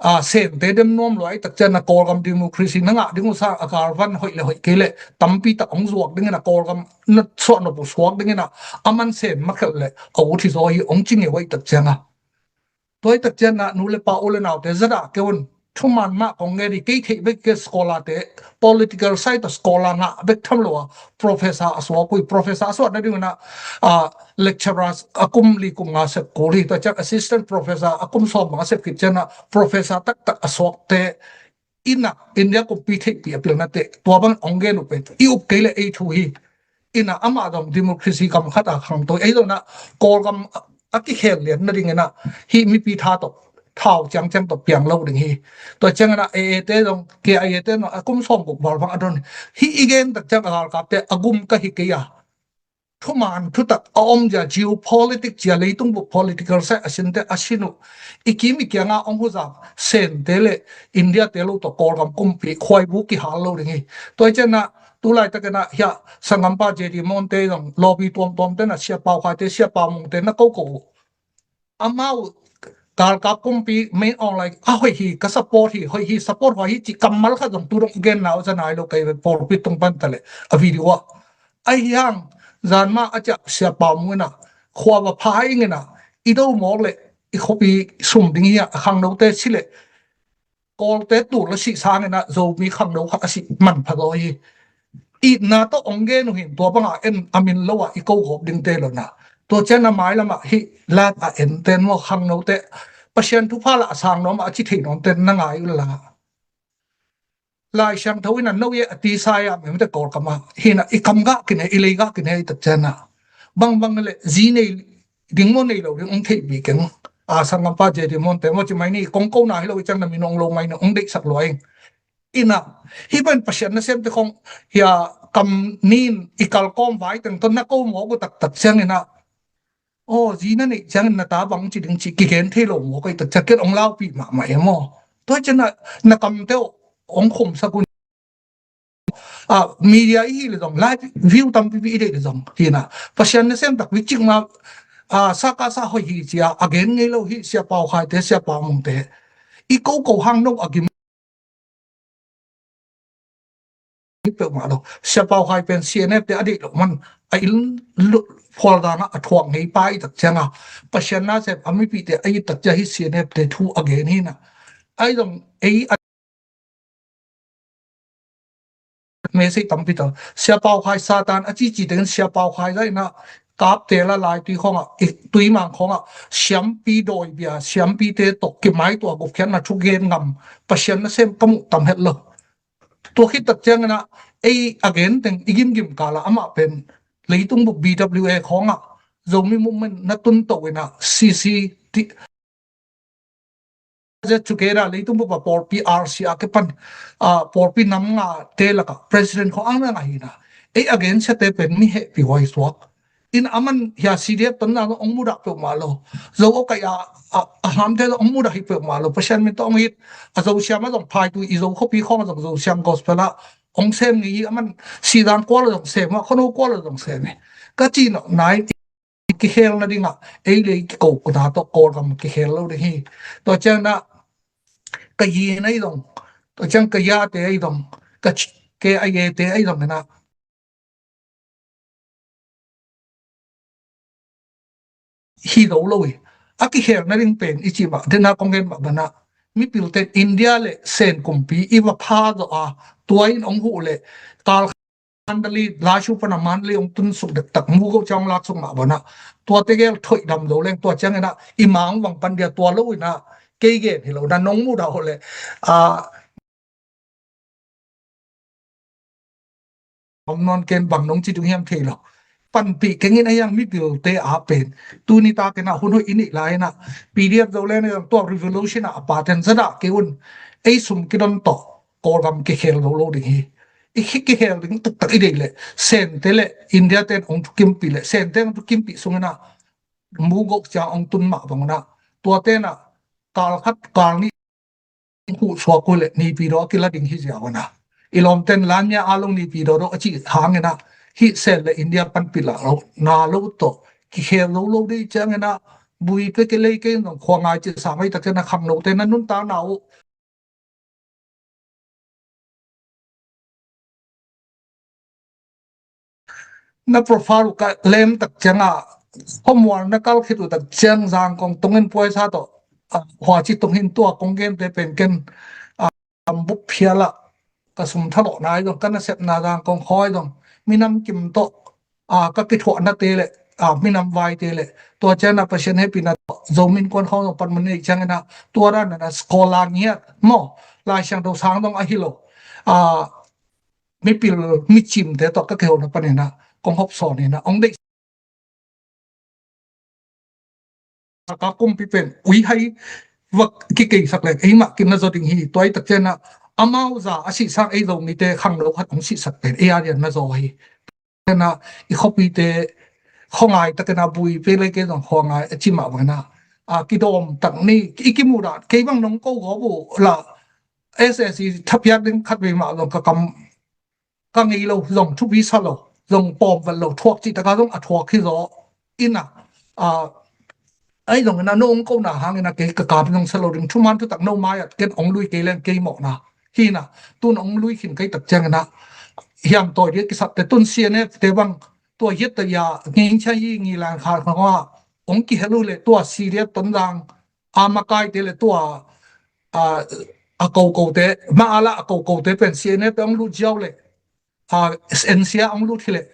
A, Sente dem nuam lua i tak cian na Kawlgam democracy na ngah ding uh sa a galvan hoih le hoih kei le tampi tak ong zuak dingin a Kawlgam na suah nop uh suak dingin a a man Sen makhelh le a ut hi zaw hi ong ci ngeu a i tak cian a. Tua i tak cian na nu le pa u le naute zada keu un thuman mah kong nge di kei theih bek ke scholar te political side a scholar ngah bek tham lo a professor a suak ui professor a suak na ding na a lecturer a kum li kum nga sep kul hi tua cian assistant professor a kum sawm bang a sep khit cian na professor taktak a suakte ina India kumpi theihpih a pilna te tua bang ong gen uh pen i up kei le ei thu hi. Ina amah dong democracy gam khat a khangto ei dong na Kawlgam a kikhel lian na ding ina hi mipi tha tawh thau ciangciang tawh piang lo ding hi. Tua ciang ina A A te dong K I A te dong a kum sawm guk val bang a don hi i gen tak ciang a galkap te a gum ka hi kei a thuman thutak a om zia geopolitics zia leitung bu political side a sinte a sin uh i kim i kianga ong huzak Sente le India te lo tawh Kawlgam kumpi khuai bu kihal lo ding hi. Tua i cian na tu laitak ina hia sanggampa J D Mon te zong lawbi tuamtuam te na Sia Pau Khai te Sia Pau Mung te na ko ko uh amau galkap kumpi main online a hoih hi ka support hi hoih hi support hoih hi ci kammal khat zong tu dong gen nau za nai lo kai ve pawlpi tung pan ta le a video a ahi hang zan ma a ciah Sia Pau Mung ina khua va pha ing ina i do mawk le i khopi sum ding hi a khangno te si le Kawlte tul a sih sangin ah Zomi khangno khat a sih manpha zaw hi. Itna tawh ong gen uh hin tua bangah en a min lo ah i ko gawp dingte lo na. Tua cian a mailam ah hih lat a enten maw khangnote Pasian thupha lah a sang nuam ah a ci thei nuamte na ngai uh la. Lai Siangtho in a no ye a tisa ya mimte Kawlkam ah hinah i kam gah kine i lei gah kine i tak cian ah bangbang le zi nei ding maw nei lo ding ong theihpih keng. A sanggampa J D Monte maw ci mai ni kong ko na hi lo i ciang na min ong lo mai na ong deihsak lua ing. Ina hi pen Pasian nasemte khong hia kam nin i kalkawm vai teng ton na ko mawk uh taktak ciang ina aw zi na neih ciangin na ta bang ci ding ci kigen thei lo mawk uh i tak ciang ken ong laupih mahmah e maw. Tua cian na kamte ong khumsak un. A media i hi le zong live view tampipi i deih le zong hina Pasian nasem takpi cikma a saka sa hoih hi cia a gen ngei lo hi Sia Pau Khaite Sia Pau Mungte i ko ko hang no a gim peuhmah lo. Sia Pau Khai pen C N F te a deih lo man a il phual dana a thuak ngei pa i tak cianga Pasian nasem a mipite a i tak cia hi C N F te thu a gen hina. Ai zong ei a message tampi ta Sia Pau Khai Satan a cici tengin Sia Pau Khai zaina kapte la lai tui khonga tui mang khonga siampi dawibia siampite tok kimai tua gupkhiatna thugen ngam Pasian nasem ka muh tam het lo. Tua khit tak ciangina ei a gen teng i gimgim kala amah pen leitung bu B W A khonga Zomi movement na tun to ina C C ti Z together leitung bupa pawlpi R C a kipan pawlpi nam nga te laka president khong ang na nga hina Ei a gensiate pen mi hehpih huai suak. In a man hia C D F tonnak zong hong mudah peuhmah lo. Zo awkaih a, a, a hamte zong hong mudah hi peuhmah lo. Pasian min tawh hong it. A Zosiam a zong phaitui i Zo khuapi khawng a zong Zosiam gospel ah hong sem ngei hi. A man Sizang kual a zong sem a, Khuano kual a zong sem hi. Ka cih nawh nai kikhel nadingah ei le ei kikokna tawh Kawlgam kikhel lo ding hi. Tua ciangin ah ka yi na i zong, tua ciang ka yate a i zong, ka K I A te a i zong inah hi zo lo hi. A kikhel nading pen i cih mah dena kong gen mah banah mipilte India le Sen kumpi i va pha zawh a, tua in hong huh le kal Mandalay, Lashio pana Mandalay hong tun suk dektak, Mugo ciang hong lak suk mah banah tua tegel thoih dam zo leng tua ciang inah i mang vang pan dia tua lo inah kei gen hi lo na nong mudah uh le a om nawn ken bang nong ci dung hiam thei lo. Panpih kengin a hiang mipilte a pen tuni ta kena hun hoih i nih lai inah P D F zo leng tua revolution ah a paten zadah kei un ei sum kidon tawh Kawlgam kikhel lo lo ding hi. I khi kikhel ding tuktak i deih leh Sente le India ten hong thukimpih leh Sente hong thukimpih sung inah Mugo ciang hong tun mah bang inah tua tenah kal khat kal nih huh suak uh leh Naypyidaw a kila ding hi ziau inah i lawmten Lamia a long Naypyidaw dawh a cih hang inah hih Sen le India panpih lah lo na lo tawh kikhel lo lo ding ciang inah bui pe ke lei kei zong khua ngai cih sa mai tak ciang inah khangnote na nuntakna uh na profile uh ka lem tak ciangah homework na kal khit uh tak ciang Zangkong tungin puaisa tawh ah, huaci tung hin tua kong gente pen ken ah, bup phial ah ka sum thalawhna i zong ka nasepna Zangkong khawi zong minam kim tawh a, ka kithuahnate le a, minam vaite le tua ciangin a Pasian hehpihna tawh Zomi Innkuan khawng zong panmun neih ciangin a tua dan a scholar ngiat maw, Lai Siangtho sang dong ahi lo a, mipil micimte tawh ka kihona panin a kong hop sawn in a hong deih ka kumpi pen uihai va kikeisak leng eimah kin na zaw ding hi. Tua i tak ciangin a amau za a sihsang ei Zomite khangno khat hong sihsak pen ei a rian na zaw hi. Tena i khuapite khuangai takin a bui pe lei kei zong khuangai a ci mah bangin a, a kidawm tak ni i kimuh dan kei bang nong ko gawp uh la S S C thapiak ding khat vei mah zong ka kam ka ngei lo zong thupi sa lo zong pawm vat lo thuak cih taka zong a thuak hi zaw in a, a Ahi zongin a no hong kohna hangin a kei ka kap zong sa lo ding, thuman thutak no mai-at ken hong lui kei leng kei mawhna hi in a, tun hong lui khin kei tak ciangin a hiam tawi ding a kisapte tun C N F te bang tua hiat ta ia ngingchia hi ngilan khal khang a hong kihel uh le tua C D F Tonzang a makaite le tua a, a kokote ma ala a kokote pen C N F te hong lut ziau le a, N C R hong lut hileh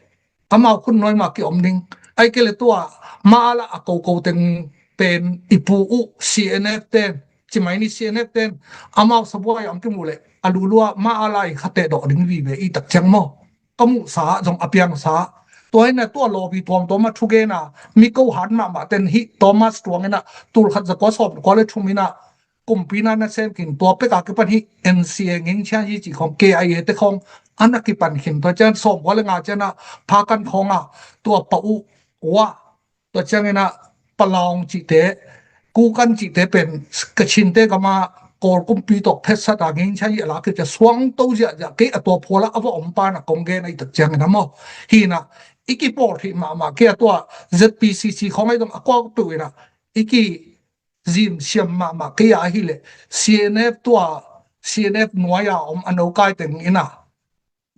amau khut nuai mah ki-om ding. Ai kei le tua ma ala a koko teng pen i pu uh C N F ten, ci mai ni C N F ten amau sabuai a hong kimuh leh a lulua ma ala i khateh dawh ding vive i tak ciang maw? Ka muhsa zong a piangsa. Tua in a tua lawpi tuamtuam a thugen a mi ko hat mahmah ten hih Thomas Tuang in a tul khat za kua sawm kua le thum in a kumpi na na sem khin tua pek a kipan hi N C A ngingchia hi ci khong K I A te khong a na kipan khin tua cian sawm kua le nga cian a pha kan khong a tua pa uh ua tua ciangin a Palaung cihte Kukan cihte pen Kachinte gama Kawl kumpi tawh phetsat a ngingchia hi a lak hi cia suang to ziahziah kei a tua phuala a va om pan a kong gen a i tak ciangin a maw hi in a i kipawl thih mahmah kei a tua Z P C C khong a i dong a kuak peuh in a i ki zim siam mahmah kei a ahileh C N F tua C N F nuai a om a nokai teng in a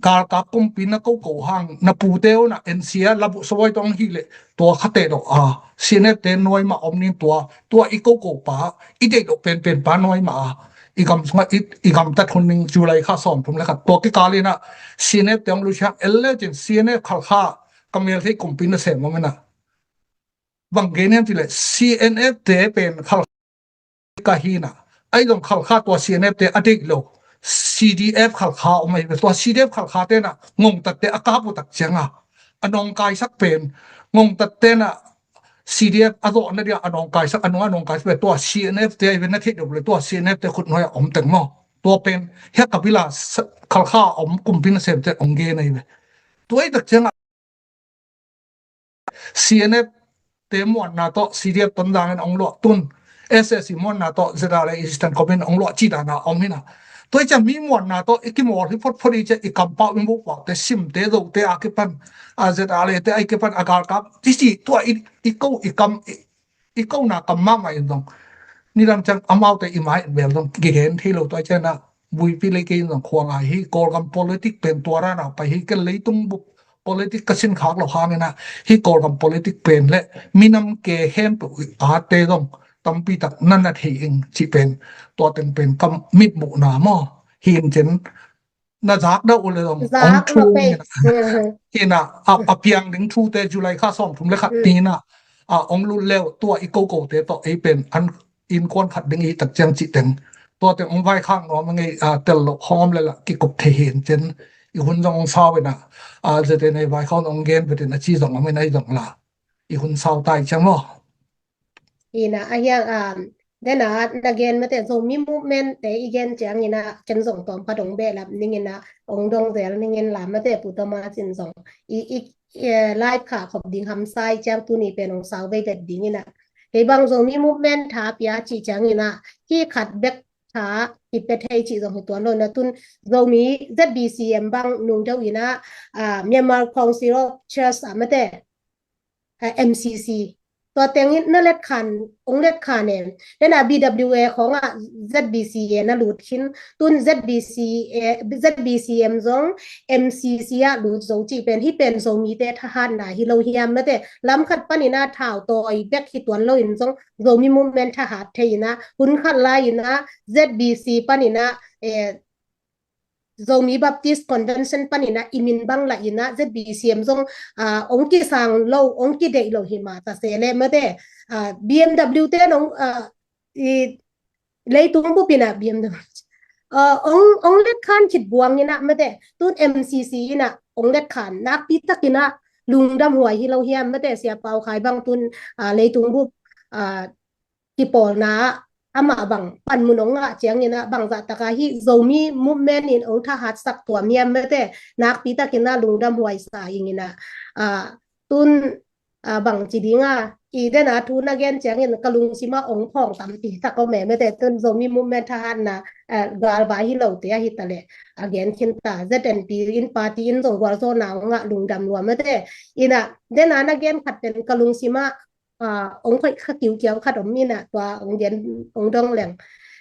galkap kumpi na koko hang na pute uh na N C R labuh sabuai tong hileh tua khateh dawh a C N F te nuai mah om ning tua tua i koko pa i deih dawh penpen pa nuai mah a i gam sungah i, i gamtat hun ning July kha sawm thum le khat tua kikal in a C N F te hong lusiak el le cin C N F khalkha ka mel thei kumpi na sem om in a bang gen hiam cileh C N F te pen Khalkha ka hi in a ai zong Khalkha tua C N F te a deih lo C D F Khalkha om ahi ve tua C D F Khalkha te in a ngongtatte a kap uh tak ciang a a nawngkaisak pen ngongtatte in a C D F a zawhna dia a nawngkaisak a nung a nawngkaisak pen tua C N F te ahi ve na theih deuh le tua C N F te khut nuai a om teng maw tua pen hia kabila Khalkha a om kumpi na semte ong gen ahi ve. Tua i tak ciangah C N F te muanna tawh C D F Tonzang in ong luah tun, S S C muanna tawh Z R A Eastern Command ong luah ci dana om hi na. Tua i ciang mi muanna tawh i kimawl hi photphot i ciang i kampau i mupau te, Simte, Zote a kipan, a Z R A te a i kipan a galkap i ci tua i, i ko i kam i, i kona kam mahmah in zong nidang ciang amaute i mai in bel zong kigen thei lo. Tua i ciang na buipi lei kei in zong khuang ai hi. Kawlgam politic pen tua rana pai hi, ken leitung bup politic ka sin khak lo hangin ah, hi Kawlgam politic pen le minam ke khempeuh i atte zong tampi tak na na thei ing cih pen, tua teng pen ka mitmuhna maw. Hi in cin na zak deuh uh le zong ong thu in ah, a, a piang ding thute July kha sawmthum le khat ni in ah, a, ong lut leu tua i kokote tawh ei pen an innkuan khat ding i tak ciang cih teng, tua teng ong vaikhak nuam a ngei, a, tel loh khawng om le lah kikup thei hi in cin, i hun zong ong sau in ah, a, Z N A vaikhak ong gen betin a ci zong om in, ahi zong lah i hun sau ta i ciang maw. Ina a hiang, um, dena na gen mate Zomi movement te i gen ciang ina ken zong tawm khat ong behlap ning ina ong dong zel ning in la mate Pu Thomas in zong i, i, i, live kha khop ding hamsa i ciang tuni pen ong sau vei vet ding ina. Kei bang Zomi movement tha pia ci ciang ina hi khat bek tha i pe thei ci zong hi tuan lo na tun Zomi Z B C M bang nung deuh ina, ah, Myanmar Council of Church a mate, ah, M C C. Tua tengin na let khan, ong let khan em. Dena B W A khawngah Z B C A na lut khin, tun Z B C A, Z B C M zong M C C ah lut zo cih pen, hi pen Zomite thahatna hi lo hiam mate. Lam khat panin a thau tawi bek hi tuan lo in zong Zomi movement thahat thei in ah, hun khat lai in ah Z B C panin ah, eh, Zomi Baptist Convention panin ah i min bang lah in ah Z B C M zong, ah, ong kisang lo, ong kideih lo hi mah ta se le mate, ah, B M W te nong, ah, i leitung bup in ah B M W, ah, ong, ong let khan khit buang in ah mate, tun M C C in ah ong let khan nakpi tak in ah lungdam huai hi lo hiam mate, Sia Pau Khai bang tun, ah, leitung bup, ah, kipawlna ah amah bang panmun ong ngah ciangin ah bangzah taka hi Zomi movement in ong thahatsak tuam hiam mate, nakpi takin ah lungdam huai sa ing in ah, ah, tun, ah, bang ci ding a, i dena thu na gen ciangin ka lungsim ah ong phawng tampi tak om e mate, tun Zomi movement thahatna, ah, galvai hi lote ahi ta leh a gen khin ta, Z N P in party in zong gualzawhna ong ngah lungdam lua mate. In ah dena na gen khat pen ka lungsim ah, ah, ong khoih kha kiukiau khat om in ah tua ong gen, ong dong leng.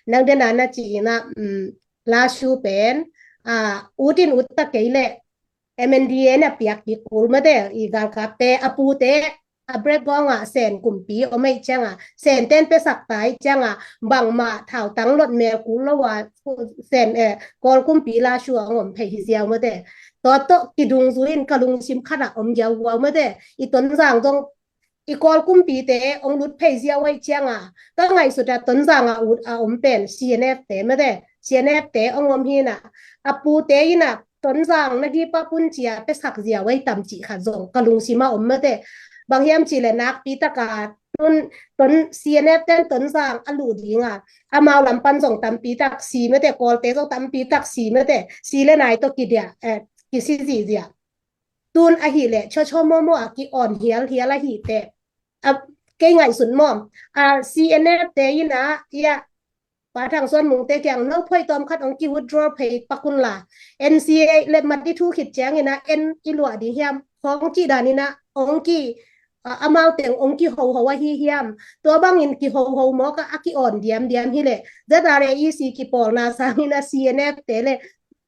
Nang dena na ci in ah, um, Lashu pen, ah, ut in ut ta kei leh M N D A na piak kik kul mate, i galkapte a pute a background ah Sen kumpi om ei ciang ah, Sen ten pesak ta ei ciang ah, bangmah thautang lot mel kul lo a, Sen, eh, Kawl kumpi Lashu ah ong om phei hi ziau mate. Tua tawh kidungzui in ka lungsim khat ah om giaugiau mate. I Tonzang zong i Kawl kumpite ong lut phei ziau ei ciang a, ka ngaihsut a Tonzang a ut a om pen C N F te mate, C N F te ong om hi in ah, a pute in ah Tonzang na hi pak un ci a pesak ziau ei tam cih khat zong ka lungsim ah om mate. Bang hiam cih leh nakpi tak a tun, Ton, C N F ten Tonzang a luh ding a, amau lam pan zong tampi tak si mate, Kawlte zong tampi tak si mate, si le nai tawh kidia, eh, kisi zihziah. Tun ahih leh chawchaw mawmaw a ki-awn hialhial ahih teh, a, kei ngaihsun maw, a, C N F te in ah, ia, Pa Thang Suan Mung te kiang no phoih tawm khat ong ki-withdraw phei pak un la, N C A le mat i thu khit ciangin ah en i luah ding hiam khawng cih danin ah ong ki, a, amau teng ong kihoho ahi hiam. Tua bangin kihoho mawk a, a ki-awn diamdiam hi leh Z R A E C kipawlna sangin ah C N F te le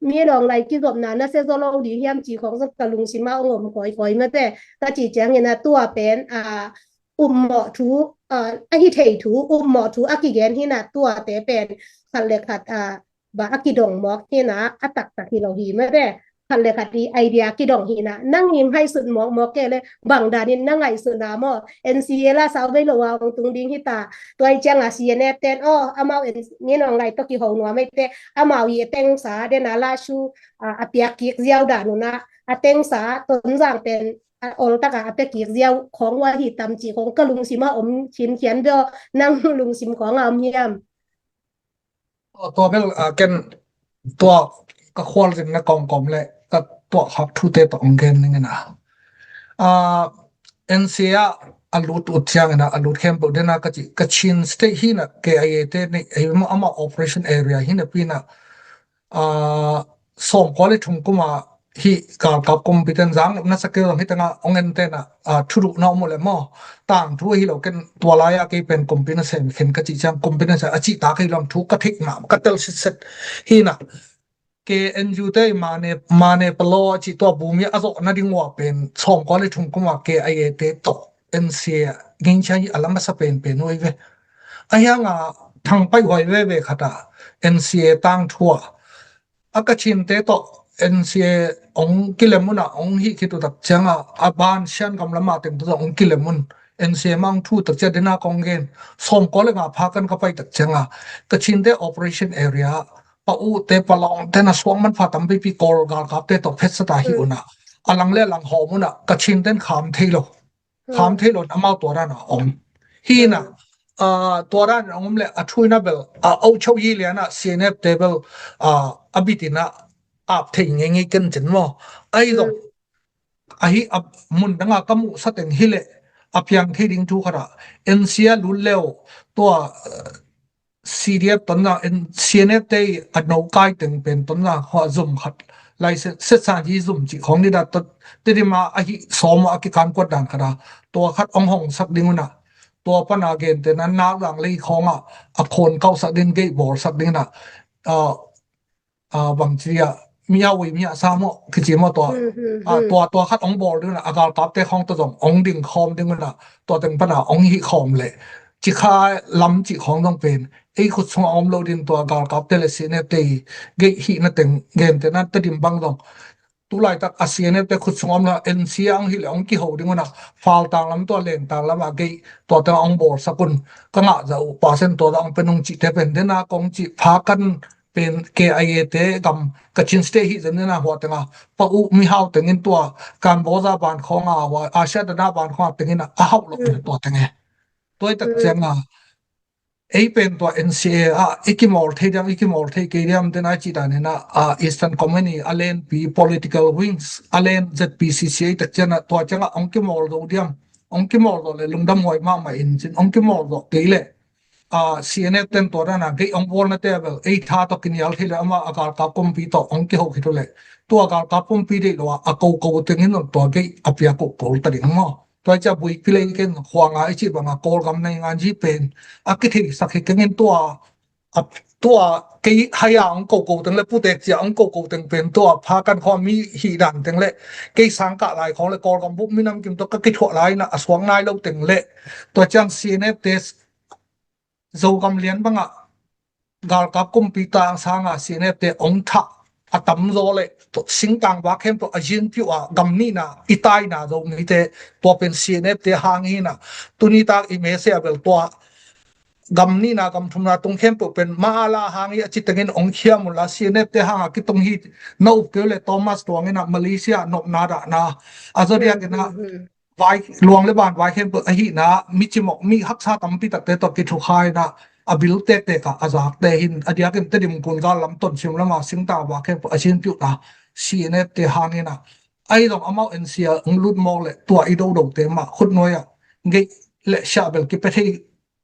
Min Aung Hlaing kizopna na sia zaw lo ding hiam cih khawng zong ka lungsim ah ong om kawikawi mate. Ka cih ciangin ah tua pen, ah, upmawh thu, ah, a hi thei thu, upmawh thu a kigen hi in ah tuate pen khat le khat, ah, bang a kidong mawk hi in ah a taktak hi lo hi mate. Khat le khat i idea kidong hi in ah nang i ngaihsut mawkmawk kei le bang danin na ngaihsutna maw, N C A la sau vei lo a ong tung ding hi ta. Tua i ciang a C N F ten aw amau N-, Min Aung Hlaing tawh kiho nuam ei teh, amau i a tengsa dena Lashu, a, a piak kik ziau dan un ah a tengsa Tonzang pen a ol tak a a pia kik ziau khawng uh ahi tam cih khawng ka lungsim ah om khinkhian bia, nang lungsim khawng ah om hiam? Aw, tua bel, a, ken tua ka khualzinna kawmkawm le ka tuahkhak thute tawh hong gen ning ina. Ah, N C A ah a lut uh ciangin ah, a lut khempeuh den a ka cih, Kachin State hi ina, K I A te nei, ei, amah operation area hi napi ina, ah, sawmkua le thum kum a hih galkap kumpi ten zang na sa kei zong hi teng a hong en ten a, ah, thuduk na om uh le maw. Tangthu ahi lo, ken tua lai a kei pen kumpi nasem khin ka cih ciang, kumpi nasem a cih tak hi lo, thu ka theih ngam, ka tel sitset hi ina. K N U te i mane, mane palo a cih tua bumi a zawh nading uh a pen sawmkua le thum kum a K I A te tawh N C A ngingchia hi a lam a sa penpen uh hi ve. A hiang a thang paih huai veve khat a N C A tangthu a, a Kachin te tawh N C A hong kilem un a, hong hih khit uh tak ciang a, a ban Shan gam lam a teng tawh hong kilem un. N C A mah hong thu tak ciang den a kong gen, sawmkua le nga pha kan ka pai tak ciang a, Kachin te operation area ah, Pa U te, Pa Long te na suang manpha tampipi Kawl galkap te tawh phetsa ta hi un a, a lang le a lang hawm un a, Kachin ten kham thei lo. Kham thei lo in amau tua dan a om. Hi ina, ah, tua dan a om le a thu ina bel, ah, Auchau Yi lian a C N F te bel, ah, a bit ina ap thei ngei ngei ken cin maw. Ahi zong, ahi a mun dang a ka muh sa teng hi le, a piang thei ding thu khat a, N C A lut leu, tua, ah, C D F tonna, en, C N F te a no kai teng pen tonna hua zum khat lai se, se sa hi zum cih khong ni da tot, Tedim a ahi sawm a kikan kuat dan khat a, tua khat hong hong sak ding un a, tua pan a gen te na nak dang lei khong a, a khon kau sak ding, gei bawl sak ding un a, ah, ah, bang ci a, mi a ui mi a sa maw, kici maw tua. Hmm, hmm, ah, hmm. Tua, tua khat hong bawl ding un a, a galkap te khong tawh zong hong ding khawm ding un a, tua teng pan a hong hih khawm le, Cikha lam cih khawng zong pen ei khut sungah a om lo ding, tua galkapte le C N F te i geih hihna teng gentehna Tedim bang zong tulaitak a C N F te khut sungah om lo, N C A ang hileh hong kiho ding un a, Faltang lam tua Lentang lamah geih tua tengah hong bawlsak un ka ngah zah uh, pasen tua zah hong pe nung cihte pen dena kong cih pha kan pen K I A te gam Kachin State hih zen dena hua tenga pa uh mihau tengin tua Kamboja ban khawnga hua Asia dana ban khawnga tengin a hauh lo tua tenge. Tua i tak cianga ei pen tua N C A ah i kimawl thei diam, i kimawl thei kei diam, tena i cih danin ah, ah, Eastern Command i a lenpi political wings, a len Z P C C i tak ciangah tua ciangah hong kimawl zo diam, hong kimawl zo le lungdam huai mahmah in cin, hong kimawl zo kei le, ah, C N F ten tua dana geih hong bawlna te bel ei tha tawh kinial thei le amah a galkap kumpi tawh hong kiho khit uh le tua galkap kumpi deih lo ah a koko tengin tua geih a piak uh pawl ta ding maw? Tua i cia buipi lei ken khuanga i cih banga Kawlgam naingan ji pen a kitheisak hi kengin tua, a, tua kei haya hong koko teng le putek cia hong koko teng pen tua pha kan khawm mi hih dan teng le kei sangkah lai khawng le Kawlgam bup minam kim tawh ka kithuah lai na a suak nai lo teng le tua ciang C N F te Zogam lian bangah galkap kumpi tang sanga C N F te hong thah a tamzaw le singtang vak khempeuh a zin piuh a gam nihna i taina Zomite tua pen C N F te hang hina. Tuni tak i mese a bel tua gam nihna gam thumna tung khempeuh pen mala hang hi a ci tengin hong khiam unla C N F te hanga kitung hi na up keu le Thomas Tuang ina Malaysia nopna dahna a zodiak ina vai, luang le ban vai khempeuh ahihna, mi cimawh, mi haksa tampi takte tawh kithukha ina a bil tektek ah a zakte hin a diakin Tedim kun gal lam Tonsim lama singtang vak khempeuh a zin piuhna C N F te hang ina. Ahi zong amau N C A hong lut mawk le tua i dodote mah khutnuai ah geih le siah bel kipia thei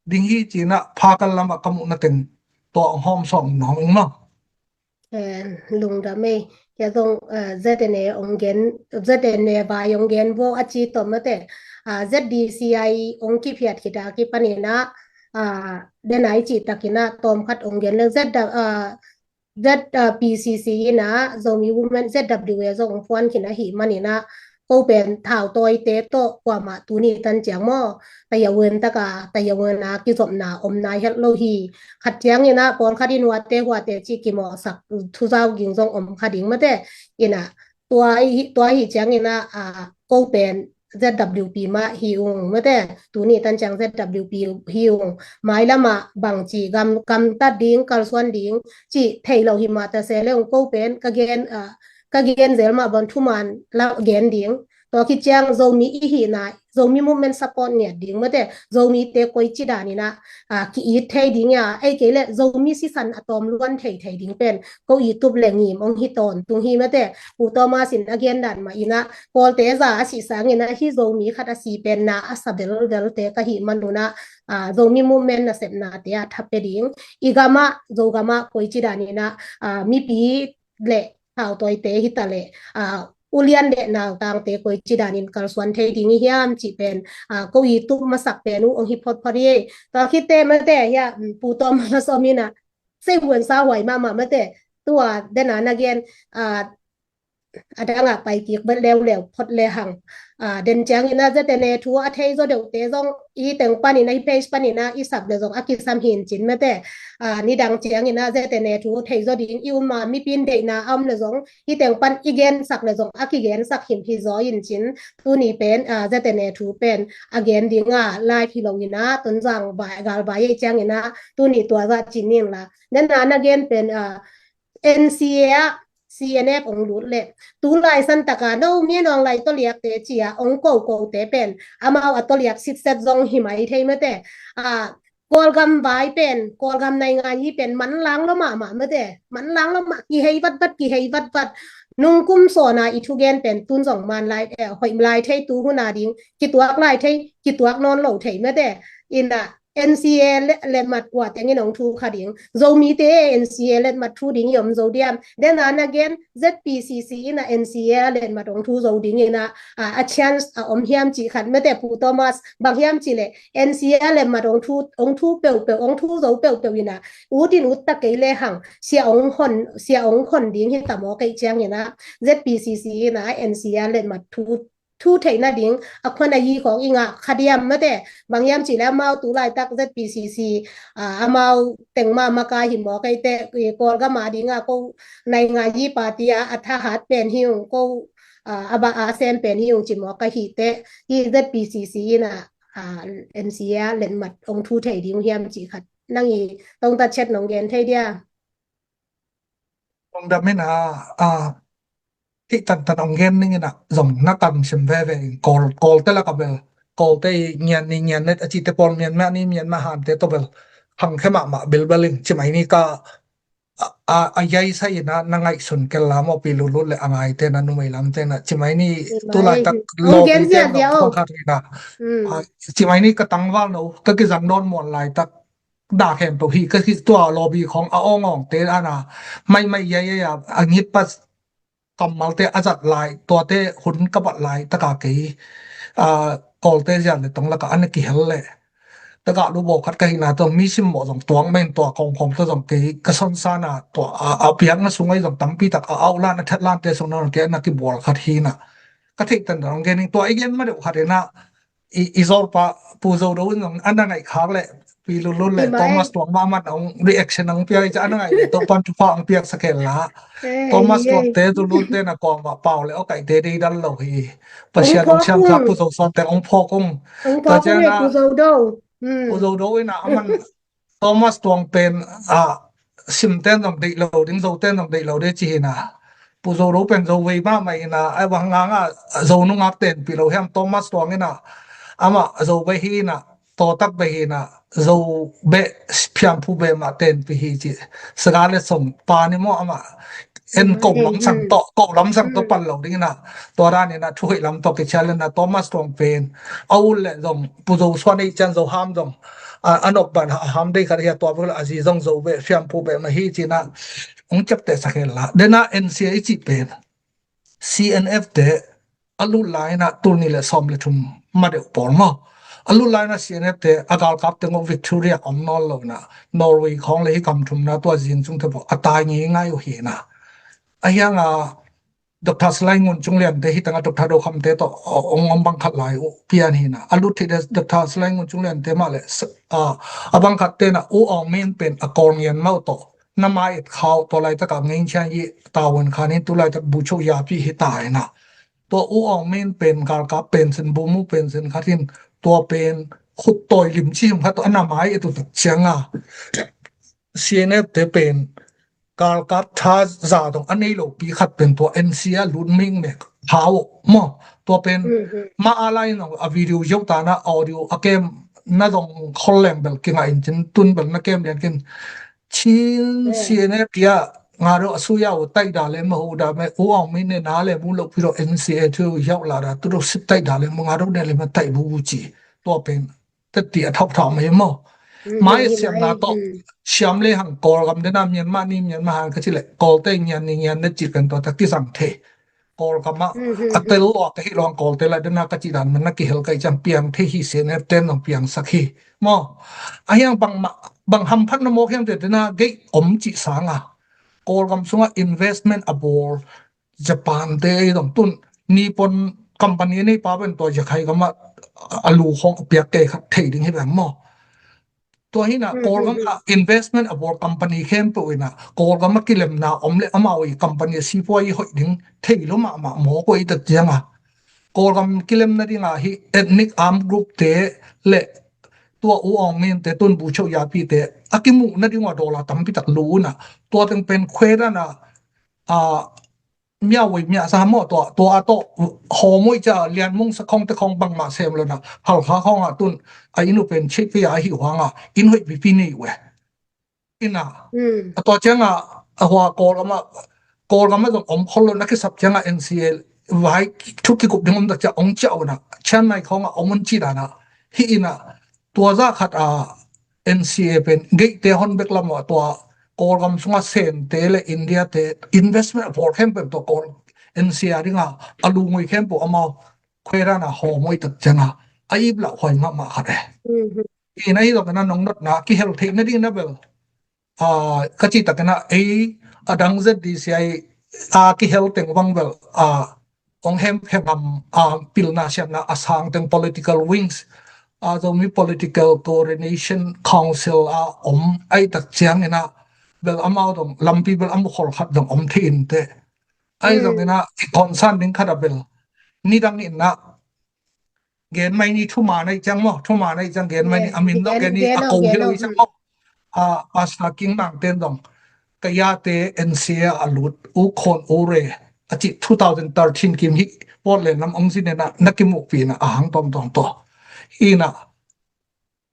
ding hi cina pha kan lamah ka muhna teng tua hong hawm sawm nong ing maw? Eh, lungdam ei. Kei zong, eh, Z N A ong gen, Z N A vai ong gen vo a ci tom mate. Ah, Z D C I ong kiphiat khita kipanina, ah, denai ci takina tom khat ong gen leng Z, ah, Z, ah, P C C ina Zomi Women Z W A zong ong puan khina hi manina ko pen thau tawite tawh kuamah tuni tan ciang maw? Tayawen taka, tayawen a kizopna om nai het lo hi. Khat ciangin ah pawlkhat in huate huate ci kimawhsak thuzau ging zong om kha ding mate. Ina tua hi, tua hi ciangin ah, ah, ko pen Z W P mah hi ung mate. Tuni tan ciang Z W P hi ung. Mailamah bangci gam, gamtat ding, kalsuan ding ci thei lo hi mah ta se le ung ko pen ka gen, ah, ka gen zel mah bon thuman la gen ding. Tua khit ciang Zomi i hihna, Zomi movement support ngiat ding mate, Zomite koici danin ah, a, ki-it thei ding a, ei kei le Zomi sisan a tawm luan thei thei ding pen ko i tup le ngim ong hi tawntung hi mate. Pu Thomas in a gen dan mah in ah, Kawlte za a sih sangin ah, hih Zomi khat a si pen na a sa velvelte ka hih manun ah, a, Zomi movement nasepnate ah tha pe ding, i gam ah, Zogam ah koici danin ah, a, mipi le thautawite hi ta le, a, ulian le nautangte koici danin kalsuan thei ding i hiam cih pen, a, ko i tup masak pen uh ong hi photphot hi. Tua khitte mate hia, mm, Pu Thomas om in ah, sei huan sa huai mahmah mate, tua dena na gen, a, a dang ah pai kik vet leuleu phot le hang. A, den ciangin ah Z N A thu a thei zaw deuhte zong i teng panin ah, i page panin ah i sap le zong a kisam hi in cin mate. A, nidang ciangin ah Z N A thu thei zaw ding i um a, mipi in deihna a om le zong i teng pan i gensak le zong a kigensak him hi zaw in cin. Tuni pen, a, Z N A thu pen a gen ding a, live hi lo in ah, Tonzang vai, galvai ei ciangin ah tuni tua zah ci ning la. Dena na gen pen, a, N C A ah C N F ong lut le, tu lai san taka no mi nong lai toliakte ci a ong ko kote pen, amau a toliak sitset zong hi mai thei mate. A, Kawlgam vai pen, Kawlgam naingan hi pen manlang lo mahmah mate, manlang lo mah, kihei vatvat, kihei vatvat. Nung kum sawna i thugen pen tun zong man lai, eh, hoih lai thei, tu huna ding kituak lai thei, kituak nawn lo thei mate. In ah N C A le, letmat kua tengin ong thu kha ding, Zomite N C A letmat thu ding i om zo diam? Dena na gen Z P C C in ah N C A letmat ong thu zo ding in ah, a, a chance a om hiam cih khat mate, Pu Thomas, bang hiam cih le N C A letmat ong thu, ong thu peuhpeuh, ong thu zo peuhpeuh in ah, ut in ut ta kei le hang, sia ong hon, sia ong hon ding hi ta maw kei ciangin ah, Z P C C in ah N C A letmat thu thu theihna ding a khuan a yi khawng i ngah kha diam mate. Bang hiam cih le amau tu laitak Z P C C, a, amau teng mah maka hi maw kei te, i Kawlgam a ding a ko naingan yi party a, a thahat pen hi ung ko, a, a ba a sem pen hi ung ci maw ka hi te, i Z P C C in ah, a, N C A letmat ong thu thei ding hiam cih khat. Nang i tongtat chet nong gen thei dia. Ong dam in ah, a, thih tantan ong gen ning in ah, zong na kan sim veve in, Kawl, Kawlte lak a bel, Kawlte i ngian ni ngian net a cite pawl, Myanmar ni Myanmar hante tawh bel khangkhe mahmah bilbel in, ci mai ni ka, a, a, a yaisa in ah na ngaihsun kel la maw, Pi Lutlut le a ngaite na, numei lamte na, ci mai ni. Ci mai. Tu laitak ong gen lawpi ziahziah zong aw. Khong khat in ah. Mm. A, ci mai ni ka tangval no, ka kizang dawn muan laitak dah khempeuh hi ka hi, tua lawpi khawng a awngawngte ana maimai yaiya a ngitpa kammalte a zat lai, tuate hun ka bat lai taka kei, a, Kawlte zian le tong laka ana kihel le, taka lu bawk khat ka hihna tawh mi simmawh zong tuak main, tua kawngkawng tawh zong kei ka sonsana tua, a, a piakna sung ahi zong tampi tak a aulan a thatlante sung na zong kei ana kibual khat hina. Ka theih tantan ong gen ning, tua i gen ma deuh khat ina, i, i zawlpa Pu Zo Do in zong ana ngaih khak le, Pi Lutlut le Thomas Tuang mahmah ong reaction ong pia i ca ana ngaih le, Topan thupha ong piak sa kei la. Thomas Tuang te, Lutlut te na kuamah pau le awkaite dei dal lo hi. Pasian ong siam sa, Pu Zo Suan te ong phawk ung. Pu Zo Do. Pu Zo Do ina aman Thomas Tuang pen, a, simten zong deih lo ding, Zoten zong deih lo ding ci hina. Pu Zo Do pen Zo vei mahmah ina, a bang nganga Zo nungak tenpih lo hiam, Thomas Tuang ina, amah Zo vei hi ina, tawtak vei hi ina, Zo beh, phiamphu beh mah tenpih hi ci. Saga le som pa ni maw amah en ko lamsang tawh, ko lamsang tawh pan lo ding ina, tua dan ina thuhoih lam tawh kichia le na, Thomas Tuang pen a ul le zong Pu Zo Suan ei cian Zo Ham zong a, a nop ban a ham dei khat hi a, tua bek le a zi zong Zo beh, phiamphu beh mah hi cina ong ciapteh sa kei la. Dena N C A i cih pen C N F te a lut lai ina tul nih le sawm le thum ma deuh pawl maw. A lut lai ina C N F te a galkap te ngawh Victoria om nawn lo ina, Norway khawng le hi kam thumna tua zing cung te pawl a tai ngeingai uh hi ina. A hiang a Doctor Salai Ngun Cung Lian te hi tanga Doctor Do Kham te tawh, a, ong om bang khat lai uh pian hi ina. A lut thei de Doctor Salai Ngun Cung Lian te mah le, a, a bang khat te na U Aung Min pen a Kawl ngian mau tawh na mai et khau, tua laitaka Ngin Chiang Yi tavuan khan in tu laitak bu cho ya pi hi ta ina. Tua U Aung Min pen galkap pen sin, bu mu pen sin khat in, tua pen khut tawi lim ci him khat tawh ana mai et uh tak cianga C N F te pen galkap tha za dong a nei lo pi khat pen tua N C A lut ming mek hau maw. Tua pen ma a lai in a video ziau ta na audio a kem na zong khol leng bel kingah in cin tun bel na kem lian kin Chin C N F tia nga do a suya u tai da le ma hu da me u ong mi ne na le mu lo pi do N C A tu yau la da tu do sit tai da le mu nga do ne le ma tai bu bu ci. Tua pen tati a thok thok mai mo. Mai siam na to siam le hang Kawlgam de na Myanmar ni Myanmar hang ka ci le Kawlte ngian ni ngian ne ci pen tua ta ki sang the. Kawlgam ah a tel lua ka hi lawng Kawlte la dena ka cih dan man na kihel ka i ciang piang thei hi C N F ten nong piang sak hi. Maw a hiang bang hamphat na mawk hiam te dena gei om cih sanga Kawlgam sungah investment a bawl Japan te ei dong tun Nippon company nei pa ben tua Yakhai gam ah a lu khong a piak kei khat thei ding hi bang maw. Tua hi na Kawlgam ah investment a bawl company khempeuh in a Kawlgam ah kilemna om le amau i company a sipuai i hoih ding thei lo mahmah mawk uh i tat ciang a Kawlgam kilemna ding a hi ethnic armed group te le tua u ong min te tun bu cheu yapi te a kimuh na ding uh a dollar tampi tak lu un a tua teng pen khuedan a a miawei miasa maw tua tua a tawh hawmui ca lianmung sa khong te khong bangmah sem lo na Halkha khong ah tun a inn uh pen chih pi a hi huang a inn hoih pipi nei uh e. Ina a tua ciang a a hua Kawlgam ah Kawlgam ah zong om khol lo na kisap ciang a N C A vai thu kikup ding om tak cia ong cia uh na Chiang Mai khong ah om un ci dan a hi ina tua za khat a N C A pen geite hon bek lam uh a tua Kawlgam sungah Sente le India te investment a pawl khempeuh tua Kawl N C A ding a a lungui khempeuh amau khuedan a hawmui tak ciang a a ip lah huai mahmah khat e. Ina hi zong na nong notna kihel theih na ding na bel ka cih takin a ei a dang Z D C I a kihel teng bang bel a ong hem hengam a pilna siamna a sang teng political wings a Zomi Political Coordination Council a om ai tak ciangin a bel amau dong lampi bel a mukhol khat dong om thei in te ai zongin a i concern ding khat a bel nidang in a gen mai ni thuma nei ciang maw thuma nei ciang gen mai ni a min dong gen ni a ko hi lo i ciang maw a Pastor King Mang ten dong ka yate N C A a lut u khon u re a ci two thousand thirteen kim hi pawt le lam ong zin ena na kimuh pi na a hang tom tom to ina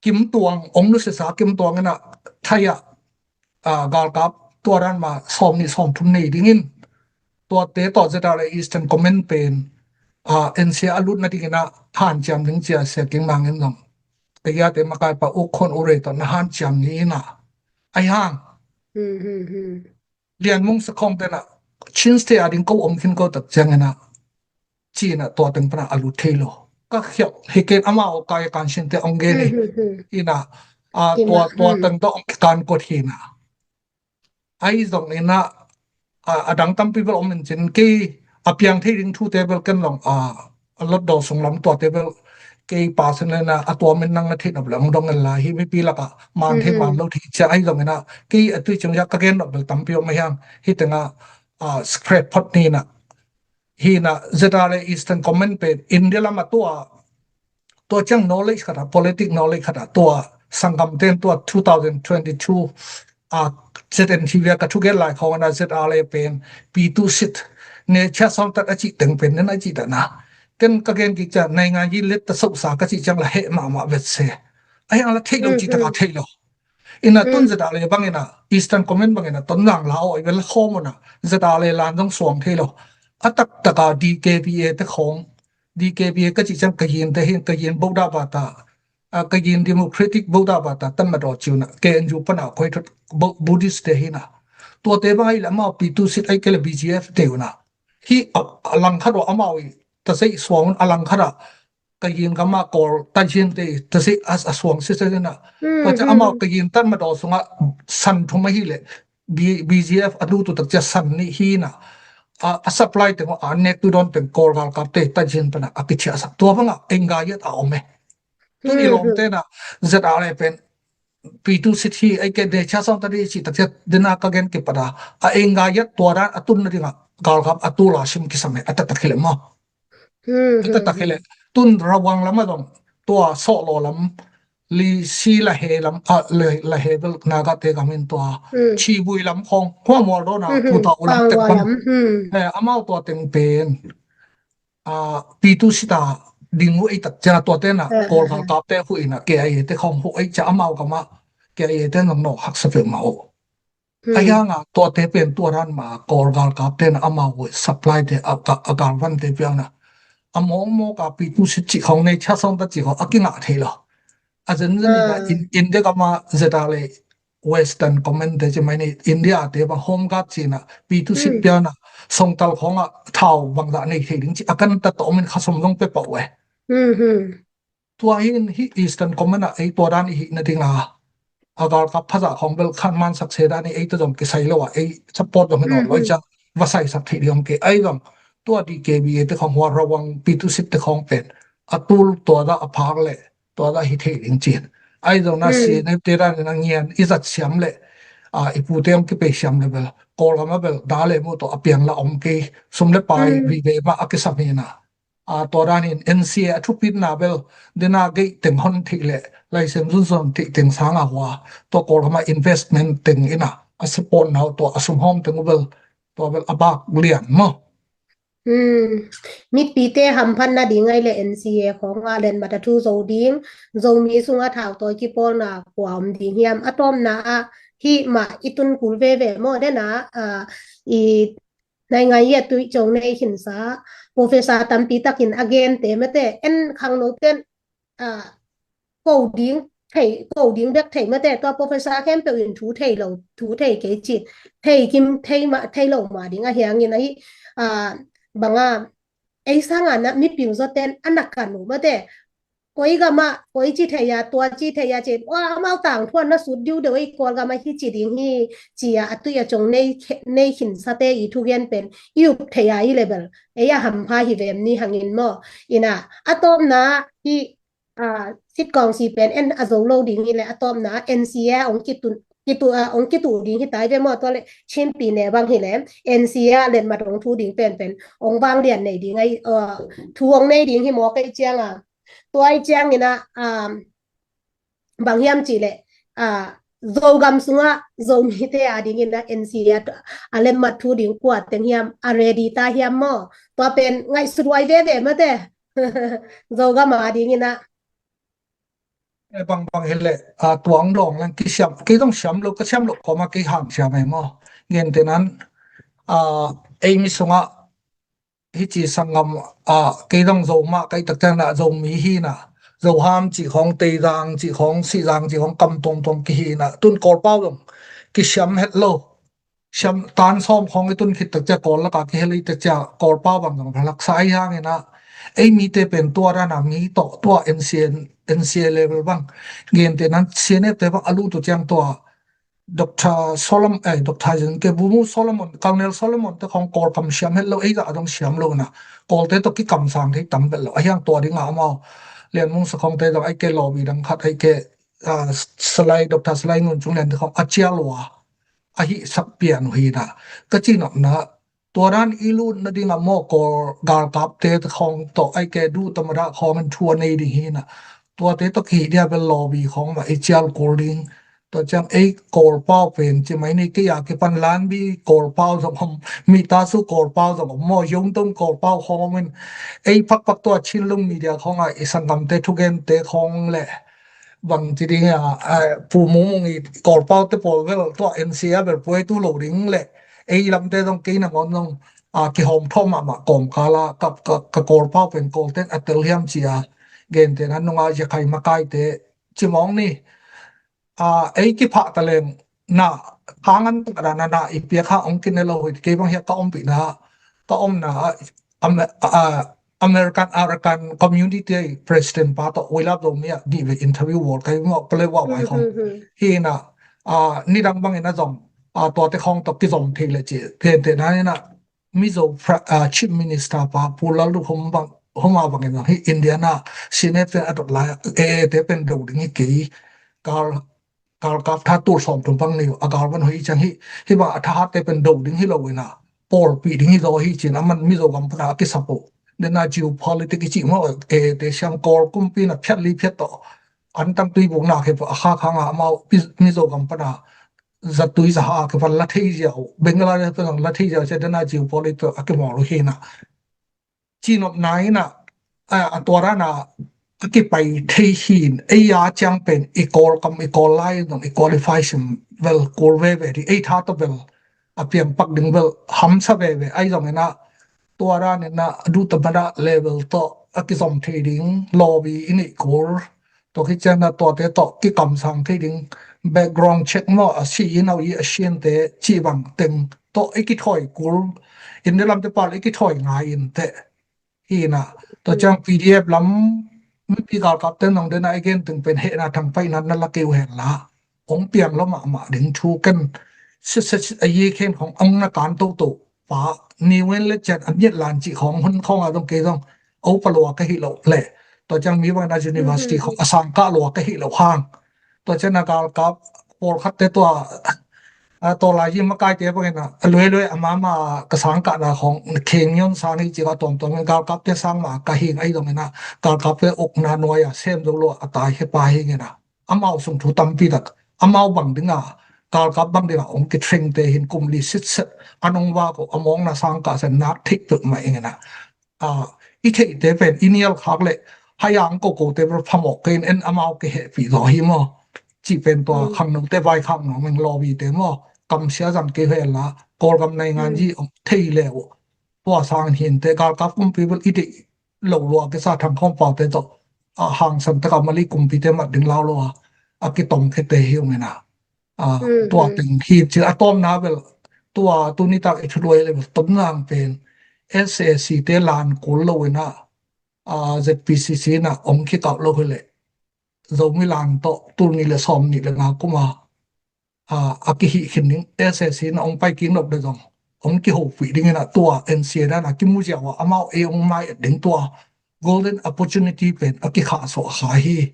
kim tuang ong nu sesa kim tuang ena thaya galkap tua ran ma sawm ni sawm thum nei dingin tuate tawh Z R A Eastern Command pen N C A a lut na dingin a hanciam ding cia sia King Mang in zong ka yate makai pa u khon u re tawh na hanciam ni ina ai hang lian mung sa khong tena Chin State a ding ko om khin ko tak ciang ina ci ina tua teng pana a lut thei lo ka khial hi ken ama o kai kan sin te ong gen hi ina tua tua teng tawh ong kan kot hi ina ai zong ina a dang tampi bel om in cin kei a piang thei ding thu te bel ken long a a lot daw sung lam tua te bel kei pa sen le na a tua men nang na thei na bel ong dong en la hi mipi laka man thei man lo thei cia ai zong ina kei a tui chung ya ka gen na bel tampi om a hiang hi tenga a scrap phot ni na hi na Z R A Eastern Command pen India lama tua tua ciang knowledge khata politic knowledge khata tua sanggam ten tua two thousand twenty two a Z N T V a ka thugen lai khawng ana Z R A pen P two seat ne chia sawm tat a cih teng pen nen a cih tana ken ka gen kik ciang naingan yi let ta sosa ka cih ciang la heh mahmah vet se a hiang la theih lo cih taka theih lo ina tun Z R A bangina Eastern Command bangina ton lang la aw i vel khawm una Z R A lan zong suang thei lo a taktaka D K B A te khawng D K B A ka cih ciang ka yin te hin ka yin boda bata a ka yin Democratic boda bata tan ma daw ciuna K N U pana khoi thot Buddhist te hina tuate bang ai la amau P two seat ai kele B G F te una hi a langkhat wa amau i ta sei suang a langkhat a ka yin gama kol ta yin te ta sei a suang se se na pa cha amau ka yin tan ma daw sunga san thum a hi le B G F a du tu tak cha san ni hina a supply te a nek tu don pen kol gal kap te ta yin pana a kichia sa tua banga enga yat a om e tun i lawmte na Z R A pen P two seat hi ai ke de cha sawm ta di chi tak cha dena ka gen ke pada a enga yat tua dan a tun na dinga galkap a tu la sim kisam he a tatak hi le maw a tatak hi le tun rawang lam a dong tua sawh law lam li si la he lam a la he bel naga te gam in tua chi bui lam khong hua mual do na pu ta u lam tek pan amau tua teng pen a, P two C ta ding uh ei tak ciang a tuate na Kawl galkapte huh in a K I A te khong huh ei ciang amau kamah K I A te nong nawk haksa peuhmah uh. A hiang a tuate pen tua dan mah Kawl galkapte na amau uh supply te a galvante piang na a mawkmawk a P two C cih khong nei thia sawng ta cih khong a kingah thei lo. A zenzen in a India gam a zeta le Western Command te ci mai ni India te bang Home Guard ci na P two C piang na songtal khong a thau bangzah nei thei ding ci a kan ta tawh min kha sawm zong pe pah uh e. Tua hin hih Eastern Command ah ei tua dan i hih nading a a galkap phazah khong bel khan man sakse dan i ei ta zong kisai lo a ei support zong hi nawn lo i ciang va saisak theih ding om kei ai zong tua D K B A te khong hua rawang P two C te khong pen a tul tua dah a phak le tua dah hi thei ding cin ai zong na C N F te dan in a ngian i zat siam le a i pute om kipei siam le bel Kawlgam a bel da le mu tawh a piang la om kei sum le pai vive mah a kisam hi na. A, tua danin N C A a thupitna bel dena geih teng hon theih le laisem zunzon theih teng sanga hua tua Kawlgama investment teng ina a support nau tua a sumhawm teng uh bel tua bel a bak lian maw? Mipite hamphatna ding ai le N C A khawng a lenmat a thu zo ding Zomi sunga thau tawi kipawlna kua om ding hiam a tawpna ah hih mah i tun kul veve maw dena i naingai a tuih cong nei khinsa professor tampi takin a gente mate en khangno ten ko ding thei ko ding bek thei mate tua professor khempeuh in thu thei lo thu thei kei cin thei kim thei ma thei lo ma ding a hiangin ahi banga ei sanga na mipiu zaten a nakan uh mate koi gama koi ci thei a tua ci thei a ci ua amau tang thuan na sut diu deuh ei Kawlgama hi ci ding hi ci a a tui a cong nei khinsa te i thugen pen i up thei a i le bel ei a hampha hi vem ni hangin maw ina a tawpna hi sitkawng si pen en a zo lo ding hi le a tawpna N C A ong kitu kitu a ong kitu ding hi tai ve maw tua le Chinpi ne bang hi le N C A lenmat ong thu ding pen pen ong bang lian nei ding ai thu ong nei ding hi maw kei cianga tua i ciangina bang hiam cih leh Zogam sungah Zomite a dingin a N C A a lemmat thu ding kua teng hiam a ready ta hiam maw tua pen ngaihsut huai veve mate Zogam a dingin a bang bang hi leh tuang dawng leng kisiam kei dong siam lo ka siam lo kawma kei hang siam ei maw ngen tenan ei mi sungah hici sanggam ah kei dang Zo mah kai takciang na Zomi hi na Zoham cih khawng Teizang cih khawng Sihzang cih khawng kam tuamtuam kihi na tun Kawlpau dong kisiam het lo siam tan sawm khawng i tun khit takciang Kawl laka kihel i takciang Kawlpau bang dong phalaksa ahi hangin ah ei mite pen tua dana mi tawh tua N C A N C A level bang gente nan C N F te bang a lut uh ciang tua Doctor Solomon eh Doctor Zen ke bumu Solomon Colonel Solomon te khong Kawl kam siam het lo ei dah adong siam lo na Kawl te to ki kam sang thei tam bet lo ahiang tua ding a amau Lian Mung Sa khong te dong ai ke lobby dang khat ai ke Salai Doctor Salai Ngun Cung Lian te khong a chia lo a ahi sak pian uh hi na ka ci nop na tua dan i lut na ding a maw Kawl galkap te khong to ai ke du tamada khong in thu a nei ding hi na tua te to ki dia bel lobby khong ma i chial kul ding Tua ciang ei Kawlpau pen ci mai ni kei a kipan Lanbi Kawlpau zong om Mitasu Kawlpau zong om maw Yongdong Kawlpau khawng om in ei pakpak tua Chinlung media khawng a i sanggamte thugente khawng le bang ci ding a Pu Mung Mung i Kawlpau te pawl vel tua N C A vel puai tu lo ding le ei lamte zong kei nangawn zong a kihawm thawm mahmah kawmkala ka Kawlpau pen Kawlten a tel hiam ci a gente nan nunga yakhai makaite cimawng ni a ei kiphah taleng na thangan takdana na i piakha ong kinelo hoi kei bang hiak ka ompihna ka omna American Arakan community president pa tawh uilap lo mi a dih ve interview wall kai mo pale wa wai khong hi na nidang bangin a zom tuate khong tawh kizom thei le ci tente na ni na Mizo Chief Minister pa Pu Lalduhoma bangin hi India na C N F te a dot lai a te pen do ding hi kei kal kap tha tur sawm tum bang ni a gal van hoi chang hi hi bang a thahat te pen do ding hi lo ina pawl pi ding hi zo hi chin a man Mizo gam pana a kisap uh dena geopolitics i chih maw e te siang Kawl kumpi na phiat li phiat tawh an tang tui buk na khe a kha khang a amau Mizo gam pana zatui zaha a kipan la thei ziau Bangladesh pana la thei ziau che dena geopolitics a kimawl uh hi na cinopna in ah, a, a tua dan a a kipai thei hi in, ei a ciang pen i Kawlkam i Kawl lai zong i qualify sim vel kul veve ding, ei tha tawh vel a piang pak ding vel hamsa veve ahi zongin ah, tua dan in ah duhta mana level tawh a kizom thei ding lawbi i neih kul. Tua khit ciangin ah tuate tawh kikamsang thei ding, background check maw, a si in au i a siante cih bang teng tawh i kithawi kul, India lamte pal i kithawi ngai in teh. Hi in ah, tua ciang P D F lam mipi galkapte nong den a i gen teng pen hehna thangpaihna na la kei uh hen la, hong piang lo mahmah ding thu ken sitset a yi khen khong ang na kan toto pa, niwen le cian a miat lan cih khong hun khong a dong kei dong, o pa lua ka hi lo le, tua ciang mi bang na university khong a sang kah lua ka hi lo hang. Tua ciang a galkap pawlkhatte tua a, tawlai hi makaite bangin a, a luelue a mama ka sang kahna khong kheng nion sang hi ci ka tuamtuam in galkapte sang ma ka hing ahi zongin a, galkapte ukna nuai a sem zo lo a tai he pa hingin a, amau sung thu tampi tak, amau bang ding a, galkap bang ding a ong kithrengte hin kum li sitset a nong va ko a mawngna sang kah sen nak theih peuh mah ingin a, a, i theihte pen i nial khak le hai ang ko kote bel phamawh kei in en amau kihehpih zaw hi maw? Cih pen tua khangnote vaikhak nuam eng lawbite maw? Kamsia zang kei hel la Kawlgam naingan yi om thei le uh. Tua sang hinte galkap kumpi bel i deih lo lua kisa thang khawm paute tawh a hangsan taka Mali kumpite mat ding lau lo a, a kitong khete hi ung ina. A, tua teng hi ci a tawmna bel tua tunitak i thuluai le bel Tonzang pen S A C te lan kul lo ina, a, Z P C C ina ong kikauh lo hi le Zomi lan tawh tul nih le sawm nih le nga kuma, a, a kihih khin ding S A C ina ong pai kik nop le zong ong kihopih ding ina tua N C A dan a kimu ziau a amau ei ong mai et ding tua golden opportunity pen a kikhah suah kha hi.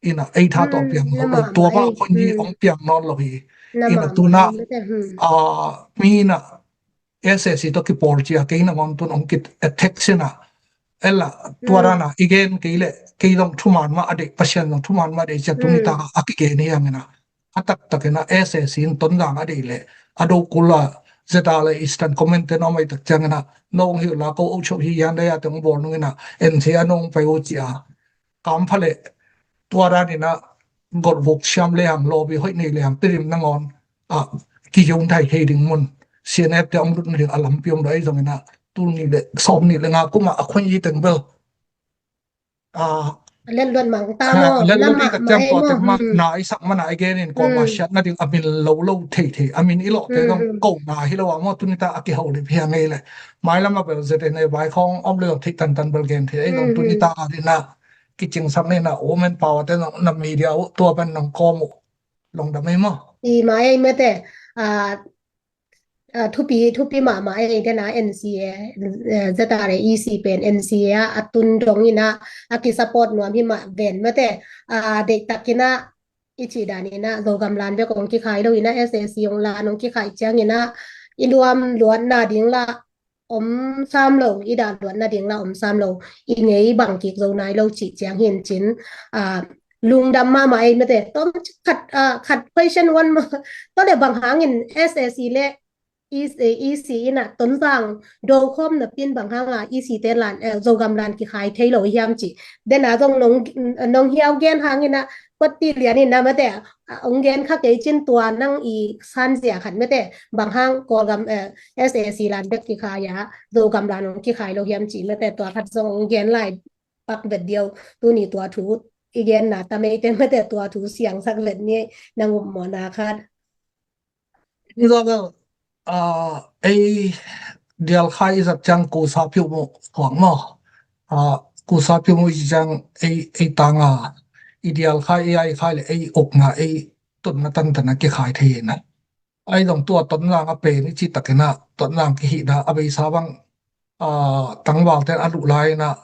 Ina ei tha tawh piang lo tua bang khon hi ong piang nawn lo hi. Ina tuna, a, mi ina S A C tawh kipawl cia kei nangawn tun ong kit attack sina. Ella tua dana i gen kei le kei zong thuman mah a deih Pasian zong thuman mah a deih cia tuni taka a kigen hi hangina. A taktakina S A C in Tonzang a deih le a do kula zeta le Eastern Command te na mai tak ciangina nong hi la ko o chok hi yan daya teng bawl nungina N C A nong pai o cia. Kampha le tua danina golvuk siam le hang lawbi hoih nei le hang tirim nangawn a kiyung thai thei ding mun C N F te ong lut na ding a lampi ong dai zongina tul nih le sawm nih le nga kuma a khun yi teng bel. A, letluat mang ta maw? Letluat i ka ciang tua tek ma na i sak mana i genin kua ma siat na ding a min lo lo thei thei a min i lawh te zong ko na hi lo a maw tunita a kiho lip hi a ngei le. Mai lama bel Z N A vai khong om le zong thei tantan bel gen thei ei zong tunita a dina kicing sak nei na women power te zong na media uh tua ban nong kawm uh long dam ei maw? I ma ei mete, a, a, thupi, thupi mahmah ei dena N C A, eh, Z R A E C pen N C A a, a tun dongina a kisupport nuam hi mah ven mate, a, deihtakina i cih danina Zogam lan bek ong kikhai lo ina S A C ong lan ong kikhai ciangina i luam luatna ding la om sam lo, i dah luatna ding la om sam lo, i ngei bang kik zo nai lo cih ciang hin cin, a, lungdam mahmah ei mate. Tom khat, a, khat question one ma, to le bang hangin S A C le E C, E C ina Tonzang do khawm na pin bang hanga E C te lan, eh, Zogam lan kikhai thei lo hiam ci. Dena zong nong, nong hiau gen hangina patti lian ina mate, a, ong gen kha kei cin tua nang i sanzia khat mate bang hang Kawlgam, eh, S A C lan bek kikhai a Zogam lan ong kikhai lo hiam ci mate tua khat zong ong gen lai pak vet diau tuni tua thu i gen na ta mei te mate tua thu siang sak vet ni nang up mawna khat. Ni zaw bel, a, ei dial khai i zat ciang kusa piu mu thuak maw? A, kusa piu mu i ci ciang ei, ei tanga i dial khai, ei ai khai le ei ukna, ei tutna tantan a kikhai thei na. Ai zong tua Tonzang a pen i ci takina Tonzang kihihna a beisa bang, a, tangval ten a luh lai ina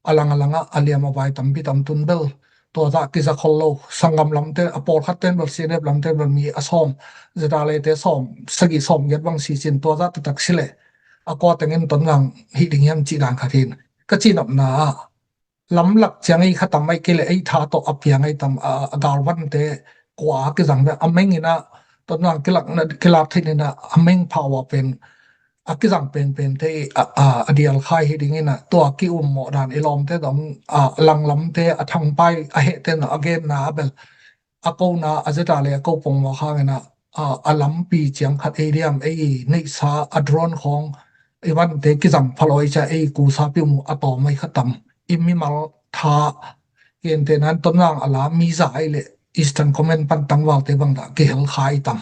a lang a langa a liam a vai tampi tam tun bel tua zah kiza khol lo. Sanggam lamte a pawlkhat ten bel C N F lamte bel mi a sawm, Z R A te sawm sagih sawm giat bang si cin tua zah taktak si le a kua tengin Tonzang hih ding hiam cih dan khat hin ka cinopna ah lamlak ciang ei khatam ai kei le ei tha tawh a piang ai tam a, a galvante kua a kizang ve a meng ina Tonzang kilak na, kilak theih nina a meng phau a pen a kizang penpen te i a, a, a dial khai hi dingin a, tua ki-ummawh dan i lawmte dong a, langlamte a thangpai a hehte no a genna a bel a kona a zeta le a ko pongmawh khangin a, a, a lampi ciang khat ei diam ei neihsa a drone khawng i vante kizang phalawi cia ei kusa piumu a tawm ai khatam i mimal tha kente nan Tonzang a la mi za ai le Eastern Command pan tangvalte bang dah kihel kha i tam.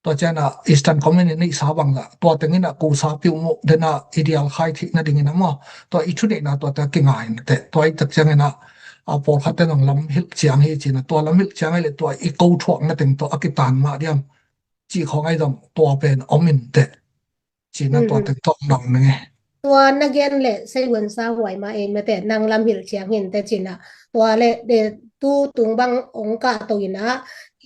Tua ciana Eastern Command in neihsa bang dah tua tengin a kusa piumu dena i dial khai thihna dingin a maw. Tua i thuneihna tua ta kingai na te tua i tak ciangin a a pawlkhatte nong lam hilh ciang hi cina tua lam hilh ciang ai le tua i ko thuakna teng tua a kitan mah diam. Cih khawng ai dong tua pen om in te. Cina tua teng tua om dong nge. Tua na gen le sei wan sa huai ma ei mate nang lam hilh ciang hin te cina. Tua le de tu tung bang ong ka to ina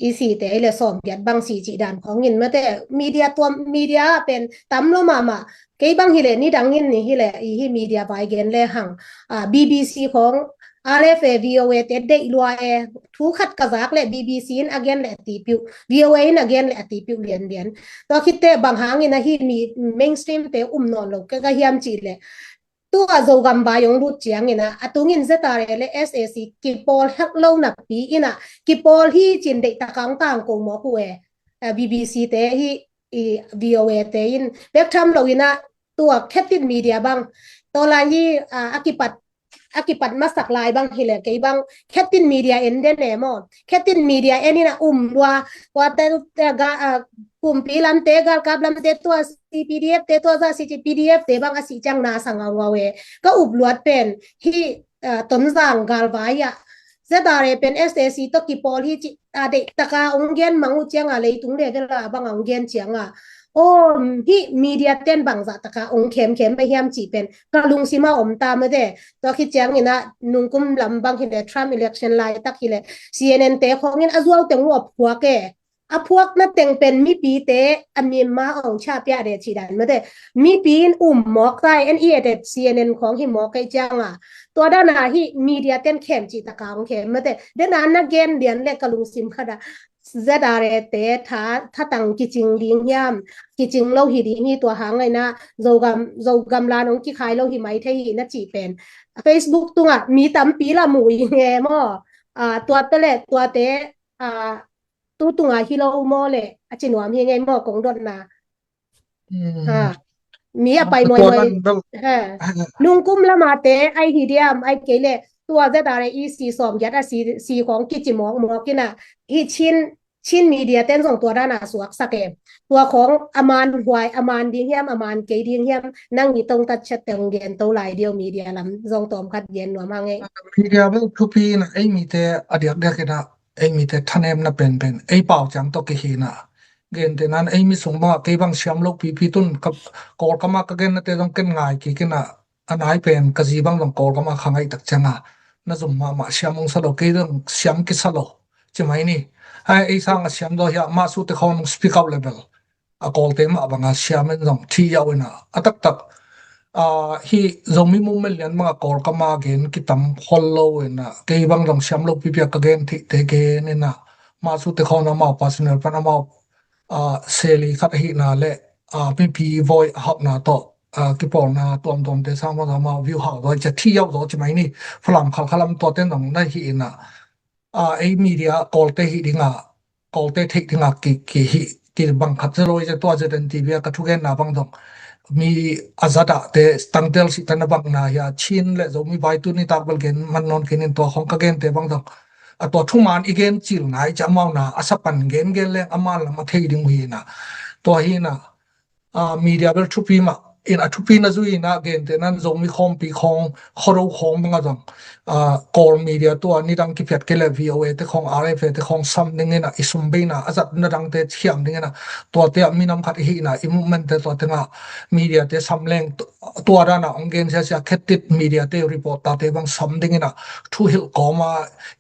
i si te ei le sawm giat bang si cih dan khawng hin mate media tua media pen tam lo mama kei bang hi le ni dang hin ni hi le i hi media vai gen le hang a, B B C khawng R F A V O A te deih lua e thu khat ka zak le B B C in a gen le a ti piu V O A in a gen le a ti piu lian lian. Tua khitte bang hangin a hi mi mainstream te um nawn lo ke ka hiam cih le tua Zogam vai ong lut ciangin a a tungin Z R A le S A C kipawl hek lo napi in a kipawl hi cin deih taka ong tang ko mawk uh e. B B C te hi i V O A te in bek tham lo in a tua khetin media bang tawlai hi a kipat a kipat masak lai bang hi le kei bang khetin media en den e maw khetin media en in a um lua tua te kumpi lamte galkap lamte tua C P D F te tua za C P D F te bang a si ciang na sa ngau ngau e ka up luat pen hi Tonzang galvai ah Z R A pen S A C to kipawl hi ci a deih taka ong gen mang uh cianga leitung le vela bang a ong gen cianga aw hi media ten bangzah taka ong khemkhem a hiam cih pen ka lungsima om ta mate. Tua khit ciangin a nungkum lam bang hi le Trump election lai tak hi le C N N te khawngin a zuau teng uh a phuak e. A phuakna teng pen mipite a mimma ong chapia de cih dan mate. Mipi in um mawk tai en i edet C N N khawng hi mawk ei cianga tua dana hi media ten khem cih taka ong khem mate. Dena na gen lian le ka lungsim khada Z R A te tha thatang kicing ding hiam kicing lo hi ding hi tua hang ngaina Zogam Zogam lan ong kikhai lo hi mai thei hi na cih pen Facebook tunga mi tampi la mu i nge maw. Tua te le tua te tu tunga hi lo maw le a ci nuam hi nge maw kong dotna. Mi a pai muaimuai. Nungkum lama te ai hi diam ai kei le tua Z R A E C sawm giat a si khawng kici mawkmawk ina hi Chin Chin media ten zong tua dana suaksak e. Tua khawng a man huai a man ding hiam a man kei ding hiam nang i tongtat chat teng gen to lai deu media lam zong tawm khat gen nuam hang e. Media bel thupi ina ei mite a diakdiak ina ei mite thanemna penpen ei pau ciang tawh kihina. Gentehnan ei mi sung bangah kei bang siam lo pipi tun Kawlkama ka gennate zong ken ngai kik ina a nai pen ka zi bang zong Kawlkama kha ngaih tak cianga na zum mahmah siam ong sa lo kei zong siam kisa lo. Ci mai ni. Hai ei sanga siam zaw hiah mah sute khawng nung speak out level a Kawlte mah banga siam in zong thi yau ina a taktak hi Zomi movement lian banga Kawlkama gen kitam khol lo ina kei bang zong siam lo pipia ka gen thihte gen ina mah sute khawng amau personal pan amau seli khat ahihna le mipi voi a hauhna tawh kipawlna tuamtuamte sang bang amau view hau zaw cia thi yau zaw ci mai ni. Falam khalkhalam tuaten zong na hi ina ei media Kawlte hi dinga Kawlte theih dinga ki, ki hi ki bang khat zelo i tua Z N T V a ka thugenna bang dong mi a zat ah te tangtel sih tana bang na hi a Chin le Zomi vai tu ni tak bel gen man nawn kinin tua khong ka gente bang dong a tua thuman i gen cil ngai ca amau na a sapan gen gen leng a man lam a thei ding uh hi na tua hi na media bel thupi mah in a thupi na zui ina gentehnan Zomi khawmpi khawng Khuado khawng banga zong Kawl media tua nidang kiphiat kei le V O A te khawng R F A te khawng sam dingin a i sumbeina a zat nadangte thiam dingin a tuate ah minam khat i hihna i movement te tua tengah media te sam leng tua dana ong gen siasia khetit media te report tate bang sam dingin a thuhilh kawma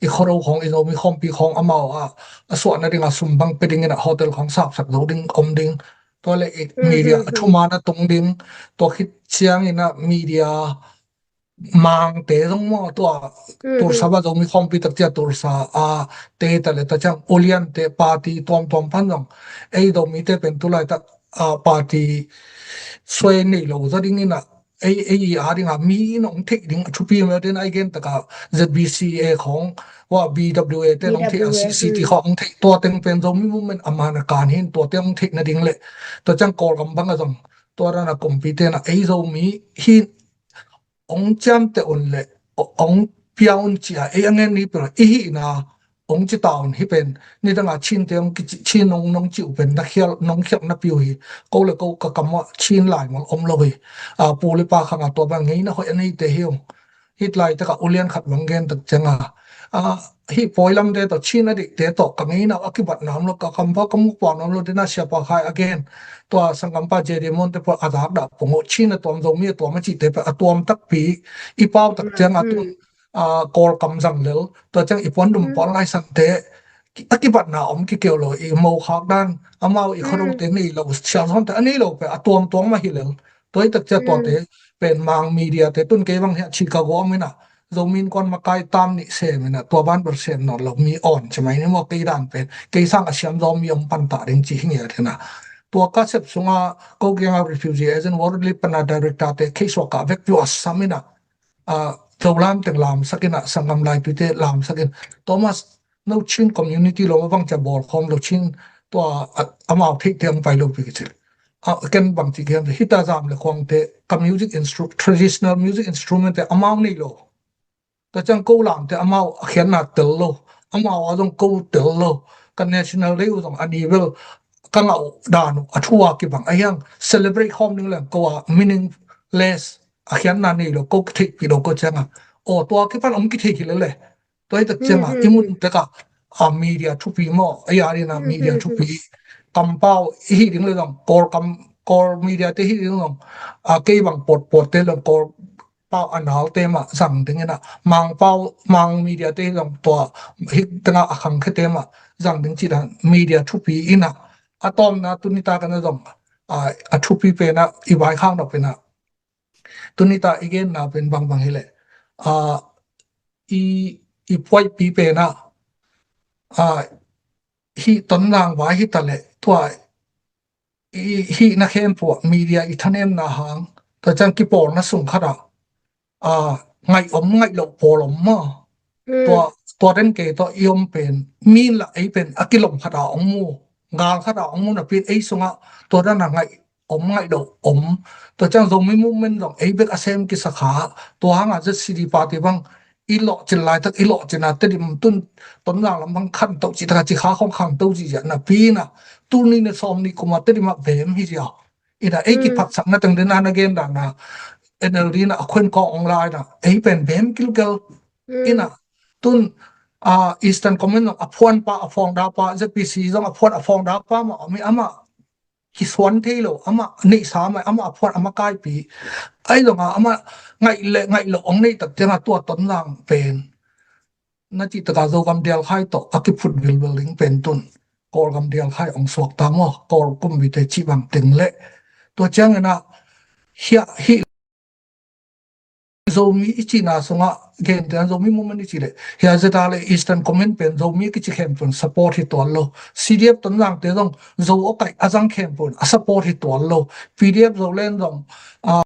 i Khuado khawng i Zomi khawmpi khawng amau a a suahna dingah sum bang pe dingin a hotel khawng sapsak zo ding om ding. Tua le media a thuman a tung ding tua khit ciangin a media mangte zong maw tua Tulsa va Zomi khawmpi tak cia Tulsa a te ta le ta ciang uliante party tuamtuam pan zong ei Zomite pen tulai tak a, party suai nei lo zaw ding in a, ei, ei a ding a mi in hong theih ding a thupi mel den a i gen tak a Z B C A khawng, tua B W A te hong theih a, B W A, C C T khawng hong theih, tua teng pen Zomi movement a man a kan hi in, tua te hong theih nading le tua ciang Kawlgam bang a zong tua dan a kumpi ten a ei Zomi hi hong ciamteh un le hong pia un ci a, ei a ngen ni pen i hihna hong ci ta un hi pen. Nidang a Chin te hong kici, Chin nong, nong ci uh pen na khial, nong khialh napi uh hi. Ko le ko ka kam ah Chin laimal om lo hi. A, pu le pa khang a tua bang ngeina hoih a neite hi ung. Hih lai tak a ulian khat bang gen tak ciang a, a, hih pawi lamte tawh Chin a deihte tawh ka ngeina a kibatna om lo, ka kampau ka mukpau na om lo, den a siapa khai a gen. Tua sanggampa J D Mon te pawh a zakdah pong uh, Chin a tuam, Zomi a tuam a cihte pawh a tuam takpi i pau tak ciang a, tun, a, Kawlkam zang lel, tua ciang i puandum, puan laisangte a kibatna om kikeu lo, i mokhak dan, amau i khuarote nei lo, sialsawmte a nei lo pawh a tuamtuam mah hi lel. Tua hi tak ciang tuate pen Mang media te, tun kei bang hiah Chicago om in a, Zomi Innkuan makai tam nih sem in a, tua ban bel sem nawn lo, mi awn ci mai ni maw, kei dan pen kei sang a siam zaw mi om pan ta ding ci hi ngiat hi na. Tua ka sep sung a ko kiang a refugee agent, World Relief pan a director te kei suak a vekpi uh a sam in a, a, Zolam teng lamsak in a, sanggam laipite lamsak in, Thomas, no Chin community lo a bang ci a bawl khawm lo, Chin tua, a, amau theihte hong pai lo pi ka ci. A, ken bang ci kiam, hita zam le khuangte, ka music instru-, traditional music instrument te amau nei lo. Tua ciang ko lamte amau a khiatna tel lo, amau a zong ko tel lo. Ka National Day uh zong a ni bel ka ngah uh dan uh a thu a kibang a hiang, celebrate khawm ding leng ko a meaningless, a khiatna nei lo, ko kitheihpih lo ko ciang a. Aw, tua kipan om kitheih hi lele. Tua hi tak ciang a, i mun tek a, a, media thupi maw, a, i a ding a media thupi. Kampau i hih ding le zong, Kawl kam, Kawl media te hih ding zong, a, kei bang pawtpawt te zong Kawl pau a nal te mah zang ding in a, Mang pau, Mang media te zong tua hih teng a a khangkhia te mah zang ding ci dan media thupi in a, a tawmna tuni tak a na zong, a, a thupi pen a, i vaikhak nop pen a, tuni tak i genna pen bangbang hi leh, a, i, i puaipi pen a, a, hih Tonzang vai hi ta leh, tua i hihna khempeuh ah media i thanemna hang, tua ciang kipawlna sung khat ah, a, ngaih om ngaih loh pawl om maw? Tua, tua den kei tawh i om pen, mi in lah ei pen a kilom khat a hong mu, gal khat a hong mu napi in ei sungah tua dan a ngaih om ngaih loh om. Tua ciang Zomi movement zong ei bek a sem kisa kha, tua hang a Z C D party bang i lawhcin laitak, i lawhcin a Tedim tun Tonzang lam bang khanto cih tak a ci kha khong khangto cih ziah napi in a, tul nih le sawm nih kum a Tedim ah vem hi ziau. In a ei kiphatsakna teng den a na gen dan a N L D in a a khuen kawng ong lai in a ei pen vem kilkel. In a tun, a, Eastern Command zong a phuanpa, a founder pa, Z P C zong a phuan, a founder pa mah om hi, amah kisuan thei lo, amah neihsa mah, amah a phuan, amah kaipi. Ahi zong a amah ngaih le ngaih loh ong neih tak ciang a tua Tonzang pen na cih tak a Zogam dialkhai tawh a kiphut vilvel ding pen tun Kawlgam dialkhai ong suak ta maw, Kawl kumpite cih bang teng leh. Tua ciang in a hiah hih Zomi i cihna sungah gentehna Zomi movement i cih leh, hiah Z R A Eastern Command pen Zomi kici khempeuh in support hi tuan lo. C D F Tonzangte zong Zo awkaih a zang khempeuh in a support hi tuan lo. P D F Zoland zong, a,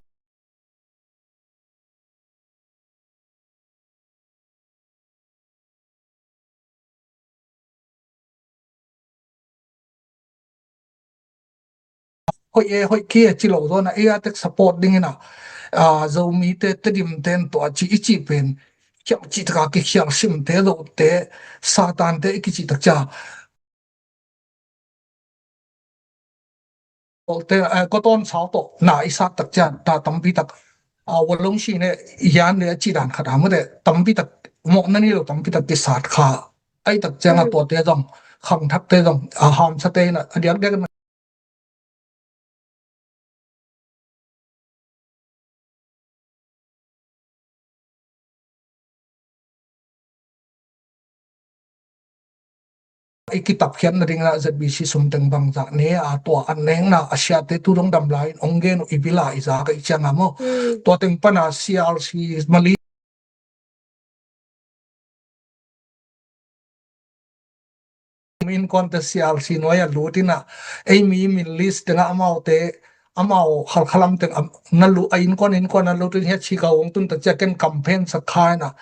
hoih e, hoih kei e ci lo zaw in a, ei a tek support ding in a, a, Zomite, Tedimte in tua ci i cih pen, khial cih tak a kikhial simte, Zote, Satante i kicih tak ciang, Zote, eh, Kawtawn sau tawh na i sat tak ciang, ta tampi tak, a, Walong si ne, yan ne a cih dan khat a mute, tampi tak, mawhna nei lo tampi tak kisat kha. Ahi tak ciang a tuate zong, khangthakte zong, a, hamsate in a, a diakdiak in a i kitapkhiatna ding ah Z B C sum teng bangzah ne a, tua an nengna a siate tu dong dam lai in ong gen uh i bil a i zak a i ciang a maw. Tua teng pan a C R C Mali innkuante C R C nuai a lut inah, ei mi min list tengah amaute, amau Halkha lam teng am-, na lut, a innkuan innkuan a lut in hiah Chicago hong tun tak ciang ken campaign sak kha inah.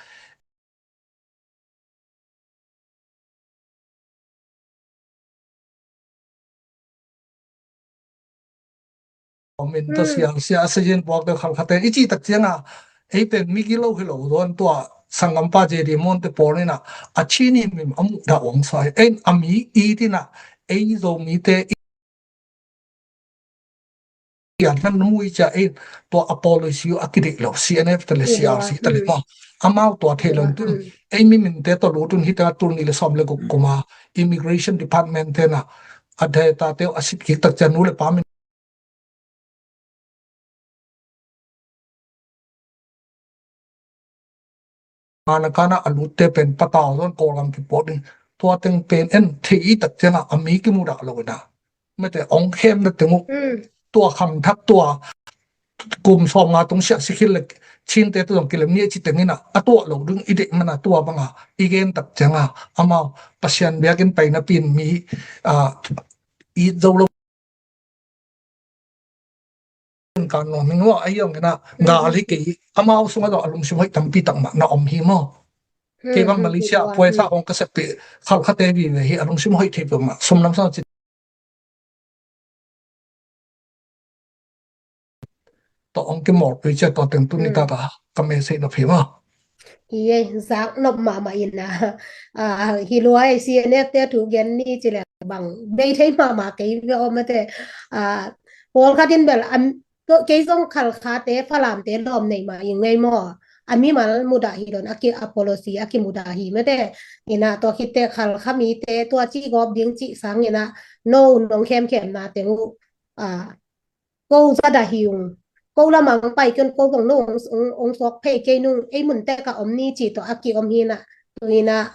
Om in tua sial sia a sayin puak deuh Halkhate i cih tak ciangah ei pen migi lo hi lo dawn tua sanggampa J D Monte pawl inah a Chin i min a muh dah ong sa hi. Ei a mi it inah ei Zomite i pian nan mui cia ei tua a policy uh a kideih lo, C N F te le C R C te le maw. Amau tua thei lo tun ei mi minte tawh lut un hi tengah tul nih le sawm le guk kuma Immigration Department tenah a data te uh a sit kik tak ciang nu le pa min Manakana a lutte pen patau zon Kawlgam kipawt in tua teng pen en thei i tak ciangah a mi kimudah lo inah mete ong khem na teng uh tua khangthak tua kum sawm nga tung siah sikhil le Chinte te zong kilem ni a ci teng inah a tuah lo ding i deih mana tua banga i gen tak ciangah amau Pasian biakinn paina pin mi a it zo lo kan nuam hi ngawh a hiang inah gal hi kei amau sungah zong a lungsim hoih tampi tak mah na om hi maw. Kei bang Malaysia puai sa kong ka seppih Halkhate vive hi a lungsim hoih thei peuhmah sum lam sang ci tawh ong kimawl pei cia tua teng tuni tata ka message na phim a. Hi ei zak nop mahmah in a hi luai C N F te thu gen ni ci le bang bei thei mahmah kei ve om ate. Pawlkhat in bel kei zong Halkhate Falamte lawm nei mah ing ngei maw. A mimal mudah hi lon a ki a policy a kimudah hi mete. Ina tua khitte Halkha mite tua ci gawp ding cih sang ina no nong khemkhemna teng uh ko za dah hi ung. Ko lamang pai kion ko bang no ong suak phei kei nung ei mun tek a om ni ci tawh a ki om hi na. Tu ina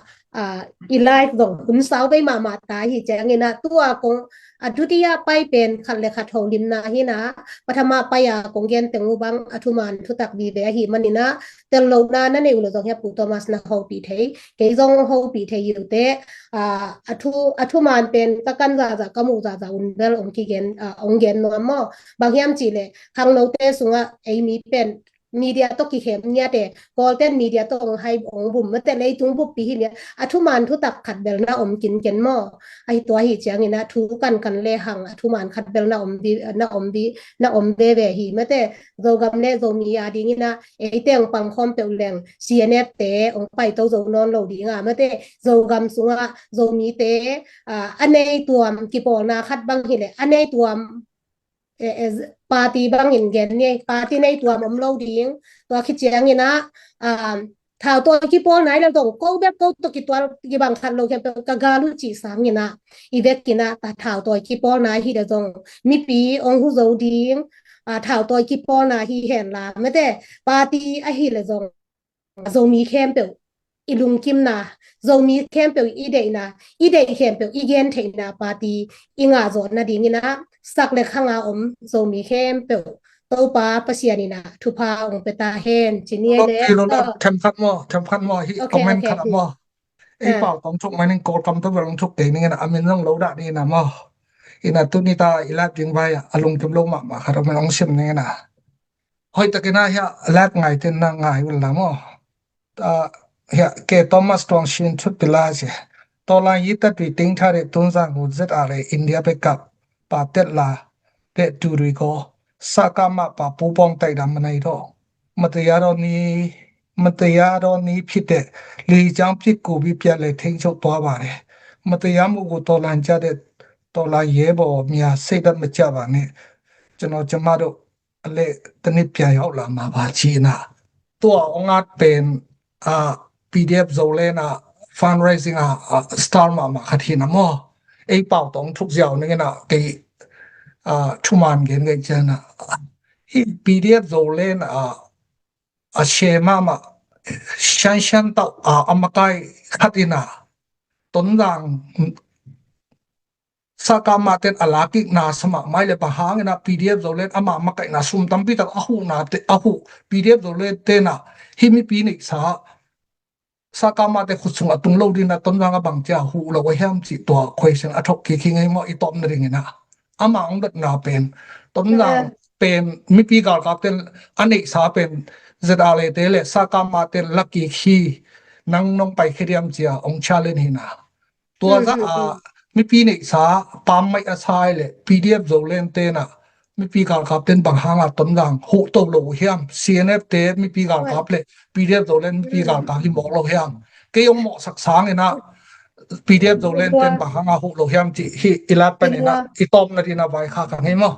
i life zong hun sau bei mahmah ta hi ciang ina tua kong a dutia pai pen khat le khat holimna hi na. Pathama pai a kong gen teng uh bang a thuman thutak vive ahi man ina tel lohna na nei uh lo zong hi a Pu Thomas na hopih thei kei zong hopih thei hi uh te. A thu a thuman pen ka kan zaza ka muh zaza un bel ong kigen ong gen nuam maw. Bang hiam cih leh khangnote sungah ei mi pen media tawh kikhem ngiate Kawlten media tawh ong hai ong bum mate leitung buppi hi mia a thuman thutak khat bel na om kinken maw. Ahi tua hi ciangin a thu kankan le hang a thuman khat bel na om vi na om vi na om veve hi mate. Zogam le Zomi a dingin a eite ong pangkhawm peuh leng C N F te ong paito zo nawn lo dinga mate. Zogam sungah Zomite a nei tuam kipawlna khat bang hileh a nei tuam party bangin gen ni party nei tuam om lo ding. Tua khi ciangin a thautawi kipawlna hi le zong ko bek ko tawh kitual kibang khat lo khiam ka gal uh cih sangin a i vekin a ta thautawi kipawlna hi le zong mipi ong hu zo ding. Thautawi kipawlna hi henla mate party ahi le zong Zomi khempeuh i lungkimna Zomi khempeuh i deihna i deih khempeuh i gen theihna party i ngah zawh nadingin a sak le khanga om Zomi khempeuh Topa Pasian in a thupha ong pia ta hen ci ni. Ei le themkhat maw themkhat maw hi comment khat maw. Ei pau tong thuk mai ning Kawlkam to bel ong thuk kei ning in a min zong lo dah ni na maw. In a tuni ta i live ding vai a lungkim lo mahmah khat om in ong sim ning in a. Hoih takin a hiah live ngaite na ngai un la maw. Hiah ke Thomas Tuang Sin thut pila ci. Tawlan yi tatui ting tha deh tunzang hu zet a le India pe kap pa tet la deh tu dui ko. Sa ka mah pa pu pawng taih dam manai thaw. Mataya daw ni mataya daw ni phit deh li cang phit ku bi pia le theng chok tua ba le. Mataya mu ku tawlan cia deh tawlan ye baw mia sei dat ma cia ba ni. Cano cama deuh a le tanit pia yau la ma ba ci na. Tua ong at pen a P D F Zoland a fundraising a star mahmah khat hi na maw. Ei pau tong thuk ziau ning in a kei a thuman gen ngai cian a hi P D F Zoland a a share mahmah shanshan tauh a a makai khat in a Tonzang Sakama ten a lakikna sa mahmah le bang hangin a P D F Zoland amah makaihna sum tampi tak a huhna te a huh P D F Zoland tenah hi mipi neihsa Sakama te khut sung a tung lo ding a Tonzang a bang cia huh lo a hiam cih tua question a thok kik hi ngei maw, i tawpna dingin ah. Ama hong dotna pen Tonzang pen mipi galkap ten a neihsa pen Z R A te le Sakama ten la kik hi, nang nong pai khe diam cia hong challenge hi na. Tua zah a mipi neihsa pammaih a sai le P D F Zoland ten ah mipi galkap ten bang hanga Tonzang huh to lo uh hiam? C N F te mipi galkap le P D F Zoland mipi galkap hi mawk lo hiam? Kei hong mawhsak sangin ah P D F Zoland ten bang hanga huh lo hiam cih hi i lat panin ah i tawpna dingin a vaikhak ka ngei maw?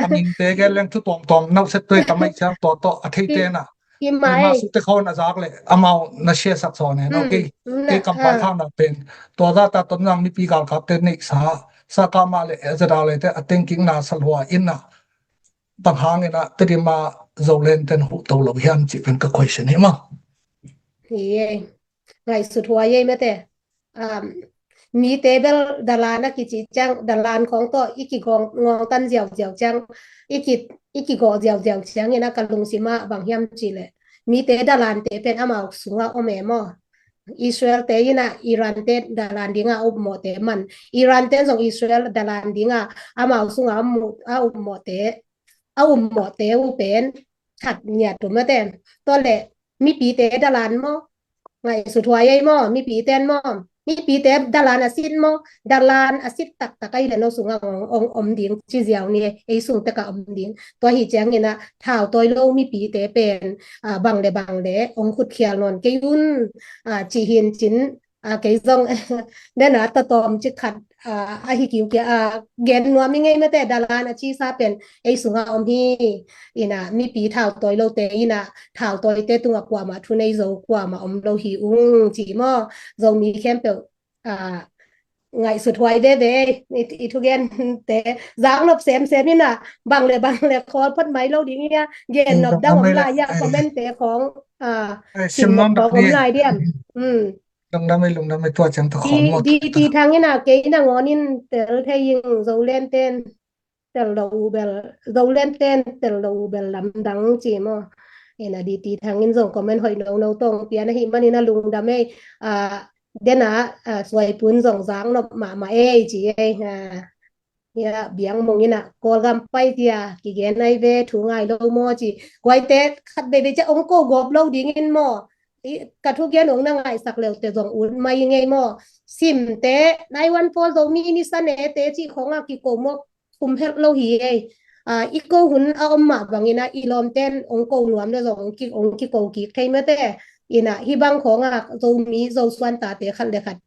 A minte gen leng thu tuamtuam nauset tuai tamai siang tua tawh a thei ten ah Ima sute khawng a zak le amau na siasak sawn hen. Okay. Kei kam vaikhakna pen tua zah ta Tonzang mipi galkap te neihsa Sakama le Z R A te a tengkikna salua in ah bang hangin ah Tedim a Zoland ten huh to lo hiam cih pen ka question hi maw? Hi e. Ngaihsut huai ei mate. Mite bel dalan a kici ciang, dalan khawng tawh i kigawng ngawngtan ziauziau ciang, i ki i kigawh ziauziau ciangin a ka lungsim ah bang hiam cih leh, mite dalante pen amau sungah om e maw? Israel te in ah Iran te dalan dingah a upmawhte man, Iran ten zong Israel dalan dingah amau sungah a upmawhte, a upmawhte uh pen khat ngiat uh mate. Tua leh mipite dalan maw? Ngaihsut huai ei maw? Mipite maw? Mipite dalan a sit maw? Dalan a sit taktak ahi le no sungah ong om ding ci ziau ni, ei sung tekah om ding. Tua hi ciangin ah thautawi lo mipite pen bang le bang le ong khutkhial nawn kei un, ci hin cin. Kei zong nena tatawm cik khat ahi kiukia gen nuam i ngei mate, dalan a cisa pen ei sungah om hi. In ah mipi thautawi lote in ah thautawite tungah kuamah thu nei zo kuamah om lo hi ung ci maw? Zomi khempeuh ngaihsut huai veve. I thugente zaknop semsem in ah bang le bang le khawl phot mai lo ding hi a, gennop dang om lai a, commente khawng simnop khawng om lai diam? Lungdam ei, lungdam ei, tua ciang tawh khawng maw? Di ti thangin ah kei nangawnin tel thei ing, Zoland ten tel lo uh bel, Zoland ten tel lo uh bel lamdang ci maw? In ah di ti thangin zong comment hoih nono tawng pian ahih manin a lungdam ei. Dena suaipun zong zaknop mahmah ei ci ei. Hia biang mong in ah Kawlgam pai tia kigen ai ve, thu ngai lo maw ci. Guaite khat veve cia ong ko gawp lo dingin maw? Ka thugen ong na ngaihsak leute zong ut mai ngei maw? Simte nine one four Zomi Mission e te cih khawngah kiko maw? Khum helh lo hi ei. I ko hun a om mah bangin ah i lawmten ong ko nuam le zong ong kiko kik thei mate. In ah hih bang khawngah Zomi Zosuan tate khat le khat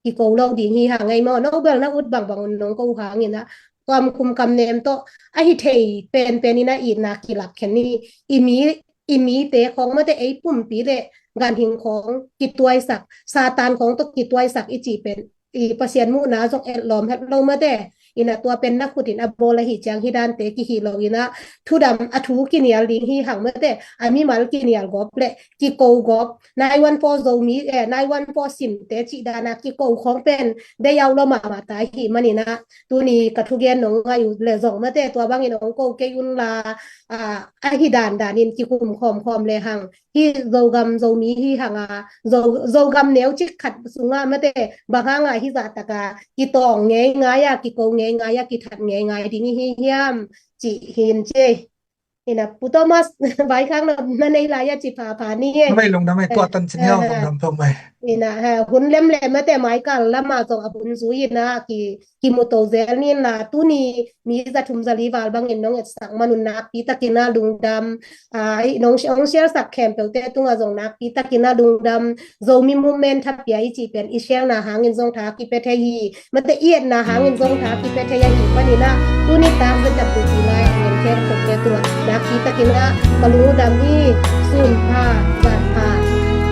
kiko lo ding hi hang ei maw? No bel na ut bangbang un nong ko hangin ah kam khum kam nem tawh ahi thei penpen in ah itna kilak khen ni. I mi, i mite khawng mate, ei pumpi le ganhing khawng kituaisak, Satan khawng tawh kituaisak i cih pen i Pasian muhna zong etlawm het lo mate. In ah tua pen na khutin a bawl ahi ciang hih dante kihih lo in ah thudam a thu kinial ding hi hang mate. A mimal kinial gawp le kiko gawp, nine one four Zomi, eh, nine one four simte cih dana kiko khawng pen dei au lo mahmah ta ahih manin ah tuni ka thugen nong ngai uh le zong mate, tua bangin ong ko kei unla, ahi dandanin kikum khawmkhawm le hang. Hih Zogam Zomi hi hanga, Zogam neu cik khat sungah mate, bang hanga hih zahtaka kitawng ngeingai a, kiko ngeingai a, kithat ngeingai ding hi hiam cih hin ci. In ah Pu Thomas, vaikhakna na nei lai a ci phapha ni e. Lungdam ei, lungdam ei, tua tan cin hiau lungdam peuhmah ei. In ah hun lemlem mate, maikal lama zong a hun zui in ah ki kimuto zel nin la, tuni mi za thum za li val bangin nong etsak manun nakpi takin a lungdam. Nong share sak khempeuhte tungah zong nakpi takin a lungdam. Zomi Movement Thapia i cih pen i share na hangin zong tha kipia thei hi. Mate i etna hangin zong tha kipia thei ahi panin ah tuni tak za dap duh ti lai a ngen khempeuhte tungah nakpi takin a ka lungdam hi. Sun pha, zan pha,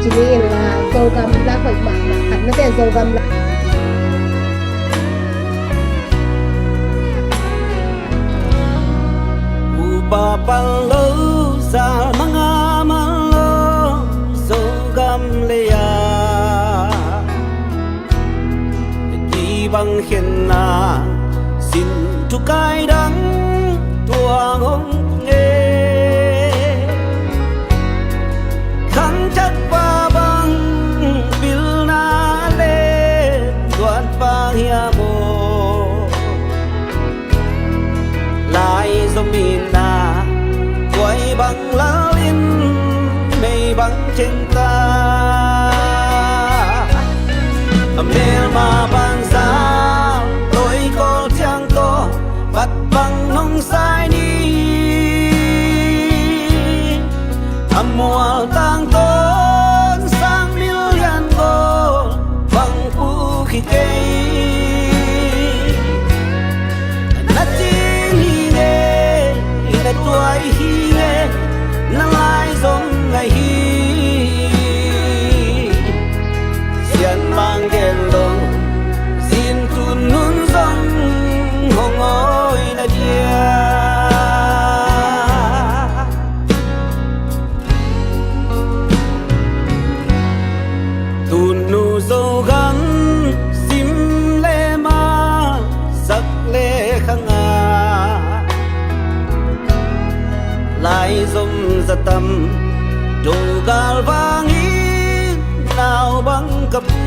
ci ni in la, Zogam la hoih mahmah khat mate, Zogam la Upa pal lo, zal manga man lo, Zogam lei-a kibang khenna sin thukai dang tuang hong nge. Khangthak pa Melma banza toikol ciang tawh pat bang nong sai ni. A mual tangtawn sang milian gol bang puk hi kei. Na cin hi nge, na tuai hi nge, na lai zom ngai hi. Sian mang gen lo, zin tun nun zong hong awi na dia. Tunu Zogang sim le ma sak le khanga lai zom zatam do gal vangin nau bang ka pu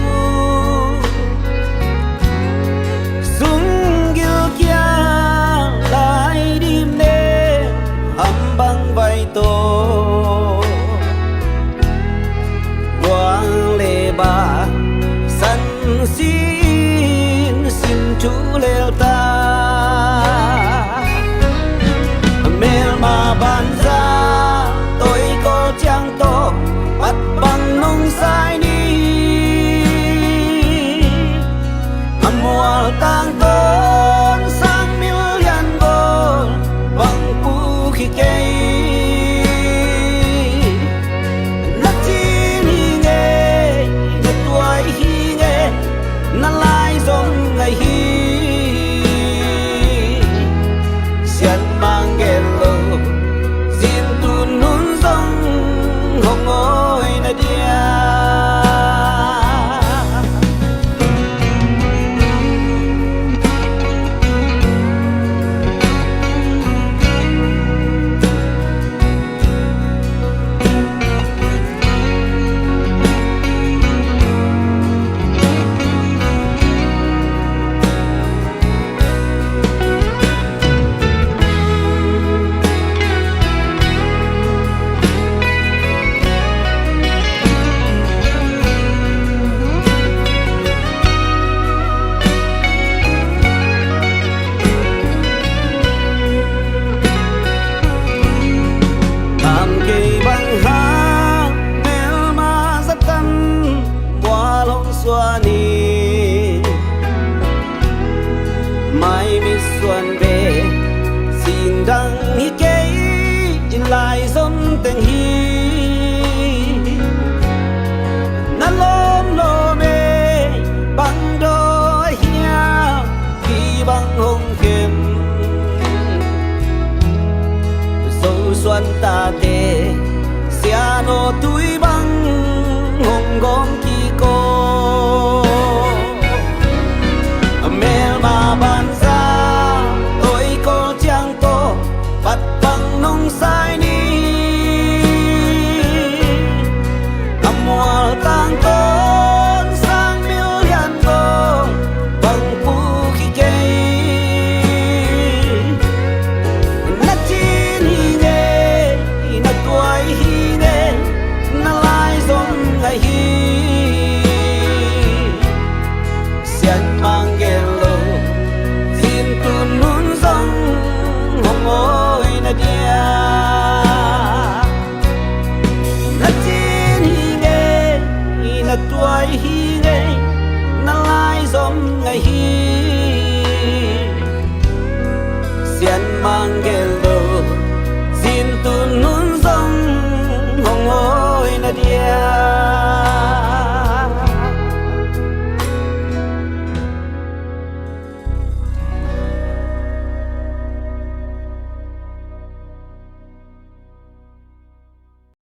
sung gil kia lai dim ne ham bang vai to guang le ba san sin sin thu lel ta. Melma banza toikol ciang tawh pat bang nong sai ni. A mual tangtawn sang milian gol bang puk hi kei. Na cin hi nge, na tuai hi nge, na lai zom ngai hi. Sian mang gen lo, zin tun nun zong hong awi na dia. Tam kei bang hang melma zatan bual hong suan hi. Mai mit suan ve sin dang hi kei, in lai zom teng hi. Na lawm lawm e, bang daw hiam, pi bang hong khem. Zo suan tate siano tui bang hong gawm kik aw. Melma banza toikol ciang tawh pat bang nong sai ni. A mual tangtawn sang milian gol bang puk hi kei. Na cin hi nge, na tuai hi nge, na lai zom ngai hi. Sian mang gen lo, zin tun nun zong hong awi na dia. Na cin hi nge, na tuai hi nge, na lai zom ngai hi. Sian mang gen